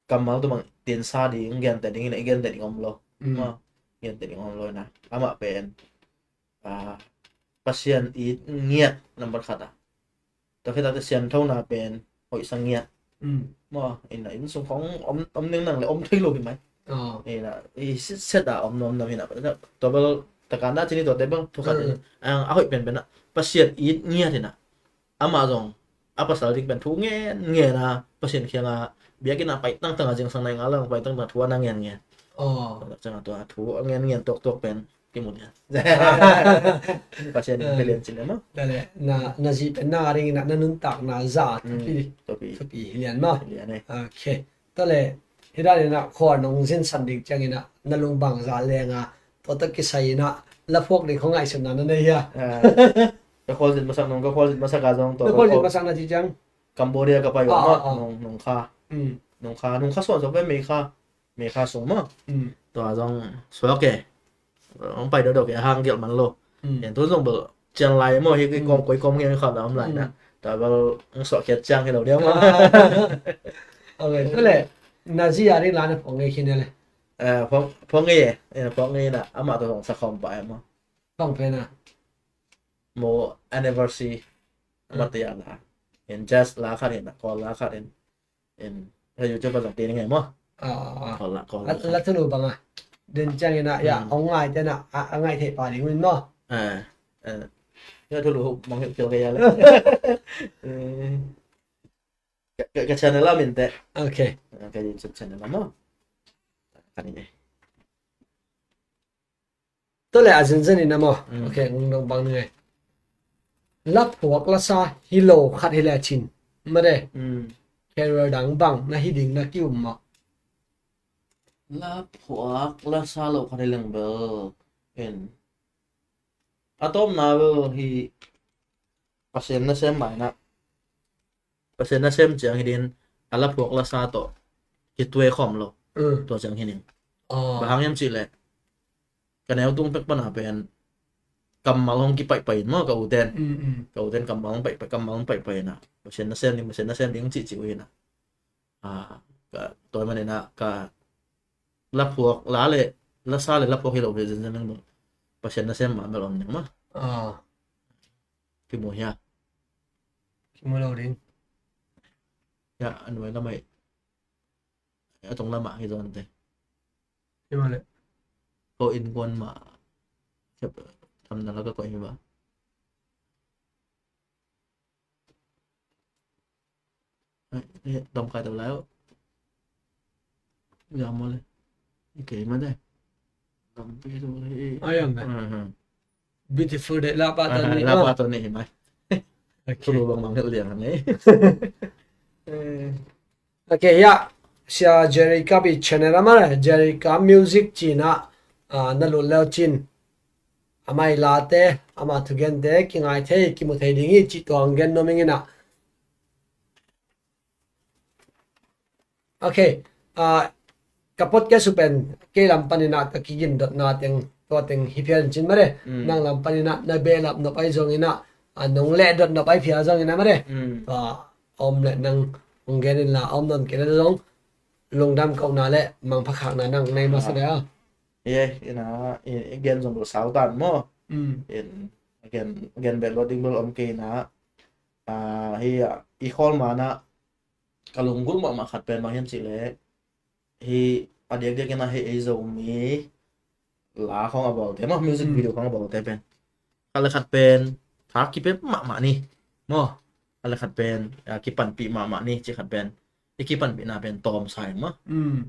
kammal tu bang tinsa ding, gente ding, ina i gente ding om lo. Gente ding om lo ina. Ama pen Pasian it ngiat nambat khat a. Tua khit takte sianthona pen hoihsa ngiat. Maw, ina inn sung khong om, om ning nang le om thei lo hi mai. Ina i sitset a om nuam nuam hi na. Tua bel takana cini tua te bel thu khat hi. A hoih pen pen a Pasian it ngiat hi na. Amah zong a pasal ding pen thu ngen ngen a Pasian kianga biakinn a pai tangtang a zingsang nai nga lang pai tangtang thu a na ngen ngen. Tua ciang a tua thu a ngen ngen tuaktuak pen kimu lian. Pasian in pe lian cin ema. Tua le na, na zi pen na ring in a na nuntakna za thupi, thupi hi lian ma. Hi lian e. Ok. Tua le hi dan in a khua nong zinsan ding ciang in a na lung bang za leng a tua tawh kisai in a la phuak ding khua ngaihsutna na nei hia? Ka khualzin masak nong, ka khualzin masak a zong tua ka khualzin masak na ci ciang Cambodia ka pai uh mah nong, nong kha, nong kha, nong kha suan suak ve mei kha. Mei kha sung maw. Tua zong suak e. Hong pai dodok e, a hang gelh man lo. Ken tu zong bel cian lai maw, hi koi kawm koi kawm ngiang khat la om lai na. Tua bel ong suah khiat ciang hi lo dia maw. Ok, tu le na zi a ding la na phawng ngei khin le. Phawng ngei e, phawng ngei na amah tua zong sa khawm pah e maw. Phawng pen a maw, anniversary amah tua la in, jazz la khat in, a kawl la khat in. In, ka YouTube a zong ti ni ngai maw? Ah, ah, ah. Kawl la, kawl la. La thulu bang a. Den ciang in a, ya, ong ngai te na, a ngai thei pa ding win maw? Eh, eh. Ya thulu mong hi kio ka ya le. Ka, ka, ka channel a min te. Ok. Ka YouTube channel a maw? Ka ni. Tua le a zenzen in a maw. Ok, ngong dong bang ni ngai. La phuak la sa hi lo khat hi le cin. Made. Career dang bang na hi ding na ki um maw. La phuak la sa lo khat hi leng bel. En. A tawpna bel hi Pasian nasem mai na. Pasian nasem ciang hi din a la phuak la sa tawh kituai khawm lo. Tua ciang hi ning. Bang hang hiam cih leh ka neu tung pek pan a pen kammal hong kipaihpaih in maw ka u ten. Ka u ten kammal hong paihpaih, kammal hong paihpaih in a. Pasian nasem ding, Pasian nasem ding cihcih uh hi na. Tua hi man in a ka la phuak la le la sa le la phuak hi lo hi zenzen ning bang. Pasian nasem mah bel om ning maw. Kimu hia? Kimu lo ding. Ya, a nuai lamah hi. A tong lamah hi zong te. Hi mah le. Ko innkuan mah. Tam na la ka koih hi mah. Dom kai tau lai. Gam mole. Ikei mate. Gam pi tu le. Ayam da. Beautiful de la pa to ni. La pa to ni mai. Tulu bang mang liang ni. Ok, ya. Sia Jerry Kabi channel ama Jerry Ka Music cina na lut leu cin. Amai late, ama thugente kingai thei, kimu thei ding hi cih tuang gen nuam ing ina. Ok. Ka podcast uh pen kei lam panin ah ka kigin dotna teng tua teng hi phial in cin mare. Nang lam panin ah na behlap nop ai zong ina, nong leh dot nop ai phial zong ina mare. Tua om le nang hong gen in la om non kei le zong lungdam kohna le mangpha khakna nang nei masa le a. Ye ina i gen zong bel sau tan maw. In gen, gen bel lo ding bel om kei ina. Hi i khawl mana ka lunggulh mahmah khat pen bang hiam cih leh hi a diakdiak ina hi ei Zomi la khong a bawlte maw, music video khong a bawlte pen khat le khat pen tha kipia mahmah ni maw. Khat le khat pen kipanpih mahmah ni ci khat pen i kipanpihna pen tawm sa ing maw.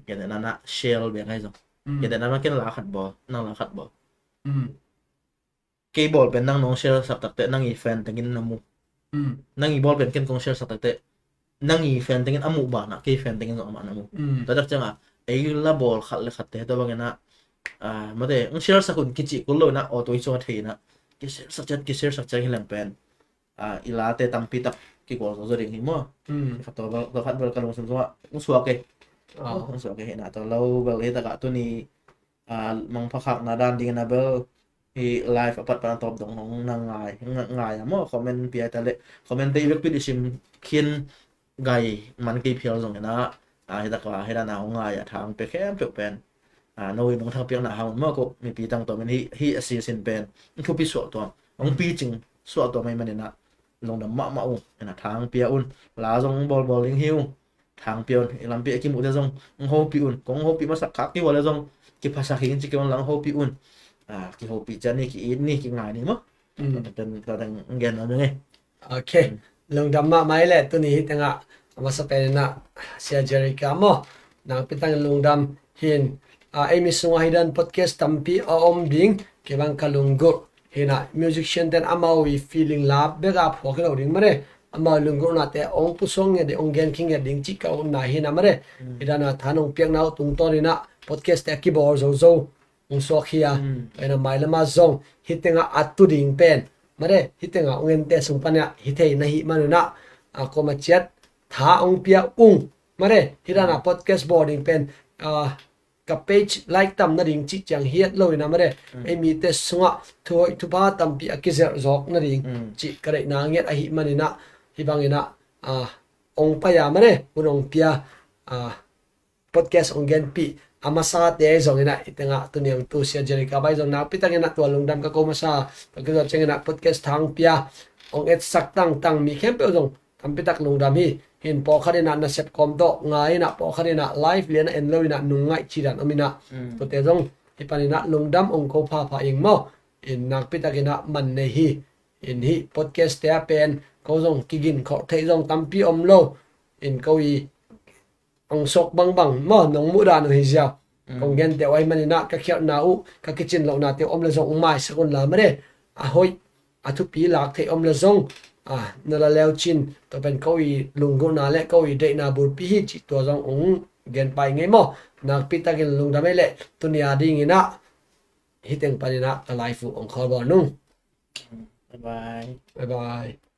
Kei le nana share bek ahi zong kei le nana ken la khat bawl, nang la khat bawl. Kei bawl pen nang nong share sak takte nang i fan tengin na mu. Nang i bawl pen ken kong share sak takte nang i fan tengin a muh banah kei fan tengin zong amah na mu. Tua tak ciangah ei la bawl khat le khatte tua bangin ah mate ng share sak un kici kul lo inah auto i cua thei inah ki share sak ciat, ki share sak ciat hi leng pen i late tampi tak kigual zo zo ding hi maw. Khat tua bel, tua khat bel ka lungsim sungah ng suak e. Ng suak e hi inah tua lo bel hi takah tuni mangpha khakna dan dingin a bel hi live a pat pan a tawp dong hong na ngai, ngai a maw comment pia ta le comment te i vekpi i sim khin gai man kei phial zong ina hi tak a hi dan a hong ngai a thang pe khempeuh pen no i nong thang piakna hang un maw ko mipi tang tawmin hi, hi a sisin pen thupi suah tuam hong pi cing suah tuam ai man ina lungdam mahmah uh ina thang pia un la zong bawlbawl ding hi uh. Thang pia un, i lampi a kimuhte zong ng hopih un, kong hopih masak khak kihual le zong kiphasak hi in ci kei un lang hopih un. Kihopih cian ni, ki-it ni, kingai ni maw. Tua teng gen nuam ing e. Ok. Lungdam mahmah i le tuni hi tengah a masa pen inah Sia Jerry Ka maw nangpi tangin lungdam hin. Ei mi sungah hi dan podcast tampi a om ding kei bang ka lunggulh hinah musician ten amau i feeling la bek a phuak hi lo ding mare. Amau lunggulhnate ong pusuang nge ding ong gen khinget ding cih ka utna hinah mare. Hi dana tha nong piakna uh tungtawn inah podcast te a kibawl zozo ong suak hi a. Tua inah mailama zong hi tengah a tu ding pen mare hi tengah ong ente sung panah hi thei na hih manunah a koma ciat tha ong pia ung mare hi dana podcast bawl ding pen ka page like tam nading cih ciang hiat lo in ah mare. Ei mite sungah thuhoih thupha tampi a kizerh zawk nading cih ka deihna ngiat ahih manin ah, hih bangin ah, ah, ong pai a mare, hun ong pia, ah, podcast ong genpih a masate zongin ah, i tengah tuniang tu Sia Jerry Kabai zong nakpi takin ah tua lungdam ka ko masa, tua kizawh ciangin ah podcast thang pia ong etsak tangtang mi khempeuh zong tampi tak lungdam hi. Hin pawlkhat in ah nasep kawm tawh ngai in ah, pawlkhat in ah live lian ah en lo in ah nung ngaih cidan om in ah, tuate zong hih panin ah lungdam ong ko phapha ing maw. In nakpi takin ah man nei hi. In hih podcast te ah pen ko zong kigin khawh theih zong tampi om lo. In ko i ong sok bangbang maw, nong muh dan uh hi ziau. Kong gente uh ahih manin ah ka khialhna uh, ka kicin lohnate uh om le zong ong maisak un la mare. A hoih a thupi lak theih om le zong, ah, na la leu cin, tua pen ko i lunggulhna le ko i deihna bulpi hi cih tua zong ong gen pai ngei maw. Nakpi takin lungdam ei leh, tuni a dingin ah hih teng panin ah ka live uh ong khawl bawl nung. Bye bye. Bye bye.